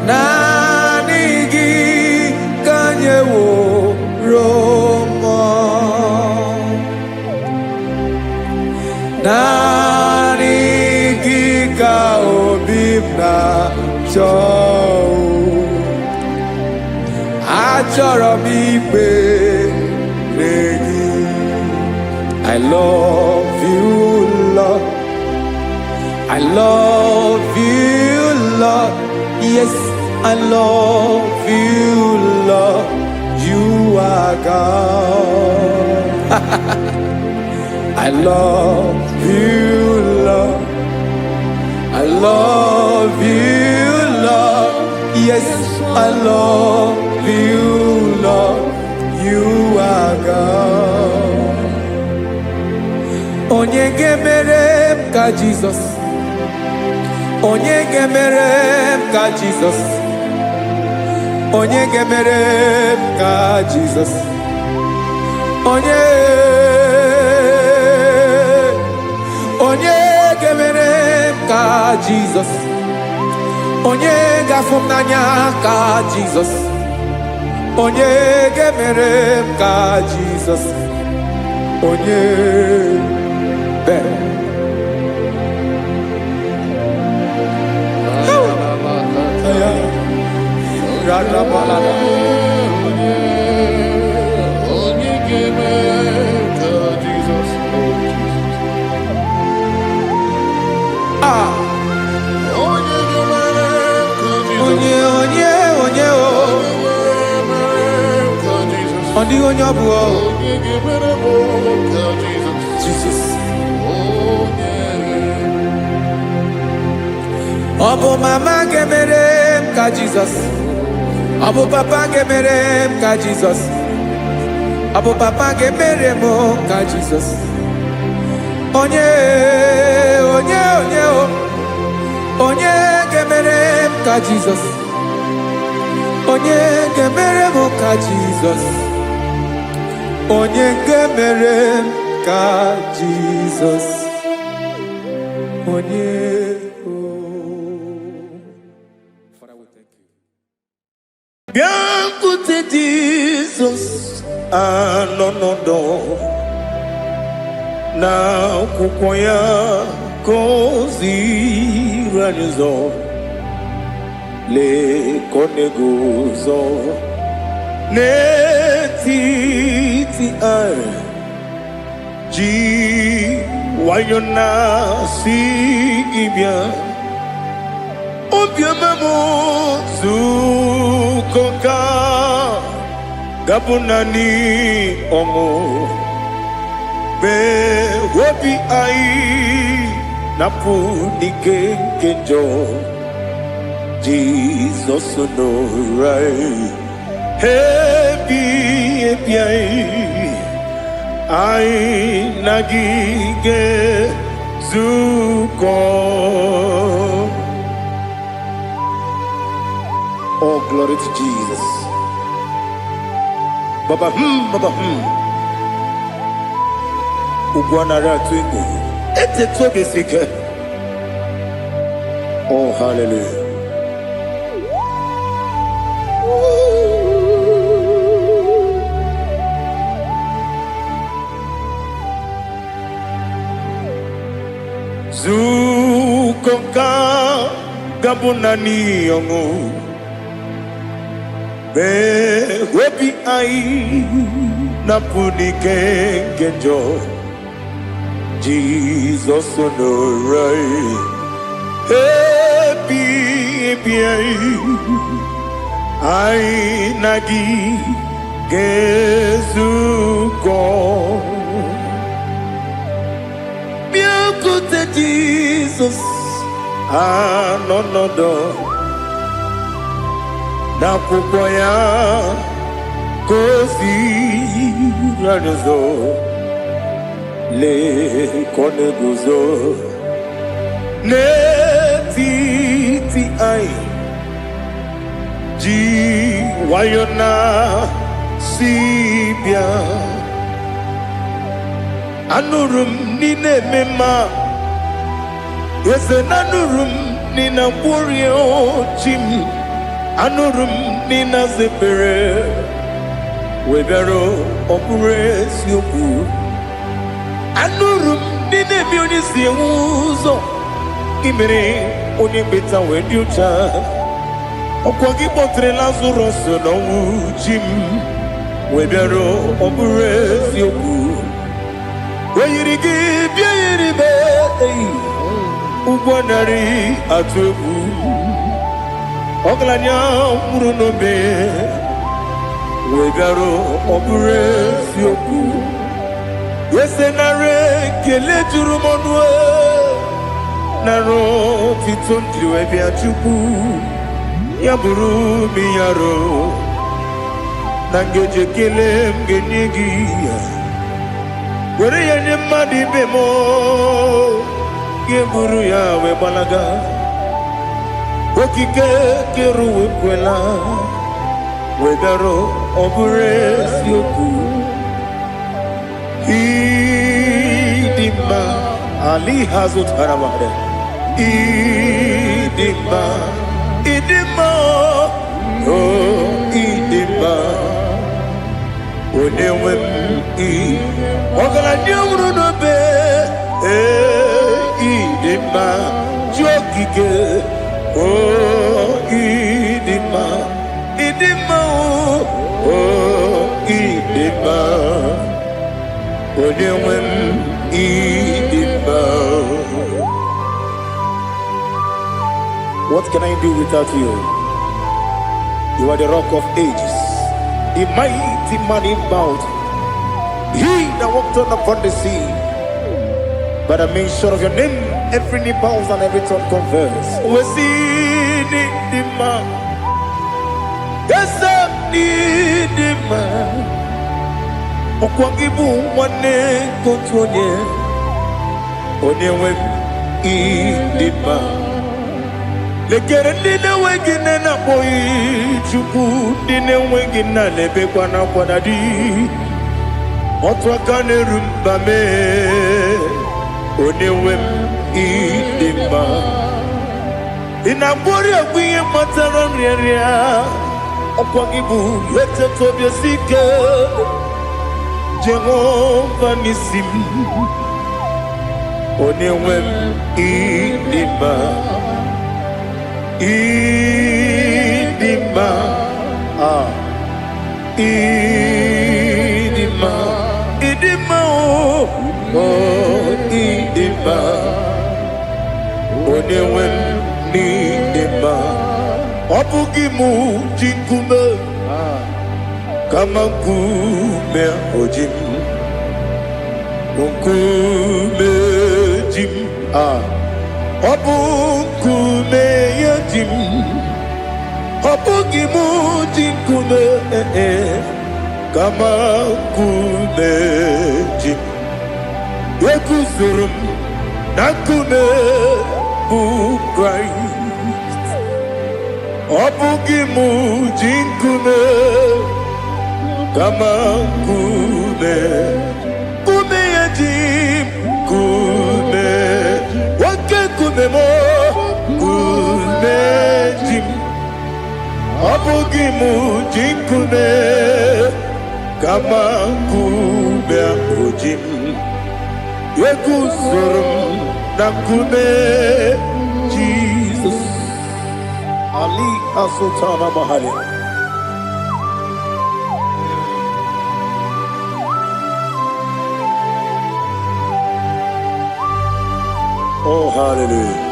Naanị gị ka nyeworo mmụọ. Naanị gị ka obi m na-achọ. Achọrọ m ikpere gị. I love you, Lord. I love you, Lord. Yes, I love you, Lord. You are God. I love you, Lord. I love you, Lord. Yes, I love you, Lord. You are God. Onye ga-emere m ka Jizọs? Onye ga-emere m ka Jizọs? Onye ga-emere m ka Jizọs? Onye, onye ga-emere m ka Jizọs? Onye ga-afụ m n'anya ka Jizọs? Onye ga-emere m ka Jizọs? Onye bere. Ya. Radabalada. Onye ga-eme ka Jizọs, oh Jesus. Ah, Onye ga-emere ka Jizọs. Onye, onye, onye o. Onye ga-emere ka Jizọs. Ọ dịghị onye ọ bụ o. Onye ga-emere m ka Jizọs. Jizọs. Onye. Ọ bụ mama ga-emere m ka Jizọs? Ọ bụ papa ga-emere m ka Jizọs? Ọ bụ papa ga-emere m ka Jizọs? Onye, onye, onye o. Onye ga-emere m ka Jizọs? Onye ga-emere m ka Jizọs? Onye ga-emere m ka Jizọs? Onye o. Father, we thank you. Bịakwute Jizọs, anọ n'ọdọ na akwụkwọ ya ka o ziri anyị ụzọ. Lee ka ọ na-eguzo n'etiti anyị, ji nwayọ na-asị gị bịa. Obiọma m zukọ ka gabụ naanị ọṅụ mee obi anyị napụ n'ike nke njọ. Jizọs nọrọ anyị ebi ebi, anyị anyị na gị ga-ezukọ. Oh, glory to Jesus. Baba baba Ugwu anara atụ egwu. Etetu obi si ike. Oh, hallelujah. Nzukọ nka ga-abụ naanị ọṅụ. Mee obi anyị na-apụ n'ike nke njọ. Jizọs nọrọ anyị ebi ebi anyị anyị na gị ga-ezukọ. Bịakwute Jizọs anọ nọdụ n'akwụkwọ ya ka o ziri anyị ụzọ. Lee ka ọ na-eguzo n'etiti anyị ji nwayọ na si bịa. Anụrụ m n'ị na-eme mma, eze na anụrụ m n'ị na-agwọrị chi m. Anụrụ m n'ị na-aza ekpere wee bịara, ọ bụrụ eziokwu. Anụrụ m n'ị na-eme onye si enwe ụzọ gị mere onye mkpeta wee dị ụcha. Ọkwa gị kpọtere Lazarọs n'ọnwụ, chi m, wee bịara, ọ bụrụ eziokwu. O yiri gị bịa yiri m eyi ụgbọ narị atụ egwu. Ọgaranya nwụrụ n'obe wee bịara, ọ bụrụ eziokwu. Eze, nara ekele juru m ọnụ, nara otito m jiri wee bịa. Chukwu, ya bụrụ m yaro na ngeji ekele m ga-enye gị ya, were ya nye mmadụ ibe m, ga-eburu ya wee gbalaga. Okike kere uwe kwela wee bịara, ọ bụrụ eziokwu. Ịdị mma ali ha zụtara mmadụ. Ịdị mma, ịdị mma, o ịdị mma, onye nwe m. Ị ọgaranya nwụrụ n'obe, ee, ịdị mma, chi okike, o ịdị mma, ịdị mma, o ịdị mma, onye nwe m, ịdị mma. What can I do without you? You are the Rock of Ages, the mighty man in battle, he that walked on upon the sea. By the mention of your name, every knee bows and every tongue confess. We see the man. Yes, the man. Ọkwa gị bụ nwanne nke otu onye, onye nwe m, ịdị mma. Lekere ndị na-enweghị nne na-akpọghị Chukwu, ndị na-enweghị nna na-ebekwa na akwada di otu aka na-eru mba mee. Onye nwe m, ịdị mma. Ị na-agbọrị egwu ihe kpatara nrịanrịa. Ọkwa gị bụ eteta obi esi ike, Jehova n'isi m. Onye nwe m, ịdị mma, ịdị mma, ah, ịdị mma, ịdị mma, o oh, ịdị mma, onye nwe m, n'ịdị mma. Ọ bụghị mụ ji nkume, kama nkume o ji m, nkume ji m, ah, ọ bụ nkume ya ji m. Ọ bụghị mụ ji nkume, eh, eh, kama nkume ji m. Eguzoro m na nkume bụ Kraịst. Ọ bụghị mụ ji nkume. Kama nkume, nkume ya ji m, nkume, oke nkume m, nkume ji m. Ọ bụghị m ji nkume, kama nkume ahụ ji m. Eguzoro m na nkume Jizọs. Ali Asultana Mahali. Oh, hallelujah.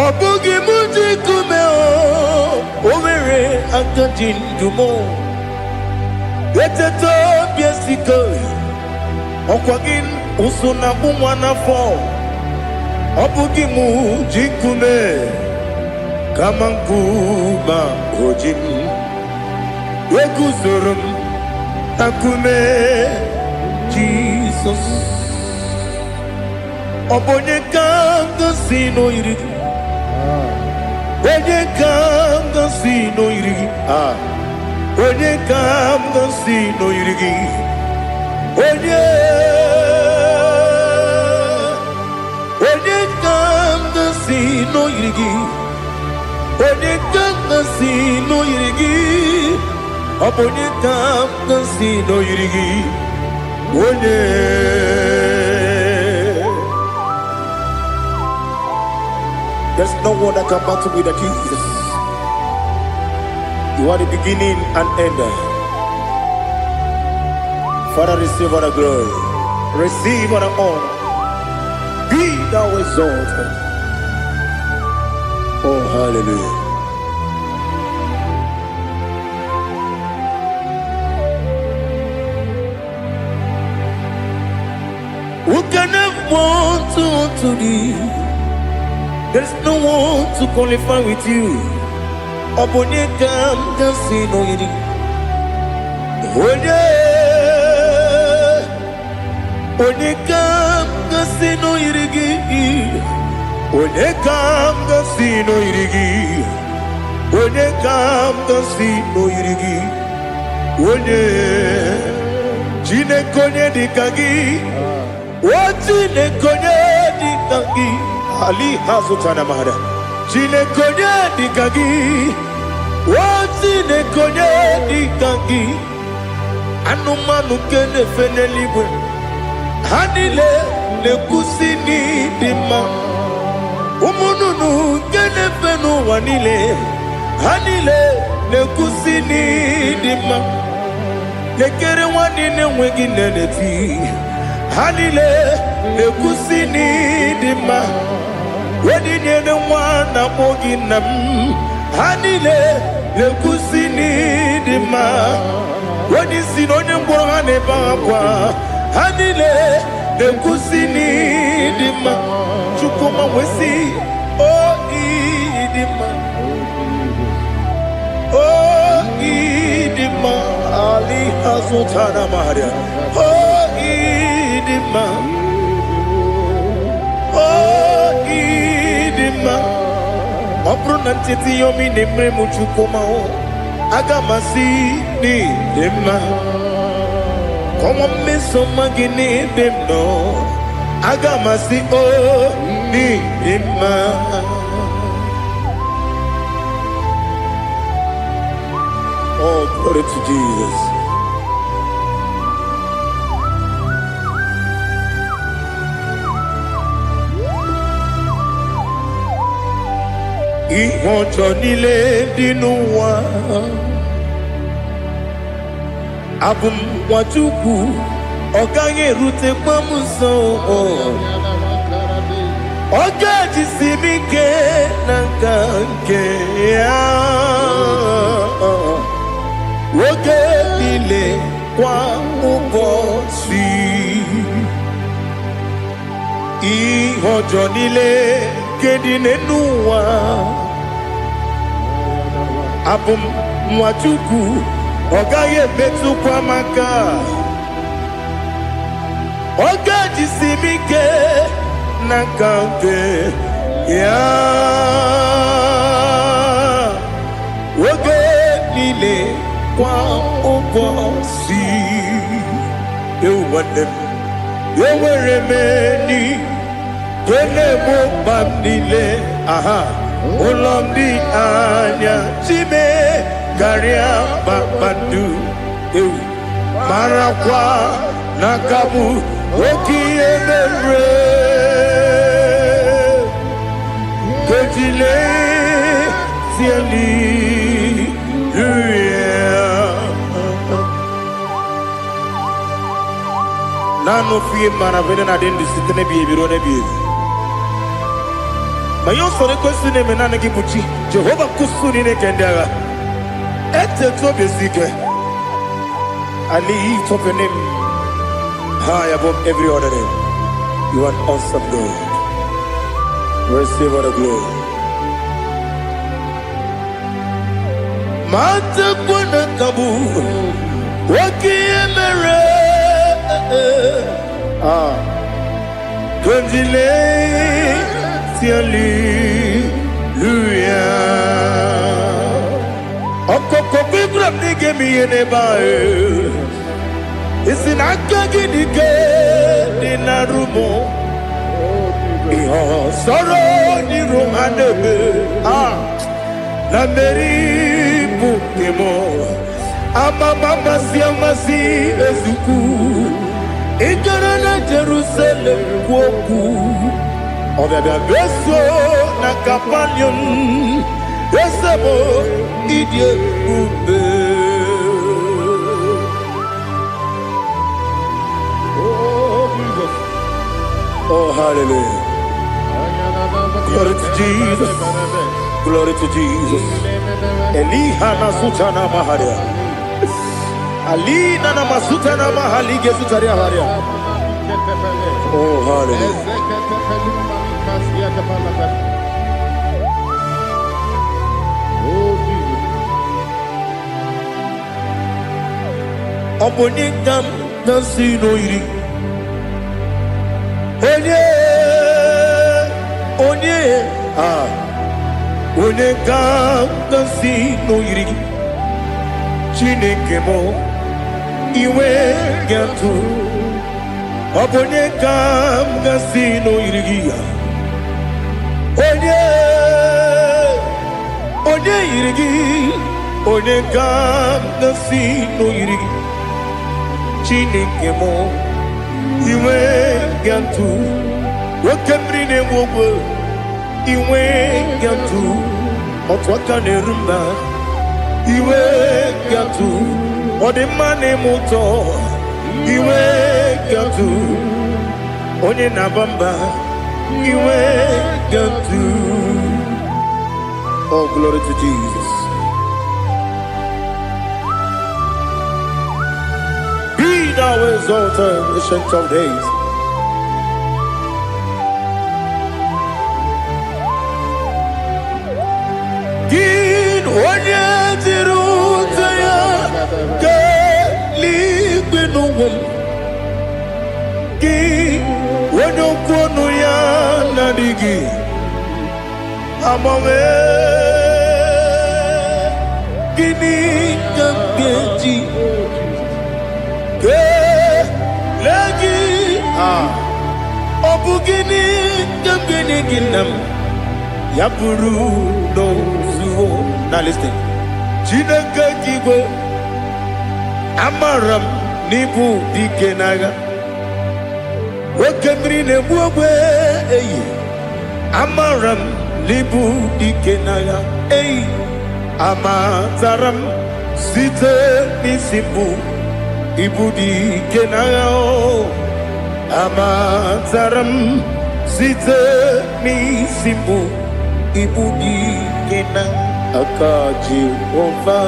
Ọ bụghị m ji nkume o, o nwere aka ji ndụ m. Eteta obi esike, ọkwa gị ụsụ na akpụ nwa n'afọ. Ọ bụghị m ji nkume, kama nkume o ji m. Eguzoro m na nkume Jizọs. Ọ bụ onye ka m gosi n'oyiri gị? Onye ka m gosi n'oyiri gị? Ah. Onye ka m gosi n'oyiri gị? Onye? Onye ka m gosi n'oyiri gị? Onye ka m gosi n'oyiri gị? Ọ bụ onye ka m gosi n'oyiri gị? Onye? There's no one that can battle with the Jesus. You are the beginning and end. Father, receive all the glory. Receive all the honor. Be thou exalted. Oh, hallelujah. Who can have one to thee? There's no one to qualify with you. Ọ bụ onye ka m ga-asị n'oyiri? Onye? Onye ka m ga-asị n'oyiri gị? Onye ka m ga-asị n'oyiri gị? Onye ka m ga-asị n'oyiri gị? Onye? Chineke, onye dị ka gị? O Chineke, onye dị ka gị? Ali hazụtana mara. Chineke, onye dị ka gị? O Chineke, onye dị ka gị? Anụmanụ nke na-efe n'eluigwe, ha niile na-ekwusi n'ịdị mma. Ụmụ nnụnụ nke na-efe n'ụwa niile, ha niile na-ekwusi n'ịdị mma. Lekere nwa niile enweghị nne na-eti, ha niile na-ekwusi n'ịdị mma. Onye nyere nwa na-akpọ gị nna m, ha niile na-ekwusi n'ịdị mma. Onye isi na onye ngwọrọ, ha na-ebe akwa, ha niile na-ekwusi n'ịdị mma. Chukwuma wee o ịdị mma, o ịdị mma. Ali azụtara maria. O ịdị mma, o ịdị mma. Ọ bụrụ na ntịtị ihe omi na-emere m, Chukwuma o, aga m asị n'ịdị mma. Kọnwa mmeso mma gị n'ebe m nọ, aga m asị o n'ịdị mma. Oh, glory to Jesus. Ihe ọjọọ niile dị n'ụwa, abụ m Nwachukwu, ọ gaghị erutekwa m nso. Ọ ga-ejisi m ike na nka nke ya oge niile, kwa ụbọchị. Ihe ọjọọ niile nke dị n'ụwa, abụ m Nwachukwu. Ọ gaghị emetụkwa m aka. Ọ ga-ejisi m ike n'aka nke ya oge niile, kwa ụbọchị. Ewu nwanne m, enwere m enyi nke na-egbo mkpa m niile. Aha ụlọ m dị anya chime karịa kpakpando. Ewu, marakwa na aka bụ oke ihe mere kejile tieli. Naanị ofu ihe mara bụ na-adị ndụ site n'ebighị ebi ruo n'ebighị ebi. Ma ihe usoro ekwesị na-eme, naanị gị bụ chi Jehova nkwụsị niile nke ndị agha. Etetu obi esi ike. I lift up your name high above every other name. You are an awesome God. Receive all the glory. Ma tekwana kabu oke ihe mere. Ah, kondile hallelujah. Ọkụkọ Ibrahim n'ige m ihe n'ebe ahụ. Isi na aka gị dị ike dị na rumo. Ihe ọsọrọ n'iru ha na-eme. Ah, na mmeri bụ nke m. Amama amasị amasị ezukwu. Ijere na Jerusalem kwu okwu. Ọbịabịa beso na Kapanium. Eze m, ịdị ebube. Oh, Jesus. Oh, hallelujah. Glory to Jesus. Glory to Jesus. Eliha na sutana maharia. Alina na masutana mahalige sutaria haria. Oh, hallelujah. Oh, Jesus. Ọ bụ onye ka m na-si n'oyiri. Onye, onye, ah, onye ka m na-si n'oyiri gị. Chineke m, iwe ga-atụ. Ọ bụ onye ka m ga-si n'oyiri gị ya. Onye, onye yiri gị, onye ka m ga-si n'oyiri gị. Chineke m, iwe ga-atụ. Oke mmiri na-egbu ogwe, iwe ga-atụ. Otu aka na-eru mba, iwe ga-atụ. Ọ dị mma na-eme ụtọ, iwe ga-atụ. Onye na-aba mba, iwe ga-atụ. Oh, glory to Jesus. Be thou exalted, Ancient of Days. Gị onye jiri ute ya kelee n'ụwa m. Gị onye okwu ọnụ ya na-adịghị agbanwe. Gịnị ka m ga-eji kelee gị? Ah, ọ bụ gịnị ka m ga-enye gị, nna m, ya bụrụ n'ozuo na listen? Chineke gị igwe, amara m n'ịbụ dike n'agha. Oke mmiri na-egbu ogbe eyi, amara m n'ịbụ dike n'agha eyi. Amatara m site n'isi mbụ, ịbụ dike n'agha o. Amatara m site n'isi mbụ, ịbụ dike na aka Jehova.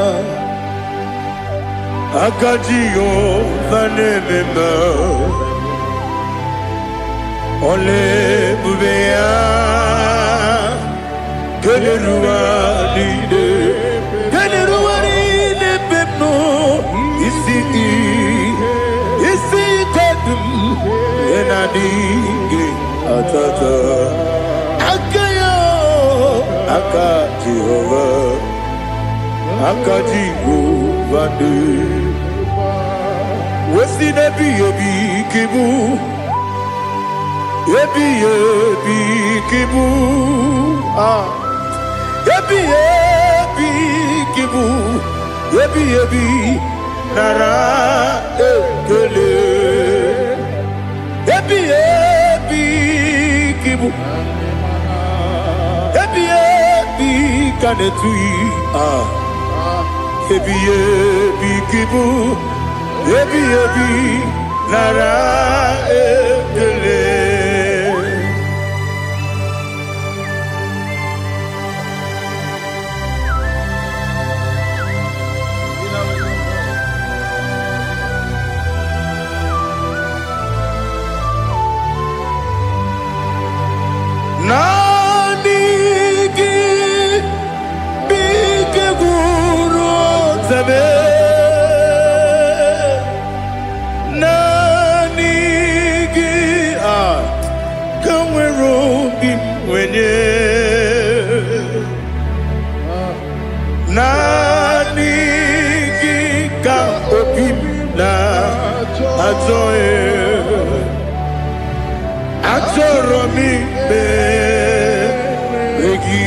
Aka Jehova na-eme mma. Ọla ebube ya keneruwa niile, keneruwa niile ebe m nọ. adịghị atata. Aka ya, aka Jehova, aka Jehova dị wesi n'ebighị ebi ka ịbụ, ebighị ebi ka ịbụ, ah, ebighị ebi ka ịbụ, ebighị ebi, nara ekele. Ebighị ebi ka ịbụ, ebighị ebi ka na-etughị, ah, ebighị ebi ka ịbụ, ebighị ebi, nara ekele. Naanị gị bụ ike gwụrụ ọtebe. Naanị gị a ka nwere obi m nwenye. Naanị gị ka obi m na-achọ. Achọrọ m ikpere gị.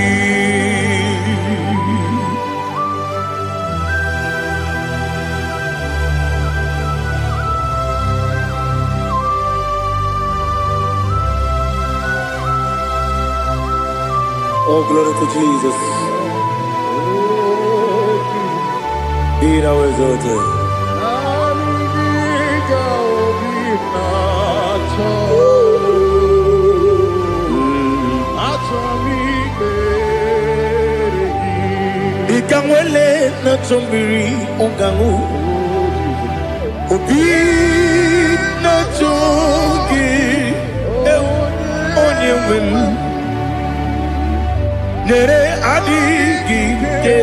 Oh, glory to Jesus. Be thou exalted. Ị ka nwele na-achọ mmiri ụganwụ, obi na-achọ gị, ewu, onye nwe m nyere adịghị ike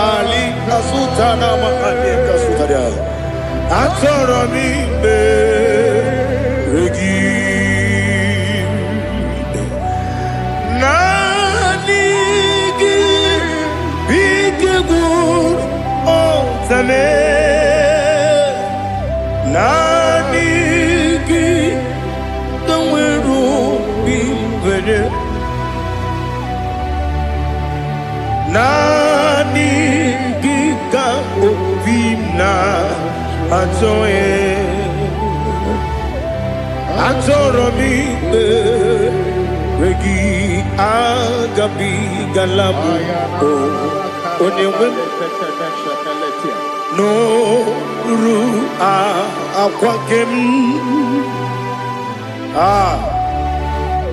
ali kasụta na amahadị kasụtara. Achọrọ m ikpere gị. Naanị gị bụ ike gwụrụ ọtame. Naanị gị ka nwere obi nwere. Naanị gị ka obi m na-achọ. Achọrọ m ikpere gị. Agabigala m o, onye nwe m, n'oru akwa nke m a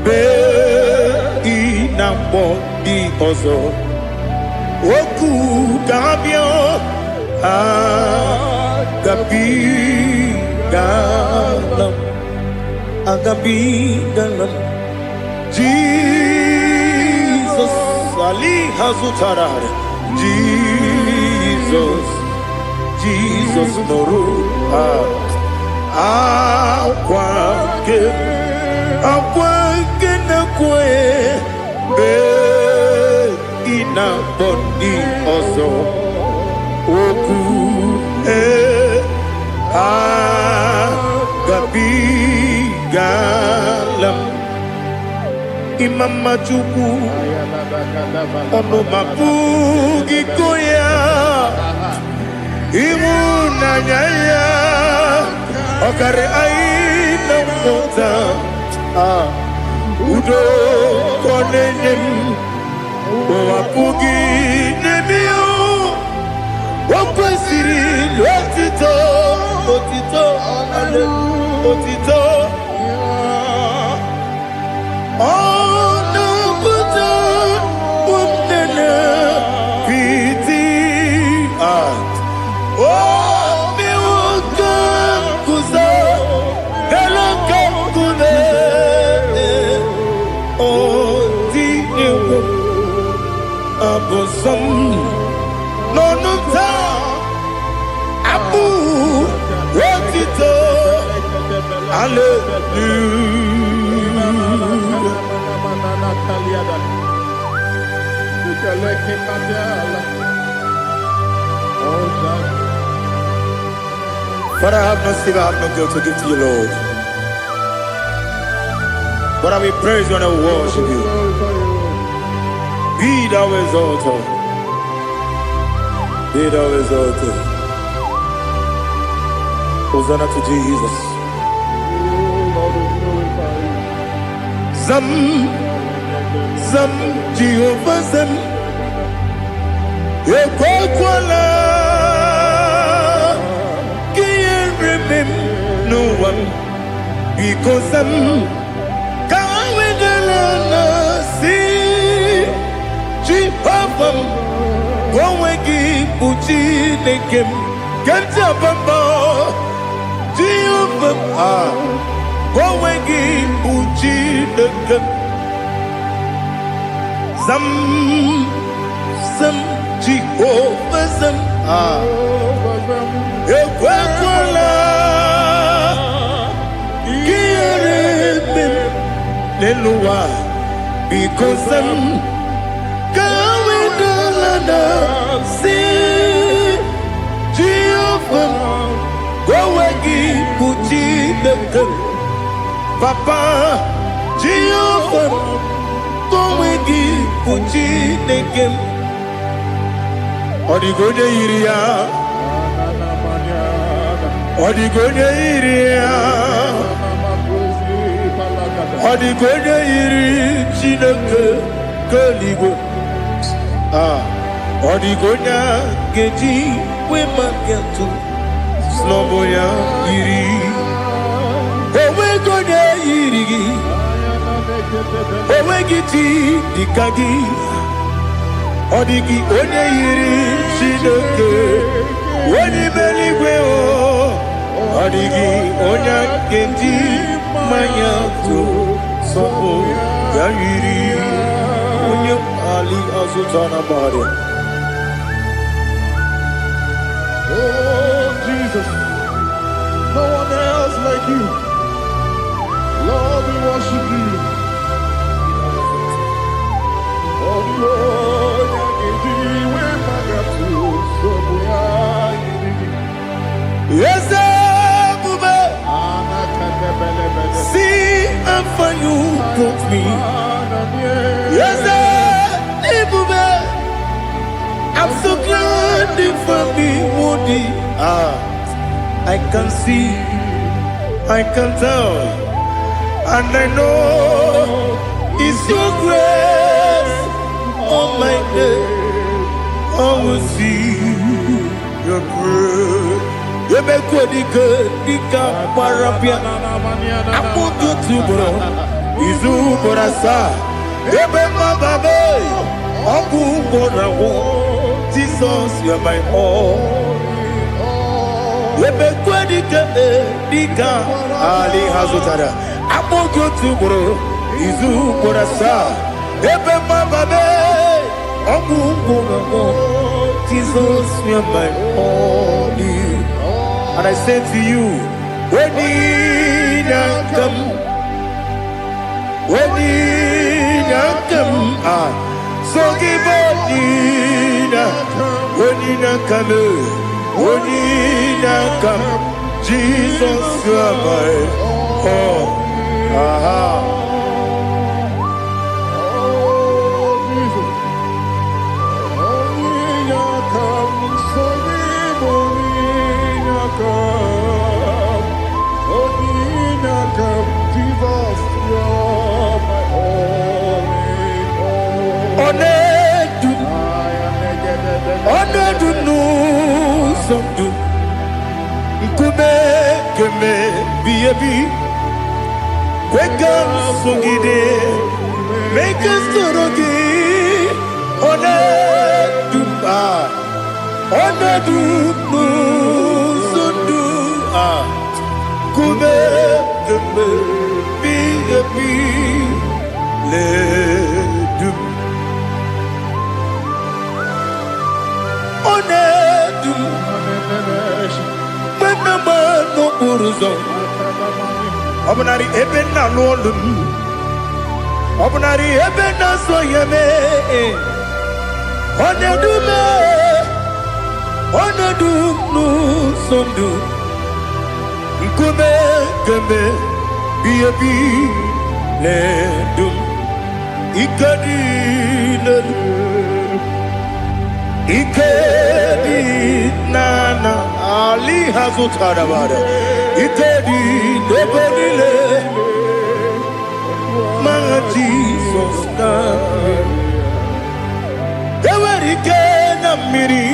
bee ị na mgbọ ndị ọzọ okwu ka ha bịa. Agabigala m, agabigala m. Jizọs ali ha zụtara. Jizọs, Jizọs, nụrụ akwa nke, akwa nke na-ekwe mgbe ị na-akpọ ndị ọzọ okwu. Ee, agabigala m. Ịma mma Chukwu, ọnụ ma pụghị go ya. Ịhụnanya ya ọkarị anyị na mmụta. Ah, udo ka ọ na-enye m, ụwa pụghị n'ebe ya. O kwesịrị otito, otito, otito. Ọ na-apụta ụmụnne piti. Ah, obi nwoke guzo elu nke nkume. Ọ dị egwu abụzọ m n'ọnụ taa, abụ otito, hallelujah. Nataliada. Ukeleke Katiala. Oh, God. Father, I have no silver, I have no gold to give to you, Lord. But I will praise you and I will worship you. Glorify you, Lord. Be thou exalted. Be thou exalted. Hosanna to Jesus. Oh, Lord, we glorify you. Zam, Zam, Jehovah Zam. Ekwekwala ka ihere mee m n'ụwa m. Biko zam, ka wedala na si Jehova m, ka onwe gị bụ Chineke m. Ka ntị abamba Jehova m, ah, ka onwe gị bụ Chineke m. Zam, zam, Jehova zam, ah. Ekwekwala ka ihere mee m n'elu ụwa. Biko zam, ka wedala na si Jehova m, ka onwe gị bụ Chineke m. Papa, Jehova m, ka onwe gị bụ Chineke m. Ọ dịghị onye yiri ya. Ọ dịghị onye yiri ya. Ọ dịghị onye yiri Chineke nke eluigwe. Ah, ọ dịghị onye a ga-eji wee maka atụ sị ya yiri. Onweghị onye yiri gị. Onweghị chi dịka gị. Ọ dịghị onye yiri Chineke onye ime eluigwe o. Ọ dịghị onye ga-eji mmanya tụ sọpụ ya yiri onye ali azụta na mmadụ. Oh, Jesus. No one else like you. Lord, we worship you. Oh, the Lord, Eze ebube, see how far you brought me. Eze ebube, I'm so glad you found me worthy. Ah, I can see, I can tell, and I know it's your grace on my day. I will see your grace. Ebekwe dike gbara bịa akpụkpọ otu ugboro izu ugboro asaa ebe mmababe ọgwụ ugboro agwụ. Jesus, you are my all. Ebekwe dike dike ali ha zụtara akpọ gị otu ugboro izu ugboro asaa ebe mmababe ọgwụ ugboro agwụ. Jesus, you are my all. And I say to you, when you come, when you come, ah, so give when you come, when you come, Jesus, you are my all. Aha. Oh, Jesus. Onye come, so come. Onye come, Jesus, you're my only hope. Ọ na-edu, ọ na-edu n'ụzọ ndụ, nkume kemebi ebi, kwe ka m sogide, mee ka m soro gị. Ọ na-edu m, ah, ọ na-edu n'ụzọ ndụ, ah, nkume kemebi ebi ledu m. Ọ na-edu m mgbe m na-agba n'okporo ụzọ, ọ bụnarị ebe m na-alụ ọlụ m. Ọ bụnarị ebe na-asọ ya mee. Ọ na-edu m, ọ na-edu m n'ụzọ ndụ. Nkume kemgbe bi ebi na-edu m. Ike dị n'elu, ike dị n'ala, ali ha zụtara bara. Ike dị n'ebe niile, ma Jizọs ka. Enwere ike na mmiri,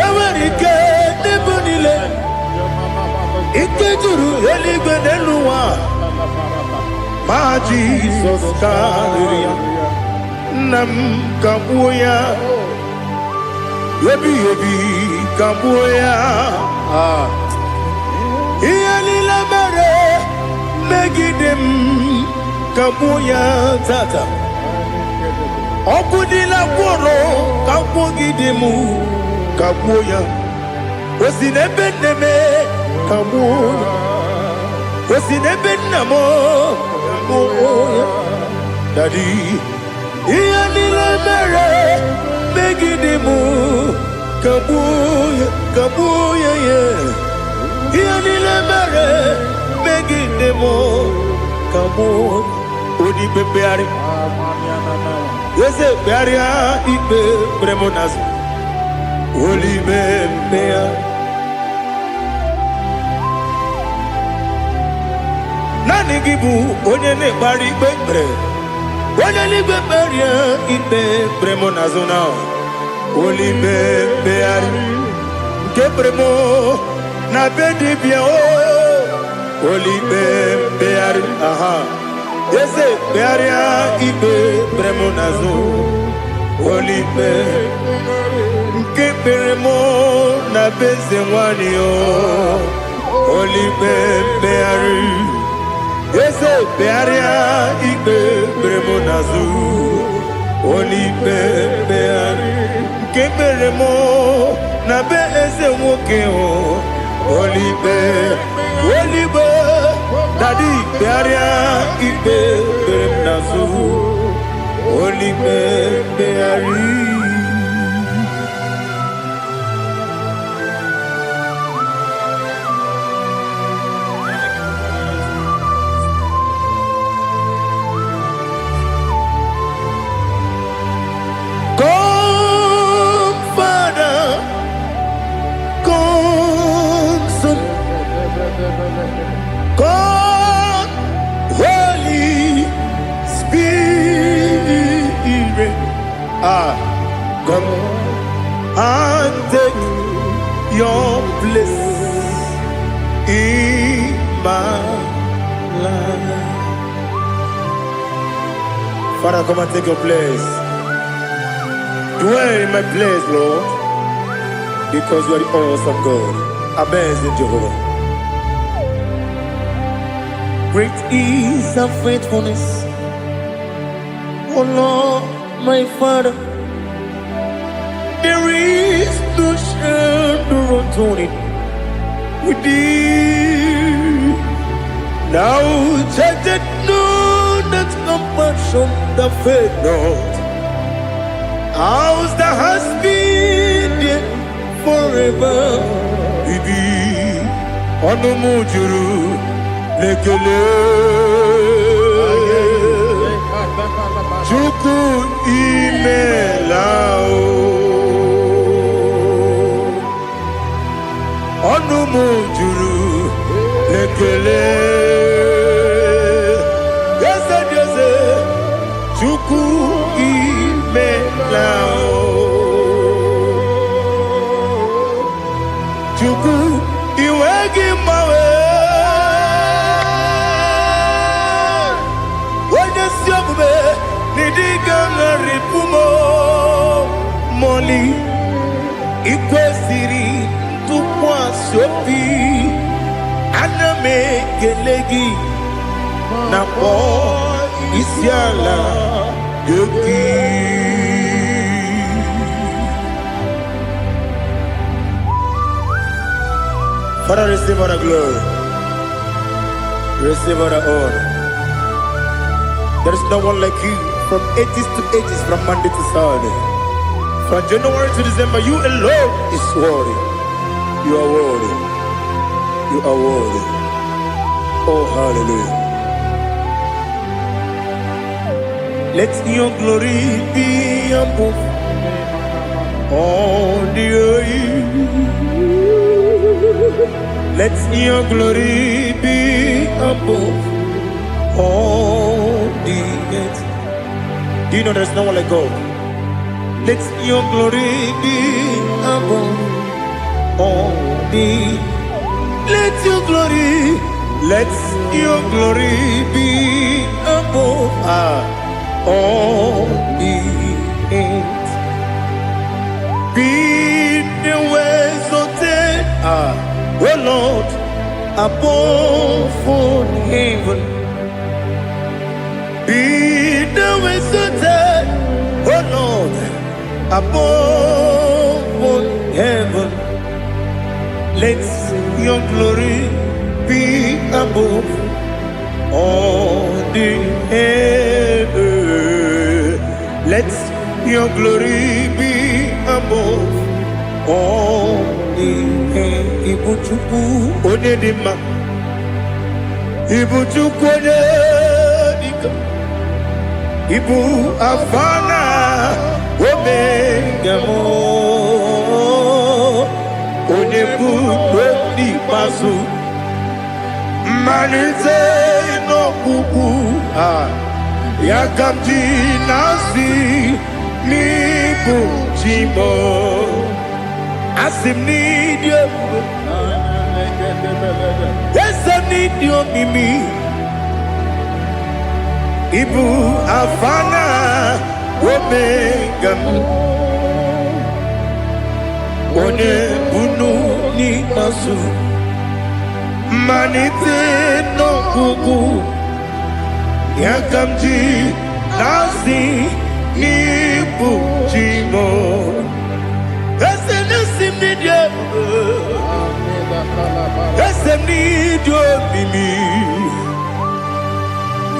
enwere ike n'ebe niile. Ike juru eluigwe n'elu ụwa, ma Jizọs karịrị ya. Nna m, kagbuo ya, ebighị ebi kagbuo ya. Ah. Ihe niile mere megide m, kagbuo ya tata. Ọkụ dịla gwọrọ kagbugide m, kagbuo ya. O si n'ebe nne m, kagbuo ya. O si n'ebe nna m, kagbuo ya. Daddy, ihe niile mere megide m, kagbuo ya, kagbuo ya ya. Ihe niile mere megide m, kagbuo. Onye ikpe mkpegharị, eze kpegharịa ikpe kpere m n'azụ. Olime mkpegharị. Naanị gị bụ onye na-ekpegharị ikpe kpere. Onye n'igwe, kpegharịa ikpe kpere m n'azụ na olime mkpegharị nke kpere m na be dibịa o. Olime mkpegharị, aha, eze kpegharịa ikpe kpere m n'azụ. Olime nke kpere m na be eze nwanyị o. Olime mkpegharị, eze kpegharịa ikpe kpere m n'azụ. Olime mkpegharị nke kpere m na be eze nwoke o. Olime, olime, daddy, kpegharịa ikpe kpere m n'azụ. Olime mkpegharị. Come, Father, come, Son, come, Holy Spirit. Ah, come and take your place in my life. Father, come and take your place. Dwell in my place, Lord, because you are the awesome God, amazing Jehovah. Great is thy faithfulness, O Lord, my Father. There is no shadow of turning with thee. Thou changest not thy compassions, they fail not. As thou hast been there forever. Ibi ọnụ m juru n'ekele. Chukwu, imela o. Ọnụ m juru n'ekele. Eze dị eze, Chukwu, imela o. Chukwu, iwe gị mgbanwe. Onye si omume n'ịdịga ngarịpụ m mọli. Ị kwesịrị ntụkwasị obi. Ana m ekele gị na kpọọ isi ala nye gị. Father, receive all the glory. Receive all the honor. There is no one like you from ages to ages, from Monday to Saturday. From January to December, you alone is worthy. You are worthy. You are worthy. Oh, hallelujah. Let your glory be above all the earth. Let your glory be above all the earth. Do you know there's no one like God? Let your glory be above all the. Let your glory, let your glory be above all the earth. Be thou exalted, O Lord, above all heaven. Be thou exalted, O Lord, above all heaven. Let your glory be above all the earth. Let your glory be above all the earth. Ibu Chukwu onye dị mma. Ibu Chukwu onye dịka. Ibu Alfa na Omega m. Onye bụ n'ikpeazụ. Mmalite n'ọgwụgwụ a ya ka m ji na-asị n'ịbụ chi m. Asị m n'ịdị ebube, eze m n'ịdị omimi, ịbụ Alfa na Omega m, onye bunu n'ikpeazụ, mmalite n'ọgwụgwụ, ya ka m ji na-asị n'ịbụ chi m. Eze na-esi m n'ịdị ebube, eze m n'ịdị omimi,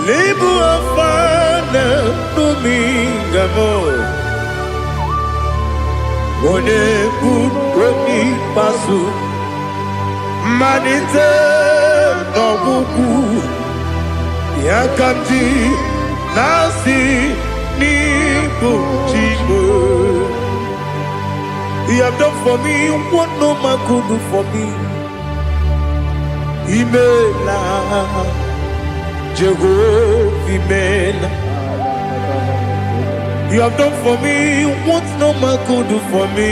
n'ịbụ Alfa na Omega m, onye bụ onye ikpeazụ, mmalite n'ọgwụgwụ, ya ka m ji na-asị n'ịbụ chi m. You have done for me what no man could do for me. Imela, Jehovah, Imela. You have done for me what no man could do for me.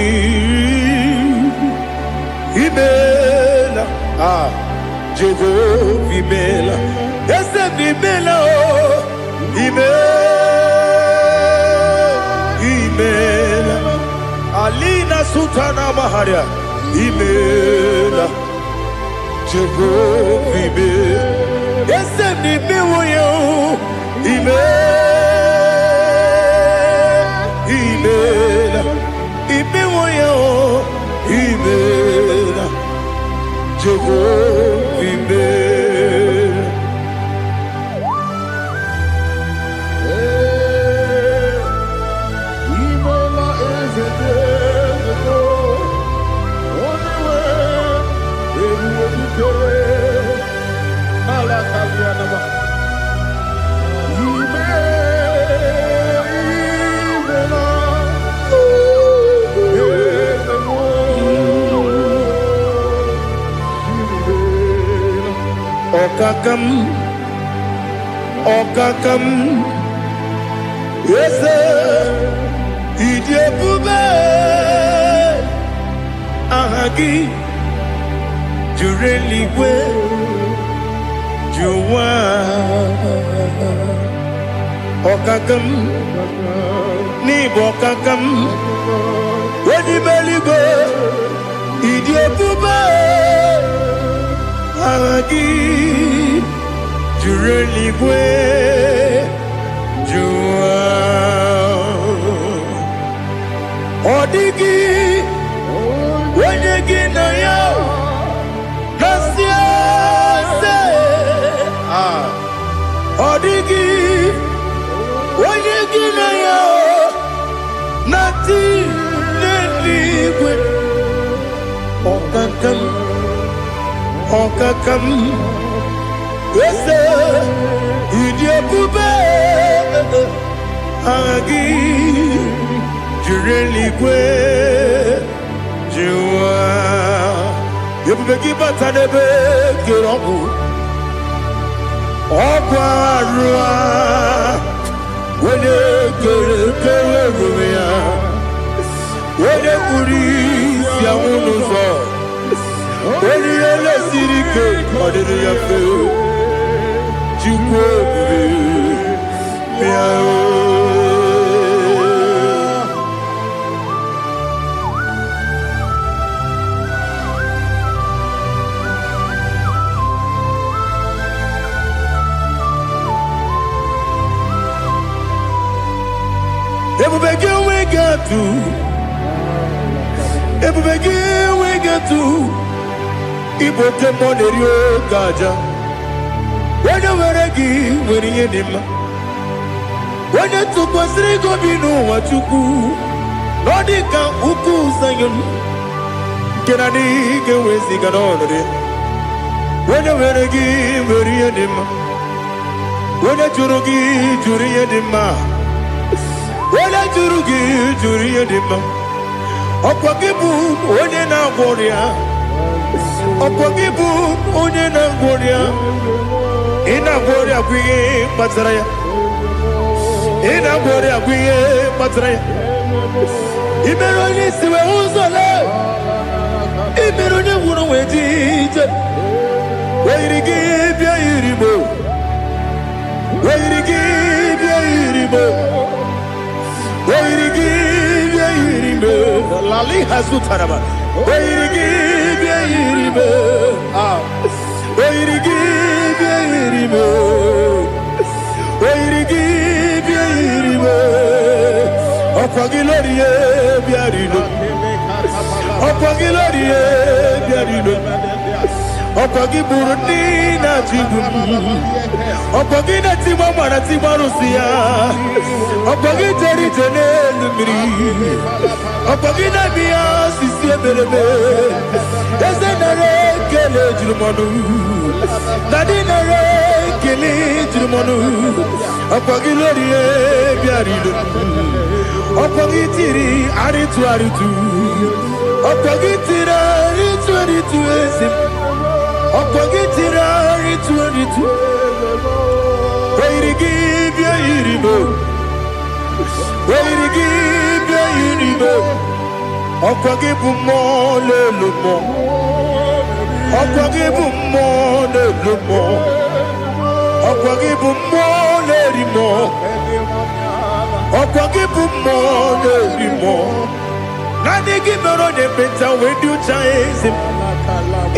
Imela, ah, Jehovah, Imela. Yes, Imela, oh, Imela, Imela. Alina Sultana Maharia, Imela, Jehovah, Imela. Yes, Imela, Imela, Imela, Imela, Imela, Jehovah, Imela. Imela eze dị eze onye nwe ebube dike ala kalianama. Ime imela eze mụ imela. Ọkaka m, ọkaka m, eze ịdị ebube, aha gị juru eluigwe ju ụwa. Ọkaka m, n'ịbụ ọkaka m, onye ime eluigwe, ịdị ebube, aha gị juru eluigwe ju ụwa. Ọ dịghị onye gị na ya na-asị eze. Ọ dịghị. Ọkaka m, eze, ịdị ebube, aha gị jiri eluigwe jiwa. Ebube gị bata n'ebe kere ọgwụ, ọgwụ arụ a, onye kere kere ruru ya, onye kpuru isi anwụ n'ụzọ, onye ihe lesiri ike ọ dịrị ya mfe. Chukwu ebube, bịa o. Ebube gị enweghị atụ, ebube gị enweghị atụ, ịbụ oke mmụọ na-eri oke aja. Onye nwere gị nwere ihe dị mma. Onye tụkwasịrị gị obi n'ụwa, Chukwu, na ọ dị ka ukwu Zayọn nke na adịghị ga-eweziga n'ọnọdụ ya. Onye nwere gị nwere ihe dị mma. Onye jụrụ gị jụrụ ihe dị mma. Onye jụrụ gị jụrụ ihe dị mma. Ọkwa gị bụ onye na-agwọ ọrịa. Ọkwa gị bụ onye na-agwọ ọrịa. Ị na-agwọ ọrịa bụ ihe kpatara ya. Ị na-agwọ ọrịa bụ ihe kpatara ya. Ị mere onye isi wee hụ ụzọ lee. Ị mere onye gwụrụ wee ji ije. Oyiri gị bịa yiri mo. Oyiri gị bịa yiri mo. Oyiri gị bịa yiri mo. Lali hazutaraba. Oyiri gị bịa yiri mo. Ah. Oyiri gị bịa yiri mo. Oyiri gị bịa yiri mo. Ọkwa gị lórí yẹ bịa rilo. Ọkwa gị lórí yẹ bịa rilo. Ọkwa gị gburu ndị na-achị igbu m. Ọkwa gị na-etigbu agbara tigbu arụsị ya. Ọkwa gị jere ije n'elu mmiri. Ọkwa gị na-eme ya osisi emereme. Eze nara ekele juru m ọnụ. Dadi nara ekele juru m ọnụ. Ọkwa gị lórí bịara ilo. Ọkwa gị tiri arịtụ arịtụ. Ọkwa gị tiri arịtụ arịtụ eze m. Ọkwa gị tiri arịtụ arịtụ. Oyiri gị bịa yiri m. Oyiri gị bịa yiri m. Ọkwa gị bụ mmụọ n'elu mmụọ. Ọkwa gị bụ mmụọ n'elu mmụọ. Ọkwa gị bụ mmụọ na-eri mmụọ. Ọkwa gị bụ mmụọ na-eri mmụọ. Naanị gị mere onye ekpenta wee dị ụcha eze m.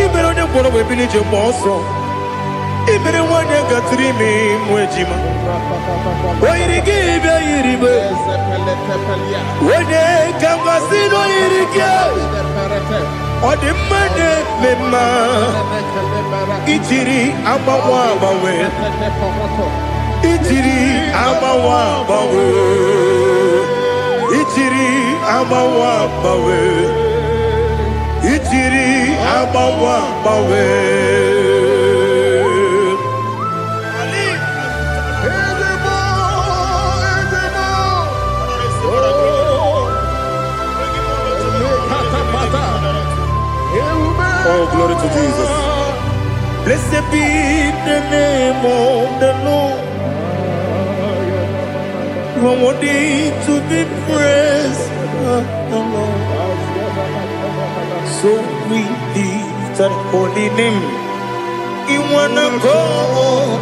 Ị mere onye gwọrọ wee bili ije mgbe ọsọ. Ị mere nwanyị gatụrụ ime mụ ejima. O yiri gị bịa yiri m. Onye ka m gasị na o yiri gị. Ọ dị mma na-eme mma. Ijiri agbanwe agbanwe. Ijiri agbanwe agbanwe. Ijiri agbanwe agbanwe. Ijiri agbanwe agbanwe. Ali. Oh, glory to Jesus. Blessed be the name of the Lord. You are worthy to be praised, the Lord. So we lift that holy name. In one accord,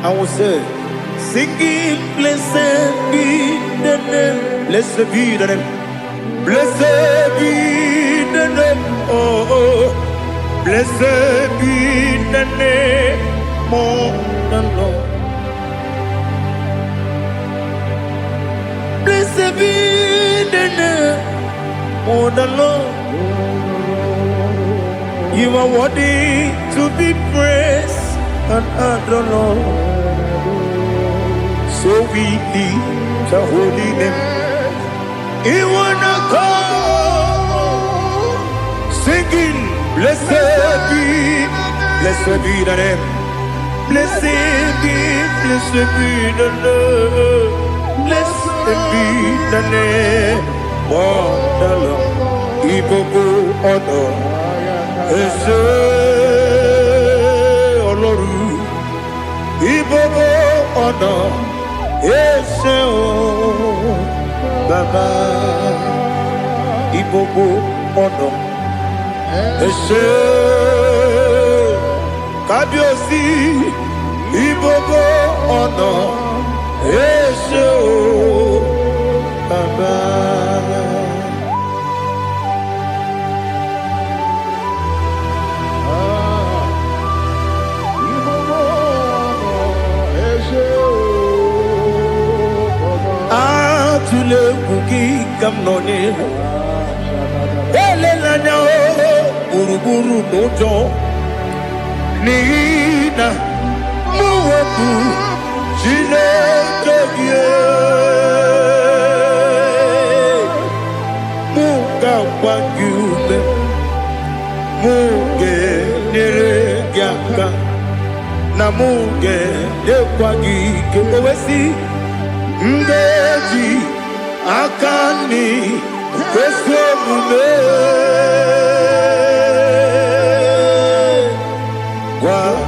I will say, singing, blessed be the name. Blessed be the name. Blessed be the name. Oh, oh. Blessed be the name of the Lord. Blessed be the name of the Lord. You are worthy to be praised and adored, Lord. So we lift the holy name. You wanna come singing, Blessed be, blessed be the name. Blessed be, blessed be the name. Blessed be the name of the Lord. Ìgbogbo ọ̀nà ẹ ṣé Ọlọ́run. Ìgbogbo ọ̀nà ẹ ṣé o Bàbá. Ìgbogbo ọ̀nà ẹ ṣé Kábíyèsí. Ìgbogbo ọ̀nà ẹ ṣé o Bàbá. Ìgbogbo ọ̀nà ẹ ṣé o, Bàbá. Atụla egwu gị ka m nọ n'ihu. Elela anya o gburugburu n'ụjọ n'ihi na mụ bụ Chineke gị. Mụ ga-agba gị ume, mụ ga-enyere gị aka, na mụ ga-enyekwa gị ike. O wee sị, m ga-eji aka nri ezi omume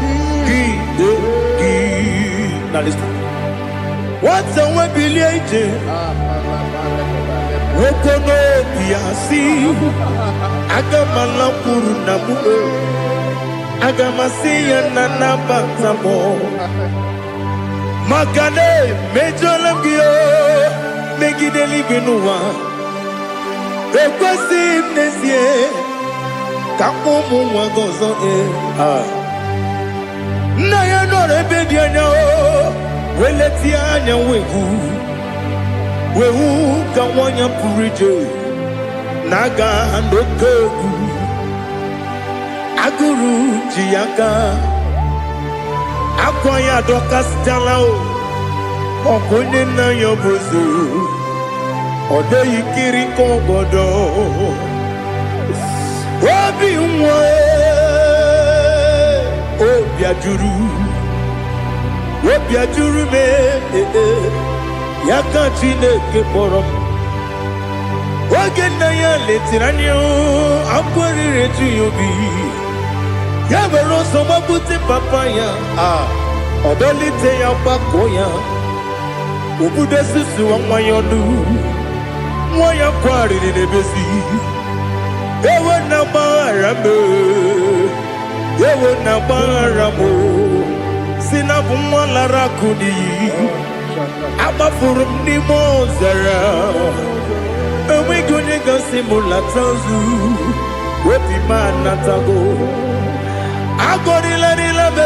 kwagide gị. Na listen. Nwata nwe bilie ije, nwoke n'obi ya si, aga m alakwuru na m, aga m asị ya na nnabata m, maka na emejọla m gị o, megide eluigwe n'ụwa. Ekwesịghị m n'ezie ka mkpọ ụmụ nwa gị ọzọ. Ee, ah. Nna ya nọrọ ebe dị anya o wee letie anya wee hụ wee hụ ka nwa ya pụrụ ije na-aga n'oke egwu. Agụrụ ji ya aka, akwa ya adọkasịchala o. Ọkụ onye nna ya bụ eze, ọ dịghị kiri ka ọgọdọ obi nwa. Obi ajụrụ, obi ajụrụ m. Ee, ya ka Chineke kpọrọ m. Oge nna ya letiri anya, akwa riri eju ya obi. Ya were ọsọ gbapute papa ya, a ọ dọlite ya, gbakọ ya, obudo susuwa nwa ya ọnụ. Nwa ya kwarịrị n'ebezi, ewo na gbaghara m, ewo na gbaghara m, si na bụ nwa lara akụ n'iyi, agbafuru m n'ime ọzara, enweghị onye gasị m lata nzu. Obi m anatago. Agọrịlarịla m,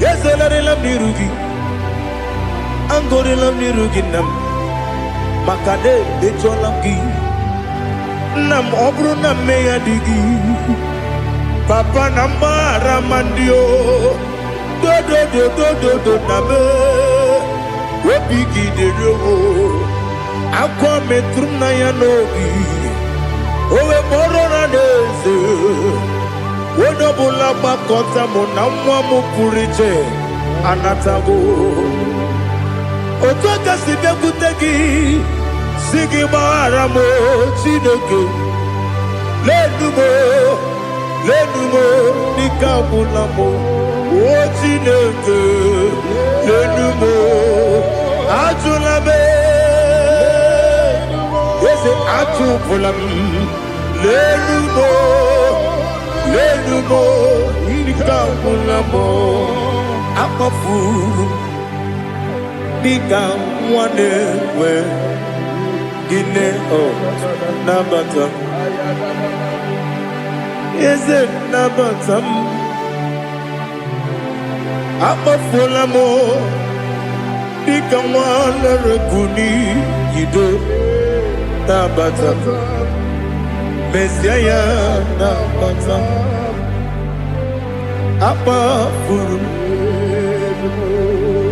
ezelarịla m n'iru gị, agọrịla m n'iru gị, nna m, maka na emejọla m gị, nna m. Ọ bụrụ na mmehie dị gị, papa, na mgbaghara ma ndị o dodododododo na m obi gị dịrị o. Akwa metụrụ m na ya n'obi, o wee kpọrọ na n'eze, onye ọbụla gbakọta mụ na nwa m pụrụ iche anatago. Otu aka si bịakwute gị, si gị gbaghara m o, Chineke. Lenu m o, lenu m o, n'ike agwụla m o. O Chineke, lenu m o, ajụla m, eze, achụpụla m. Lenu m o, lenu m o, ike agwụla m o. Akpọfuru m dịka nwa na-enwe gịnị o. Nabata m, eze, nabata m. Akpọfuola m dịka nwa lere n'iyido. Nabata m, mezie ya, nabata m. Akpafuru m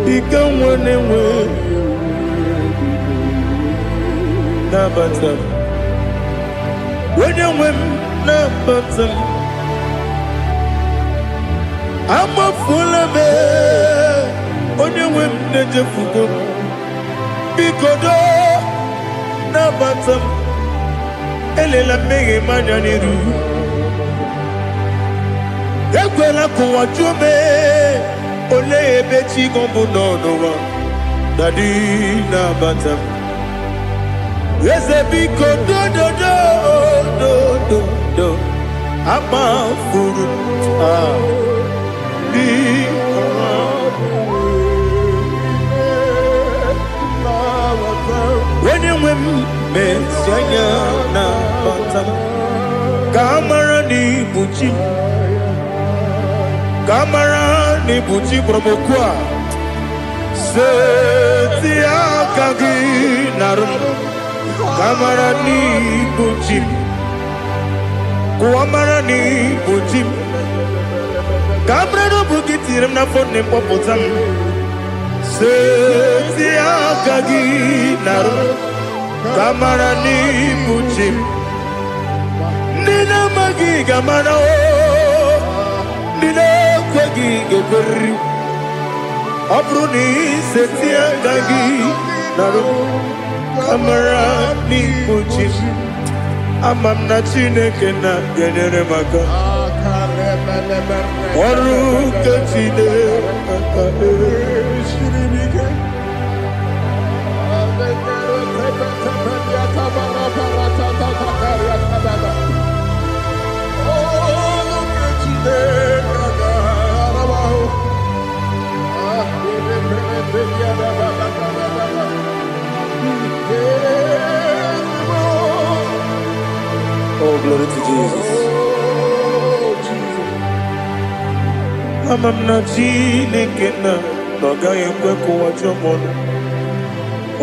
dịka nwa na-enwe, nabata m. Onye nwe m, Nabata m. Amafuola m, onye nwe m, na-echefugo m. Biko doo, nabata m. Elela mmehie m anya n'iru. Ekwela ka ụwa jụọ m, olee ebe chi gị bụ nọ n'ụwa? Daddy, nabata m. Eze, biko, dododo dododo, amafuru m, ah, biko. Onye nwe m, mesi anya nabata m, ka a mara na ibu chi m, ka a mara na ibu chi kpọrọ m okwu a. Seti aka gị narụ m, ka a mara na ibu chi m, ka ụwa mara na ibu chi m, ka a mara na ọ bụ gị tinyere m n'afọ nne mkpọpụta m. Seti aka gị narụ m, ka a mara na ibu chi m. Ndị na-amaghị ga-amara o, ndị na-ekweghị ga-ekweriri. Ọ bụrụ na iseti aka gị narụ m, ka mara n'ibu chi m. Ama m na Chineke na ga-enyere m aka. Ọrụ nke Chineke aka. Oh, glory to Jesus. Ama m na Chineke na ọ gaghị ekwe ka ụwa jụọ m ọnụ.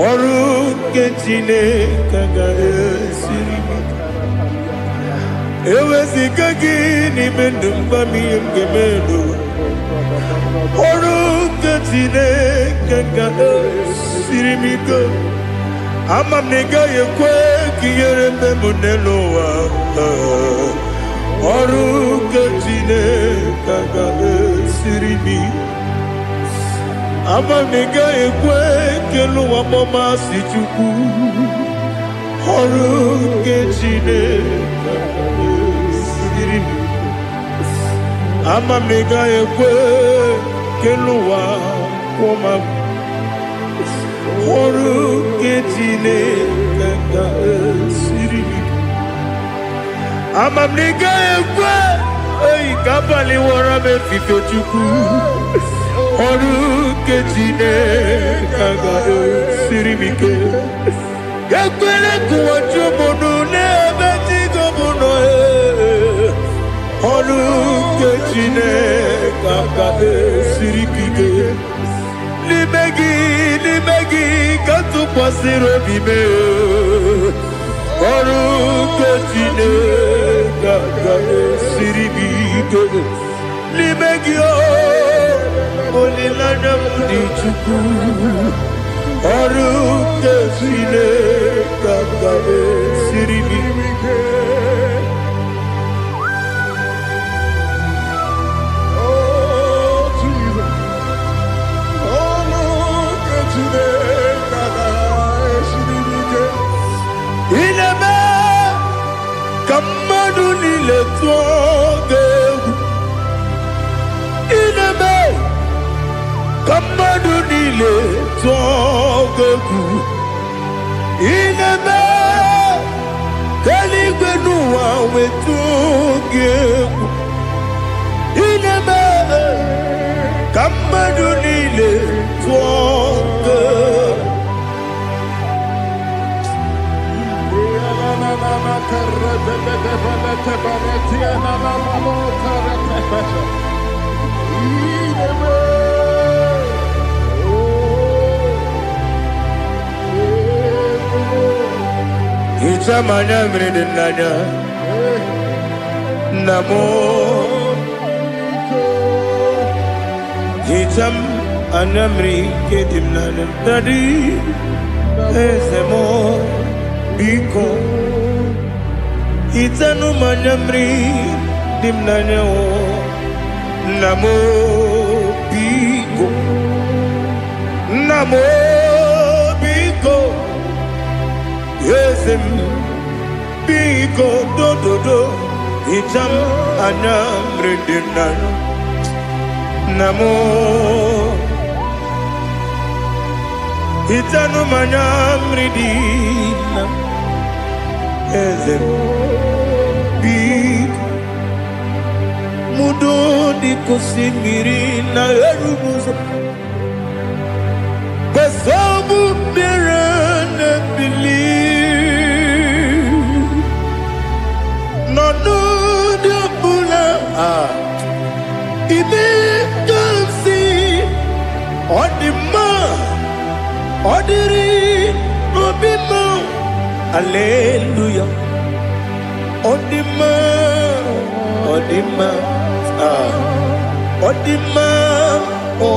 Ọrụ nke Chineke agaghị esiri m ike. Eweziga gị n'ime ndụ m, gwa m ihe m ga-eme n'ụwa. Ọrụ nke Chineke ga-esiri m ike. Ama m na ị gaghị ekwe ka ihere mme m n'elu ụwa. Ọrụ nke Chineke ga-esiri m ike. Ama m na ị gaghị ekwe ka elu ụwa kpọmasị Chukwu. Ọrụ nke Chineke ga-esiri m ike. Ama m na ị gaghị ekwe ka elu ụwa kwụọ m agwụ. Ọrụ nke Chineke ga-esiri m ike. Ama m na ị gaghị ekwe oyi ka abalị wọrọ m efife. Chukwu, ọrụ nke Chineke ga-esiri m ike. Ekwere ka ụwa jụọ m ọnụ n'ebe chi gị nọ. Ọrụ nke Chineke ga-esiri m ike. N'ime gị, n'ime gị ka m tụkwasịrị obi m. Ọrụ nke Chineke ga-esiri m ike. N'ime gị o, olileanya m dị. Chukwu, ọrụ nke Chineke ga-esiri m ike. Oh, Jesus. Oh, look at Chineke ga-esiri m ike. Ị na-eme ka mmadụ niile tụọ gị egwu. Ị na-eme ka mmadụ niile tụọ gị egwu. Ị na-eme ka eluigwe n'ụwa wee tụọ gị egwu. Ị na-eme ka mmadụ niile tụọ gị egwu. Hichaa m anya mmiri dị n'anya, nna m. Hichaa m anya mmiri nke dị m n'anya. Daddy, eze m, biko. Hichanụ m anya mmiri dị m n'anya o. Nna m o, biko. Nna m o, biko. Eze m, biko, dododo. Hicha m anya mmiri dị m n'anya. Nna m o, hichanụ m anya mmiri dị na eze m, biko. Mudo dịka osimiri na-eru m ụzọ, kwesị mmiri na-ebili n'ọnọdụ ọbụla. Ah, ime ka m si ọ dị mma, ọ dịrị n'obi m. Aleluya, ọ dị mma, ọ dị mma. Ah, ọ dị mma ọ.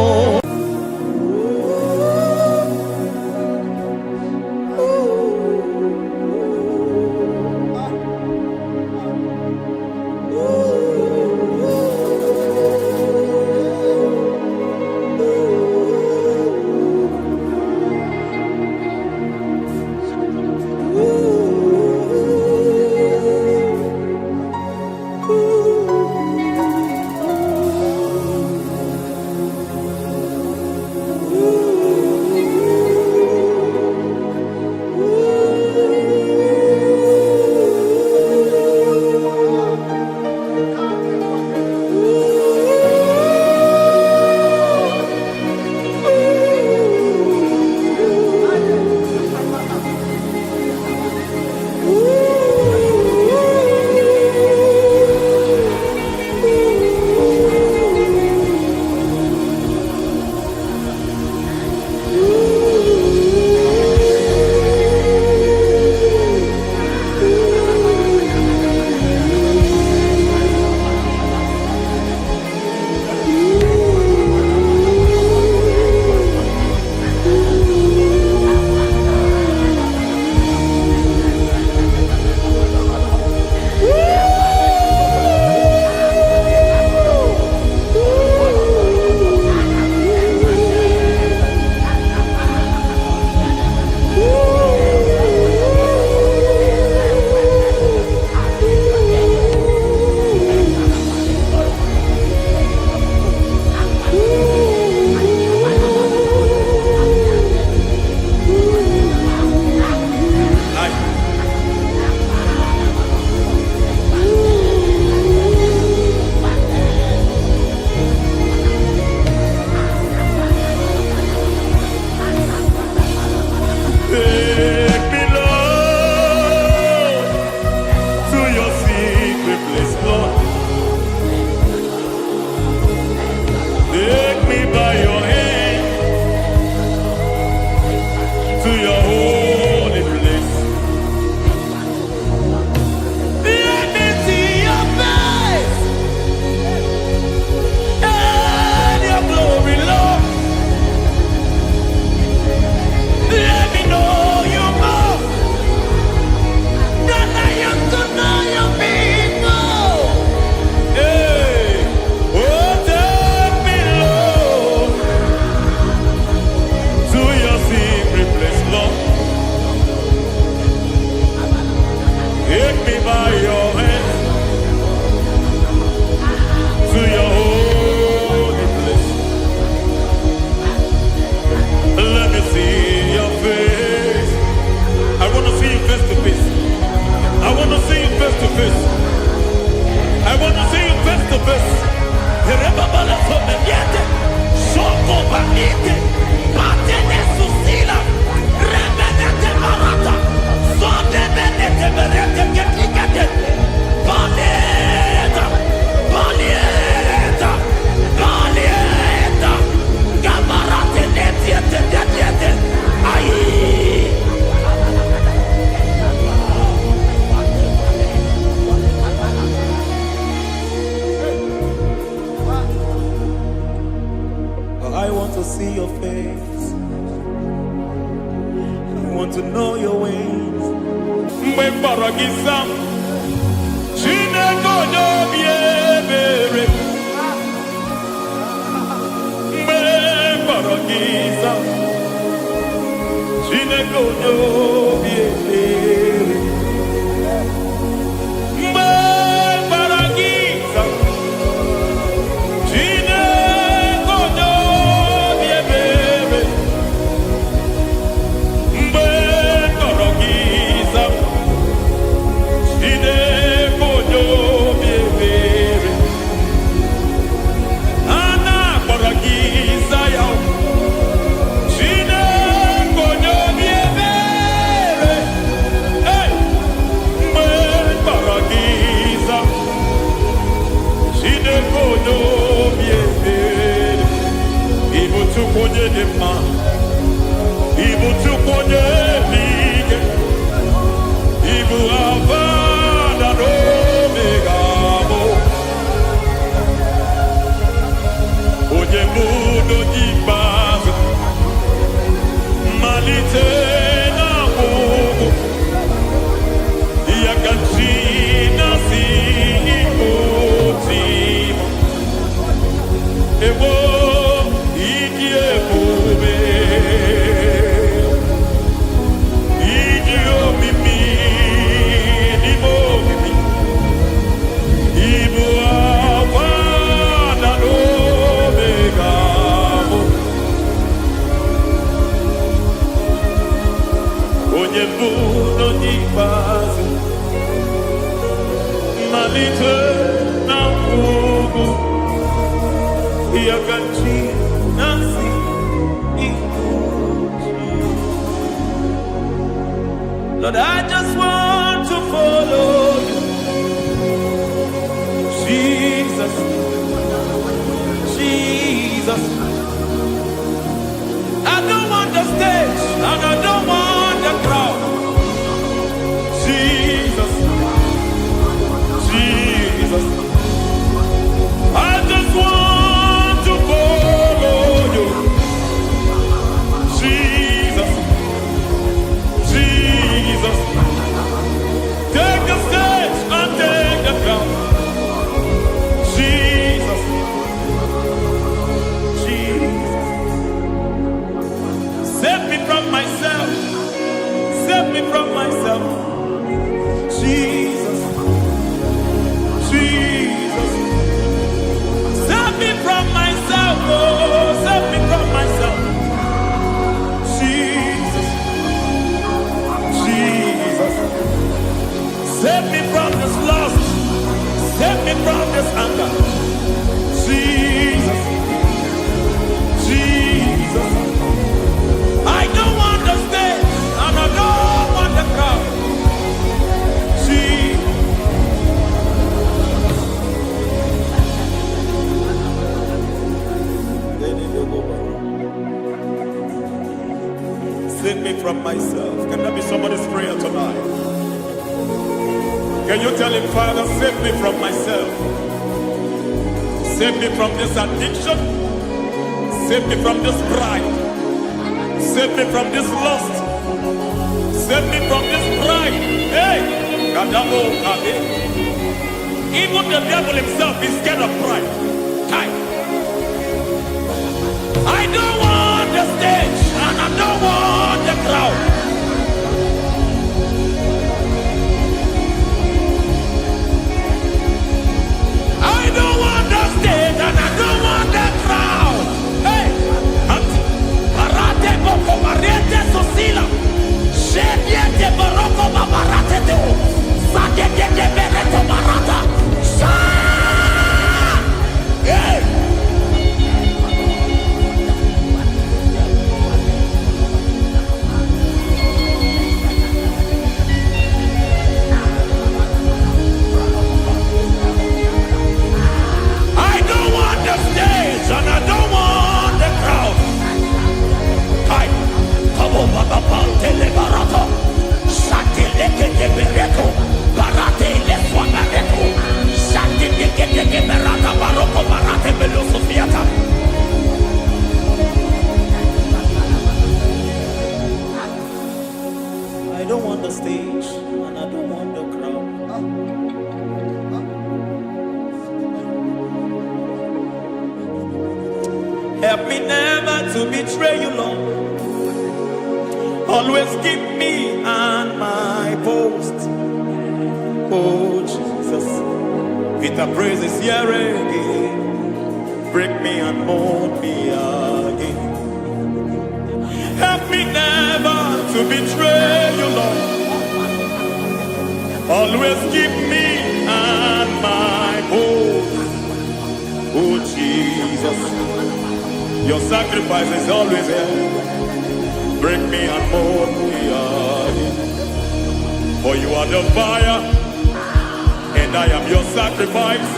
Take me, Lord, to your secret place, Lord. Take me by your hand to your holy place. Let me see your face and your glory, Lord. Let me know you more than I am to know you people. Hey, oh, take me, Lord, to your secret place, Lord. Take me by your hand to your holy place. Let me see your face. I want to see you face to face. I want to see you face to face. I want to see you face to face. Rebabala-someniete, shokobanite, patene-susila, remenete marata, sodemenete merete ketikete, paleta, paleta, paleta, gamarate netiete netiete, ai. I want to see your face. I want to know your ways. Mgbe m kpọrọ gị, zaa m. Chineke onye obi ebere, mgbe m kpọrọ gị za. Chineke onye obi ebere, mgbe m kpọrọ gị za. Chineke onye obi ebere, mgbe m kpọrọ gị za. Chineke onye obi ebere, a na-akpọrọ gị za ya. Chineke onye obi ebere, hey! Mgbe m kpọrọ gị za. Chineke onye obi ebere, ị bụ Chukwu onye dị mma, ị bụ Chukwu onye dị ike, ị bụ Alfa na Omega bụ onye mbụ na onye ikpeazụ, mmalite na ọgwụgwụ, ya ka chi na-asị ịbụ chi m. Ewo, ịdị ebube, ịdị omimi n'ime omimi, ịbụ Alfa na Omega bụ onye mbụ na onye ikpeazụ, mmalite na ọgwụgwụ, ya ka chi na-asị ịbụ chi. Lord, I just want to follow you. Jesus, Jesus. I don't want the stage and I don't want the crowd. Jesus, Jesus. I just want to follow you. Jesus, Jesus. Take the stage and take the crown. Jesus, Jesus. Save me from myself. Save me from myself. Jesus, Jesus. Save me from myself. Oh, save me from myself. Jesus, Jesus. Save me from this lust. Save me from this anger. Jesus, Jesus. I don't want the stage and I don't want the crowd. Jesus. Save me from myself. Can that be somebody's prayer tonight? Can you tell him, "Father, save me from myself? Save me from this addiction. Save me from this pride. Save me from this lust. Save me from this pride." Hey, Kadamo Kade. Even the devil himself is scared of pride. Kai. I don't want the stage and I don't want the crowd. I don't want the stage and I don't want the crowd. Hey, Arate boko mariete sosila. Shebiete baroko babarate teo. Sakete bereto barata. Sha! Hey! Help me never to betray you, Lord. Always keep me on my post. Oh, Jesus. Peter praises here again. Break me and mold me again. Help me never to betray you, Lord. Always keep me on my post. Oh, Jesus. Your sacrifice is always here. Break me and mold me again. For you are the fire, and I am your sacrifice.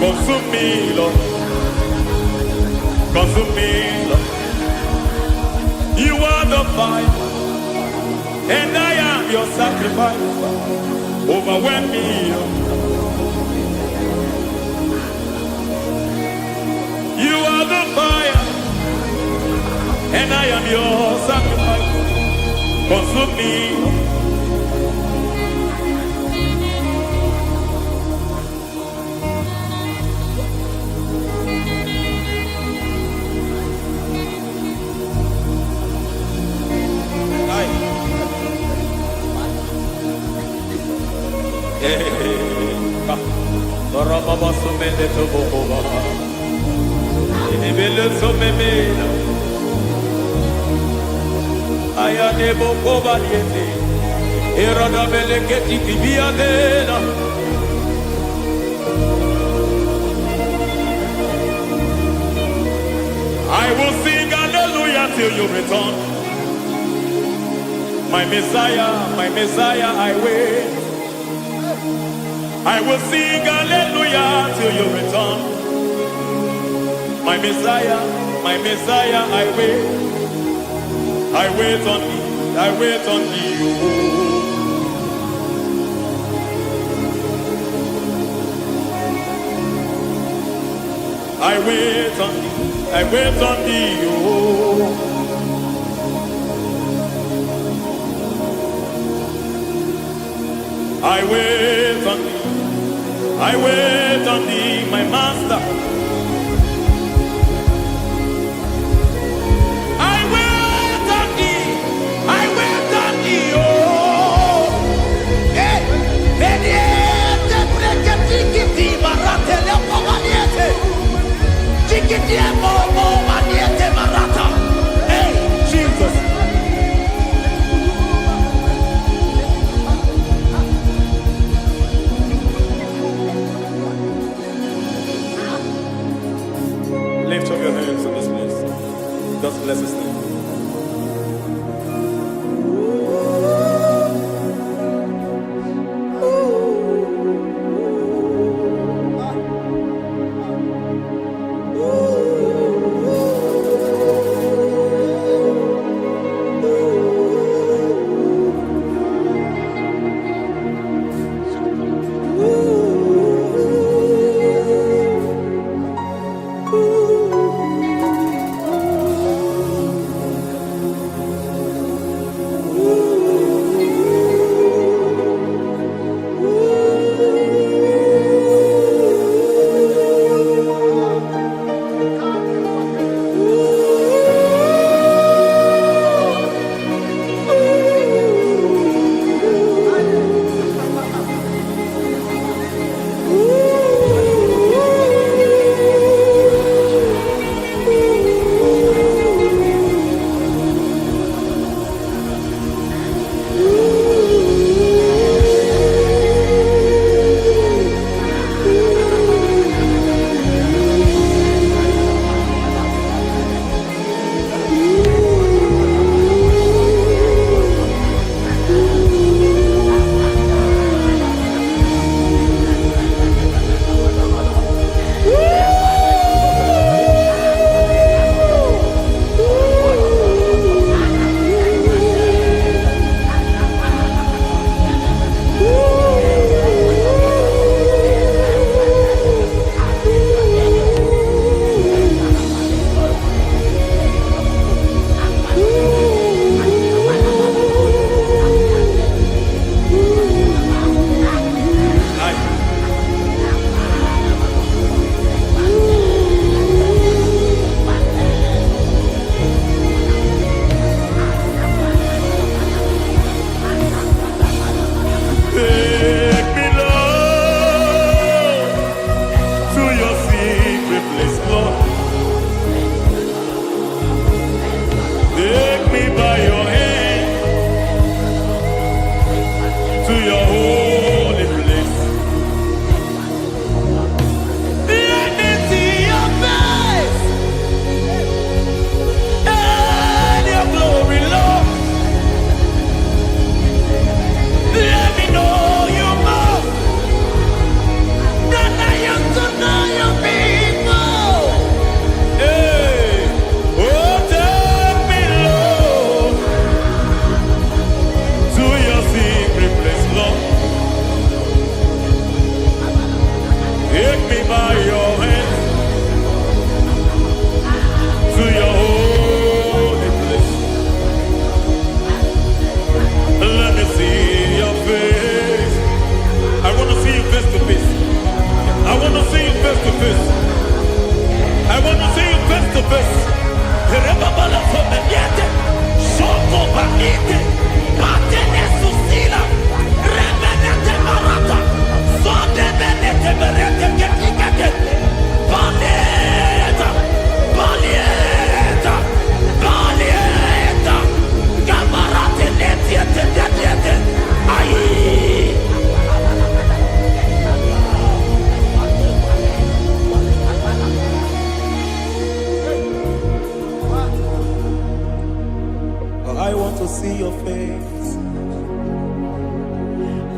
Consume me, Lord. Consume me, Lord. You are the fire, and I am your sacrifice. Overwhelm me, Lord. You are the fire, and I am your sacrifice. Consume me, Lord. Aye. I will sing hallelujah till you return. My Messiah, I wait. I will sing hallelujah till you return. My Messiah, I wait. I wait on thee, I wait on thee. Oh. I wait on thee, I wait on thee. Oh. I wait on thee, I wait on thee, my master. I wait on thee, I wait on thee. Oh. Hey, veniete breketiki marate lepo vaniete. Tikiti mo vaniete marata. Hey, Jesus. Lift up your hands in this place. Just bless his name. face. Rebabalakomeniete, Shokobanite, Patene Susila, Remenete Marata, Sodemenete Berete Ketikete, Baleta, Baleta, Baleta, Gamarate Netiete Netiete, Aye. I want to see your face.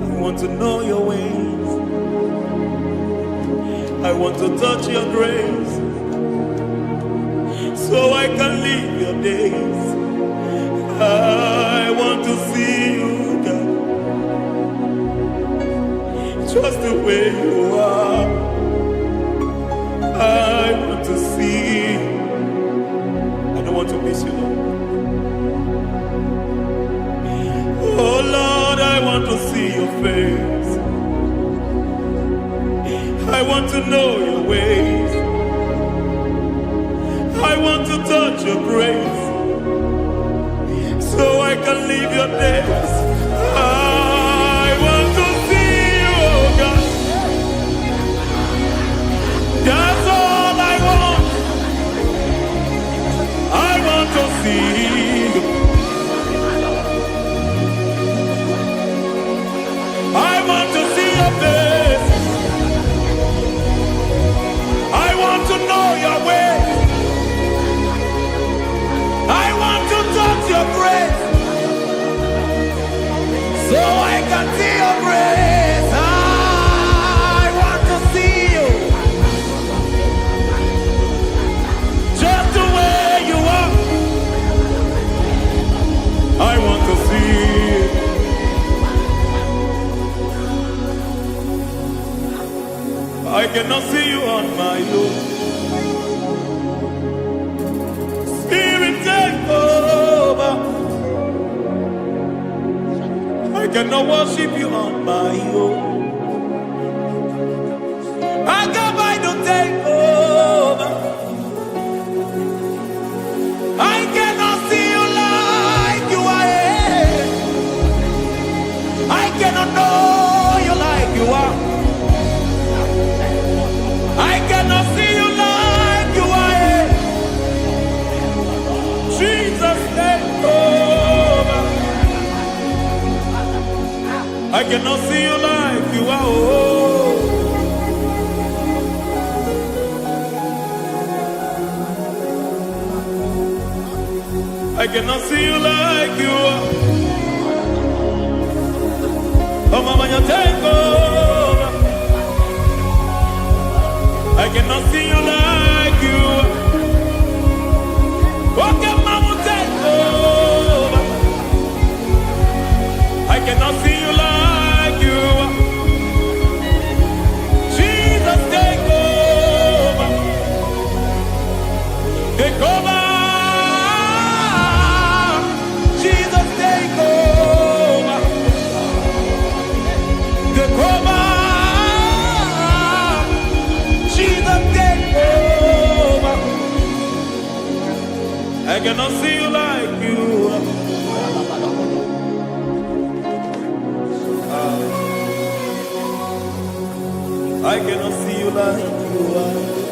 I want to know your ways. I want to touch your grace so I can live your days. I want to see you, God, just the way you are. I want to see you. I don't want to miss you, Lord. Oh Lord, I want to see your face. I want to know your ways. I want to touch your grace so I can live your days. I want to see you, oh God. That's all I want. I want to see you. I want to see your face. I want to know your ways. I want to touch your grace so I can see your grace. I want to see you just the way you are. I want to see you. I cannot see you on my own. Spirit, take over. I cannot worship you on my own. I got by to take over. I cannot see you like you are. I cannot know you like you are. I cannot see you like you are. Jesus, take over. I cannot see you like you are. Oh. I cannot see you like you are. Oh, mama, you take over. I cannot see you like you are. Okay, mama, take over. I cannot see you like you are. Jesus, take over. Take over. Jesus, take over. Take over. Jesus, take over. I cannot see you like you are. I cannot see you like you are.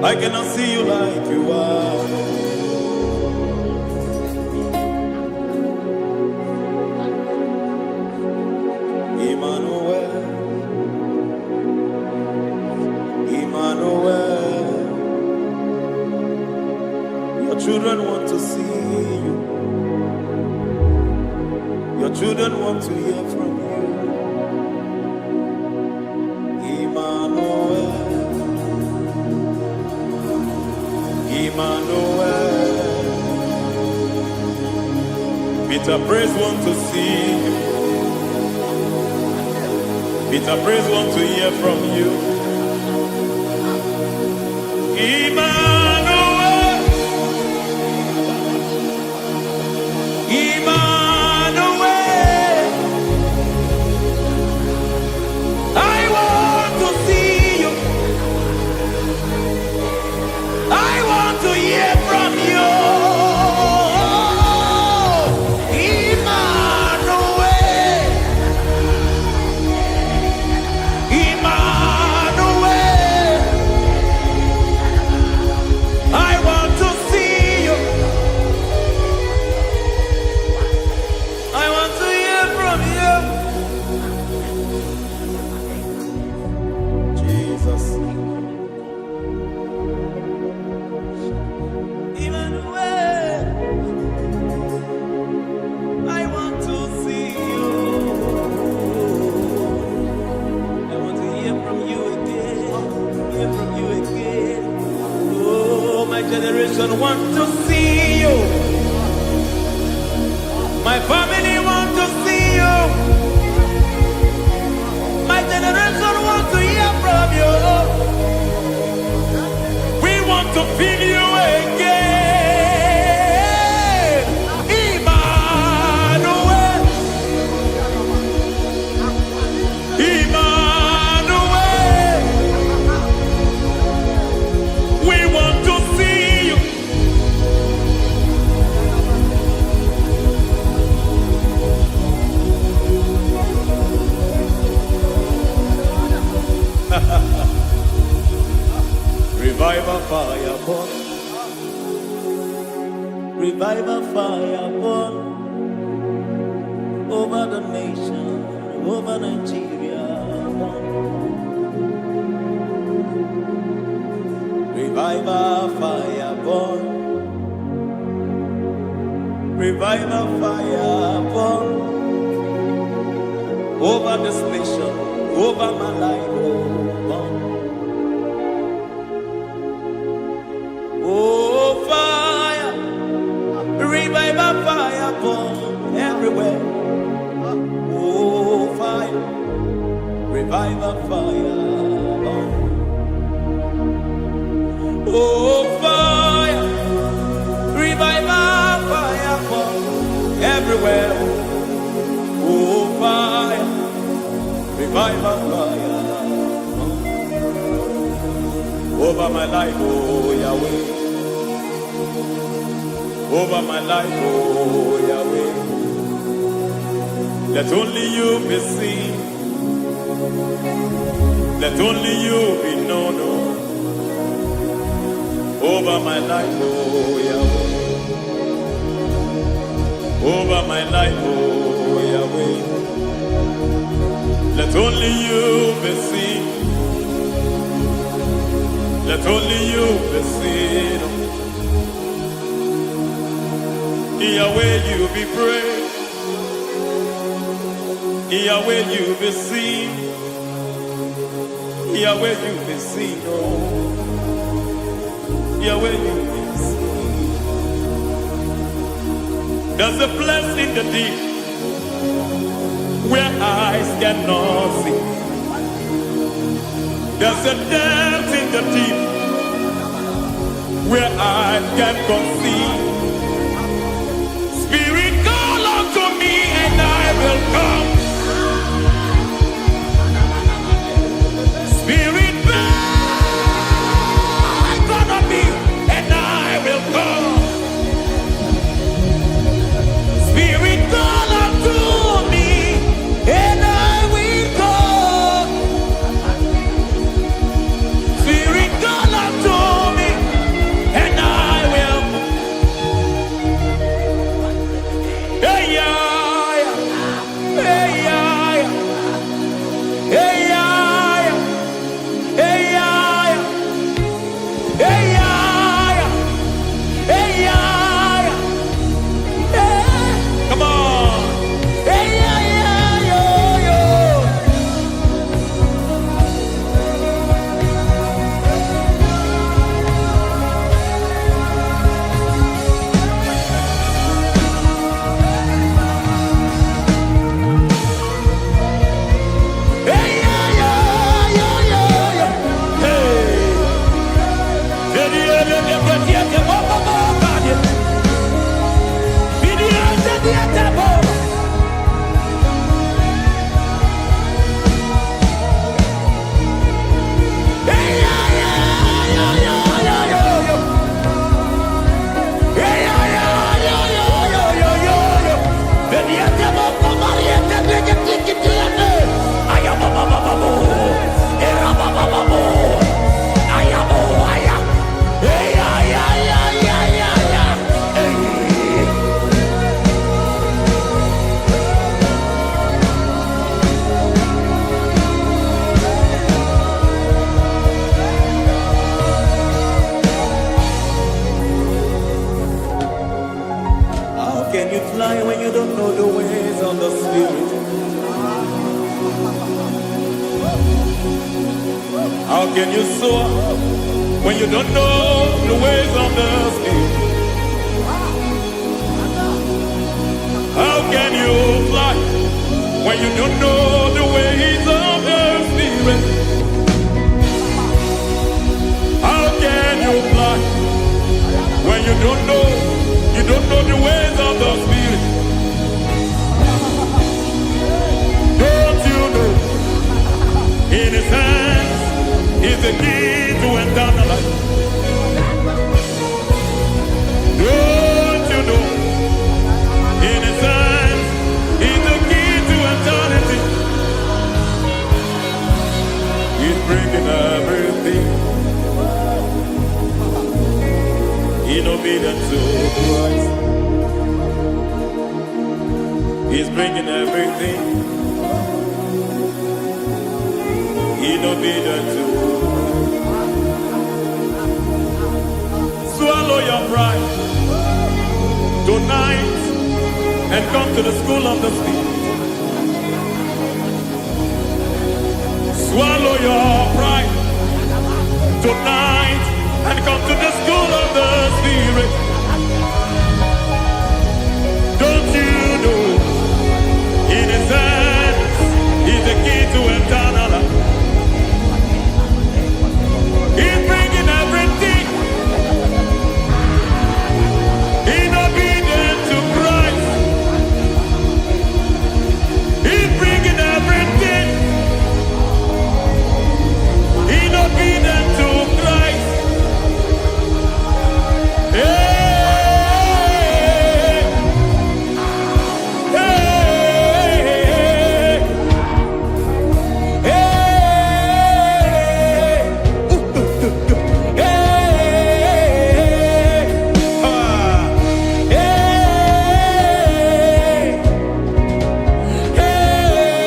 I cannot see you like you are. Emmanuel, Emmanuel. Your children want to see you. Your children want to hear from you. Emmanuel, Emmanuel. Peter Praise want to see you. Peter Praise want to hear from you. Emmanuel, Emmanuel. I hear from you again. Hear from you again. Oh, my generation want to see you. My family want to see you. My generation want to hear from you. We want to feel you again. Emmanuel. Emmanuel. We want to see you. Revival fire burn. Revival fire burn over the nation, over Nigeria. Burn. Revival fire burn. Revival fire burn over this nation, over my life. Oh, burn. Oh, fire. Revival fire burn everywhere. Oh, fire. Revival fire burn. Oh, fire. Revival fire burn everywhere. Oh, fire. Revival fire burn. Over my life, oh Yahweh. Over my life, oh Yahweh. Let only you be seen. Let only you be known. Oh. Over my life, oh Yahweh. Over my life, oh Yahweh. Let only you be seen. Let only you be seen. Yahweh, you be praised. Yahweh, you be seen. Yahweh, you be seen. Oh, Yahweh, you be seen. There's a place in the deep where eyes cannot see. There's a depth in the deep where eyes can conceive. Spirit, call unto me and I will come. Spirit, beckon on me and I will come. Spirit, call unto me and I will come. Spirit, call unto me and I will. How can you soar when you don't know the ways of the Spirit? How can you fly when you don't know the ways of the Spirit? How can you fly when you don't know the ways of the Spirit? Don't you know in His hands is the key to eternal life? Don't you know in His hands is the key to eternity? He's bringing everything in obedience to Christ. He's bringing everything in obedience to Christ. Swallow your pride tonight and come to the school of the Spirit. Swallow your pride tonight and come to the school of the Spirit. Don't you know in His hands is the key to eternal life? He's bringing everything in obedience to Christ. He's bringing everything in obedience to Christ. Hey, hey, hey, hey, ah, hey,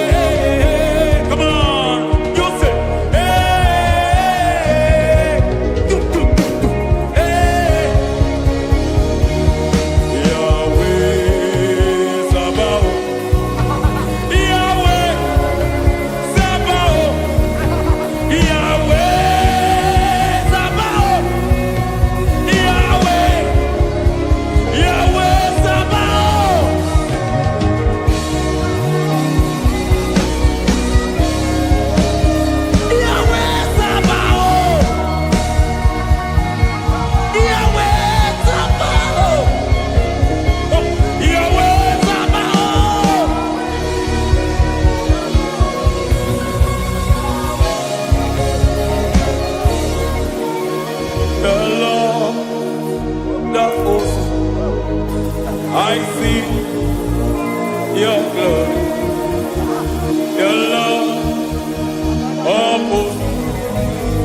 hey, come on, you say, hey, do, do, do, do, hey. Yahweh Sabaoth, Yahweh Sabaoth, Yahweh Sabaoth, Yahweh, Yahweh Sabaoth. Yahweh Sabaoth. Yahweh Sabaoth. Yahweh Sabaoth. The Lord, the host, I see your glory. The Lord of hosts,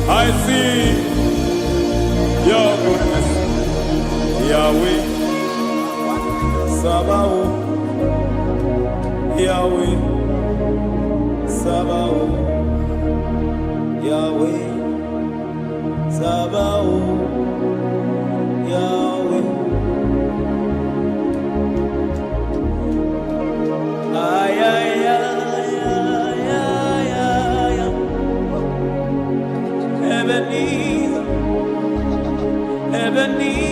I see your goodness. Yahweh Sabaoth, Yahweh Sabaoth, Yahweh Sabaoth, Yahweh. Ay, ay, ay, ay, ay, ay, ay. Ebenezer, Ebenezer.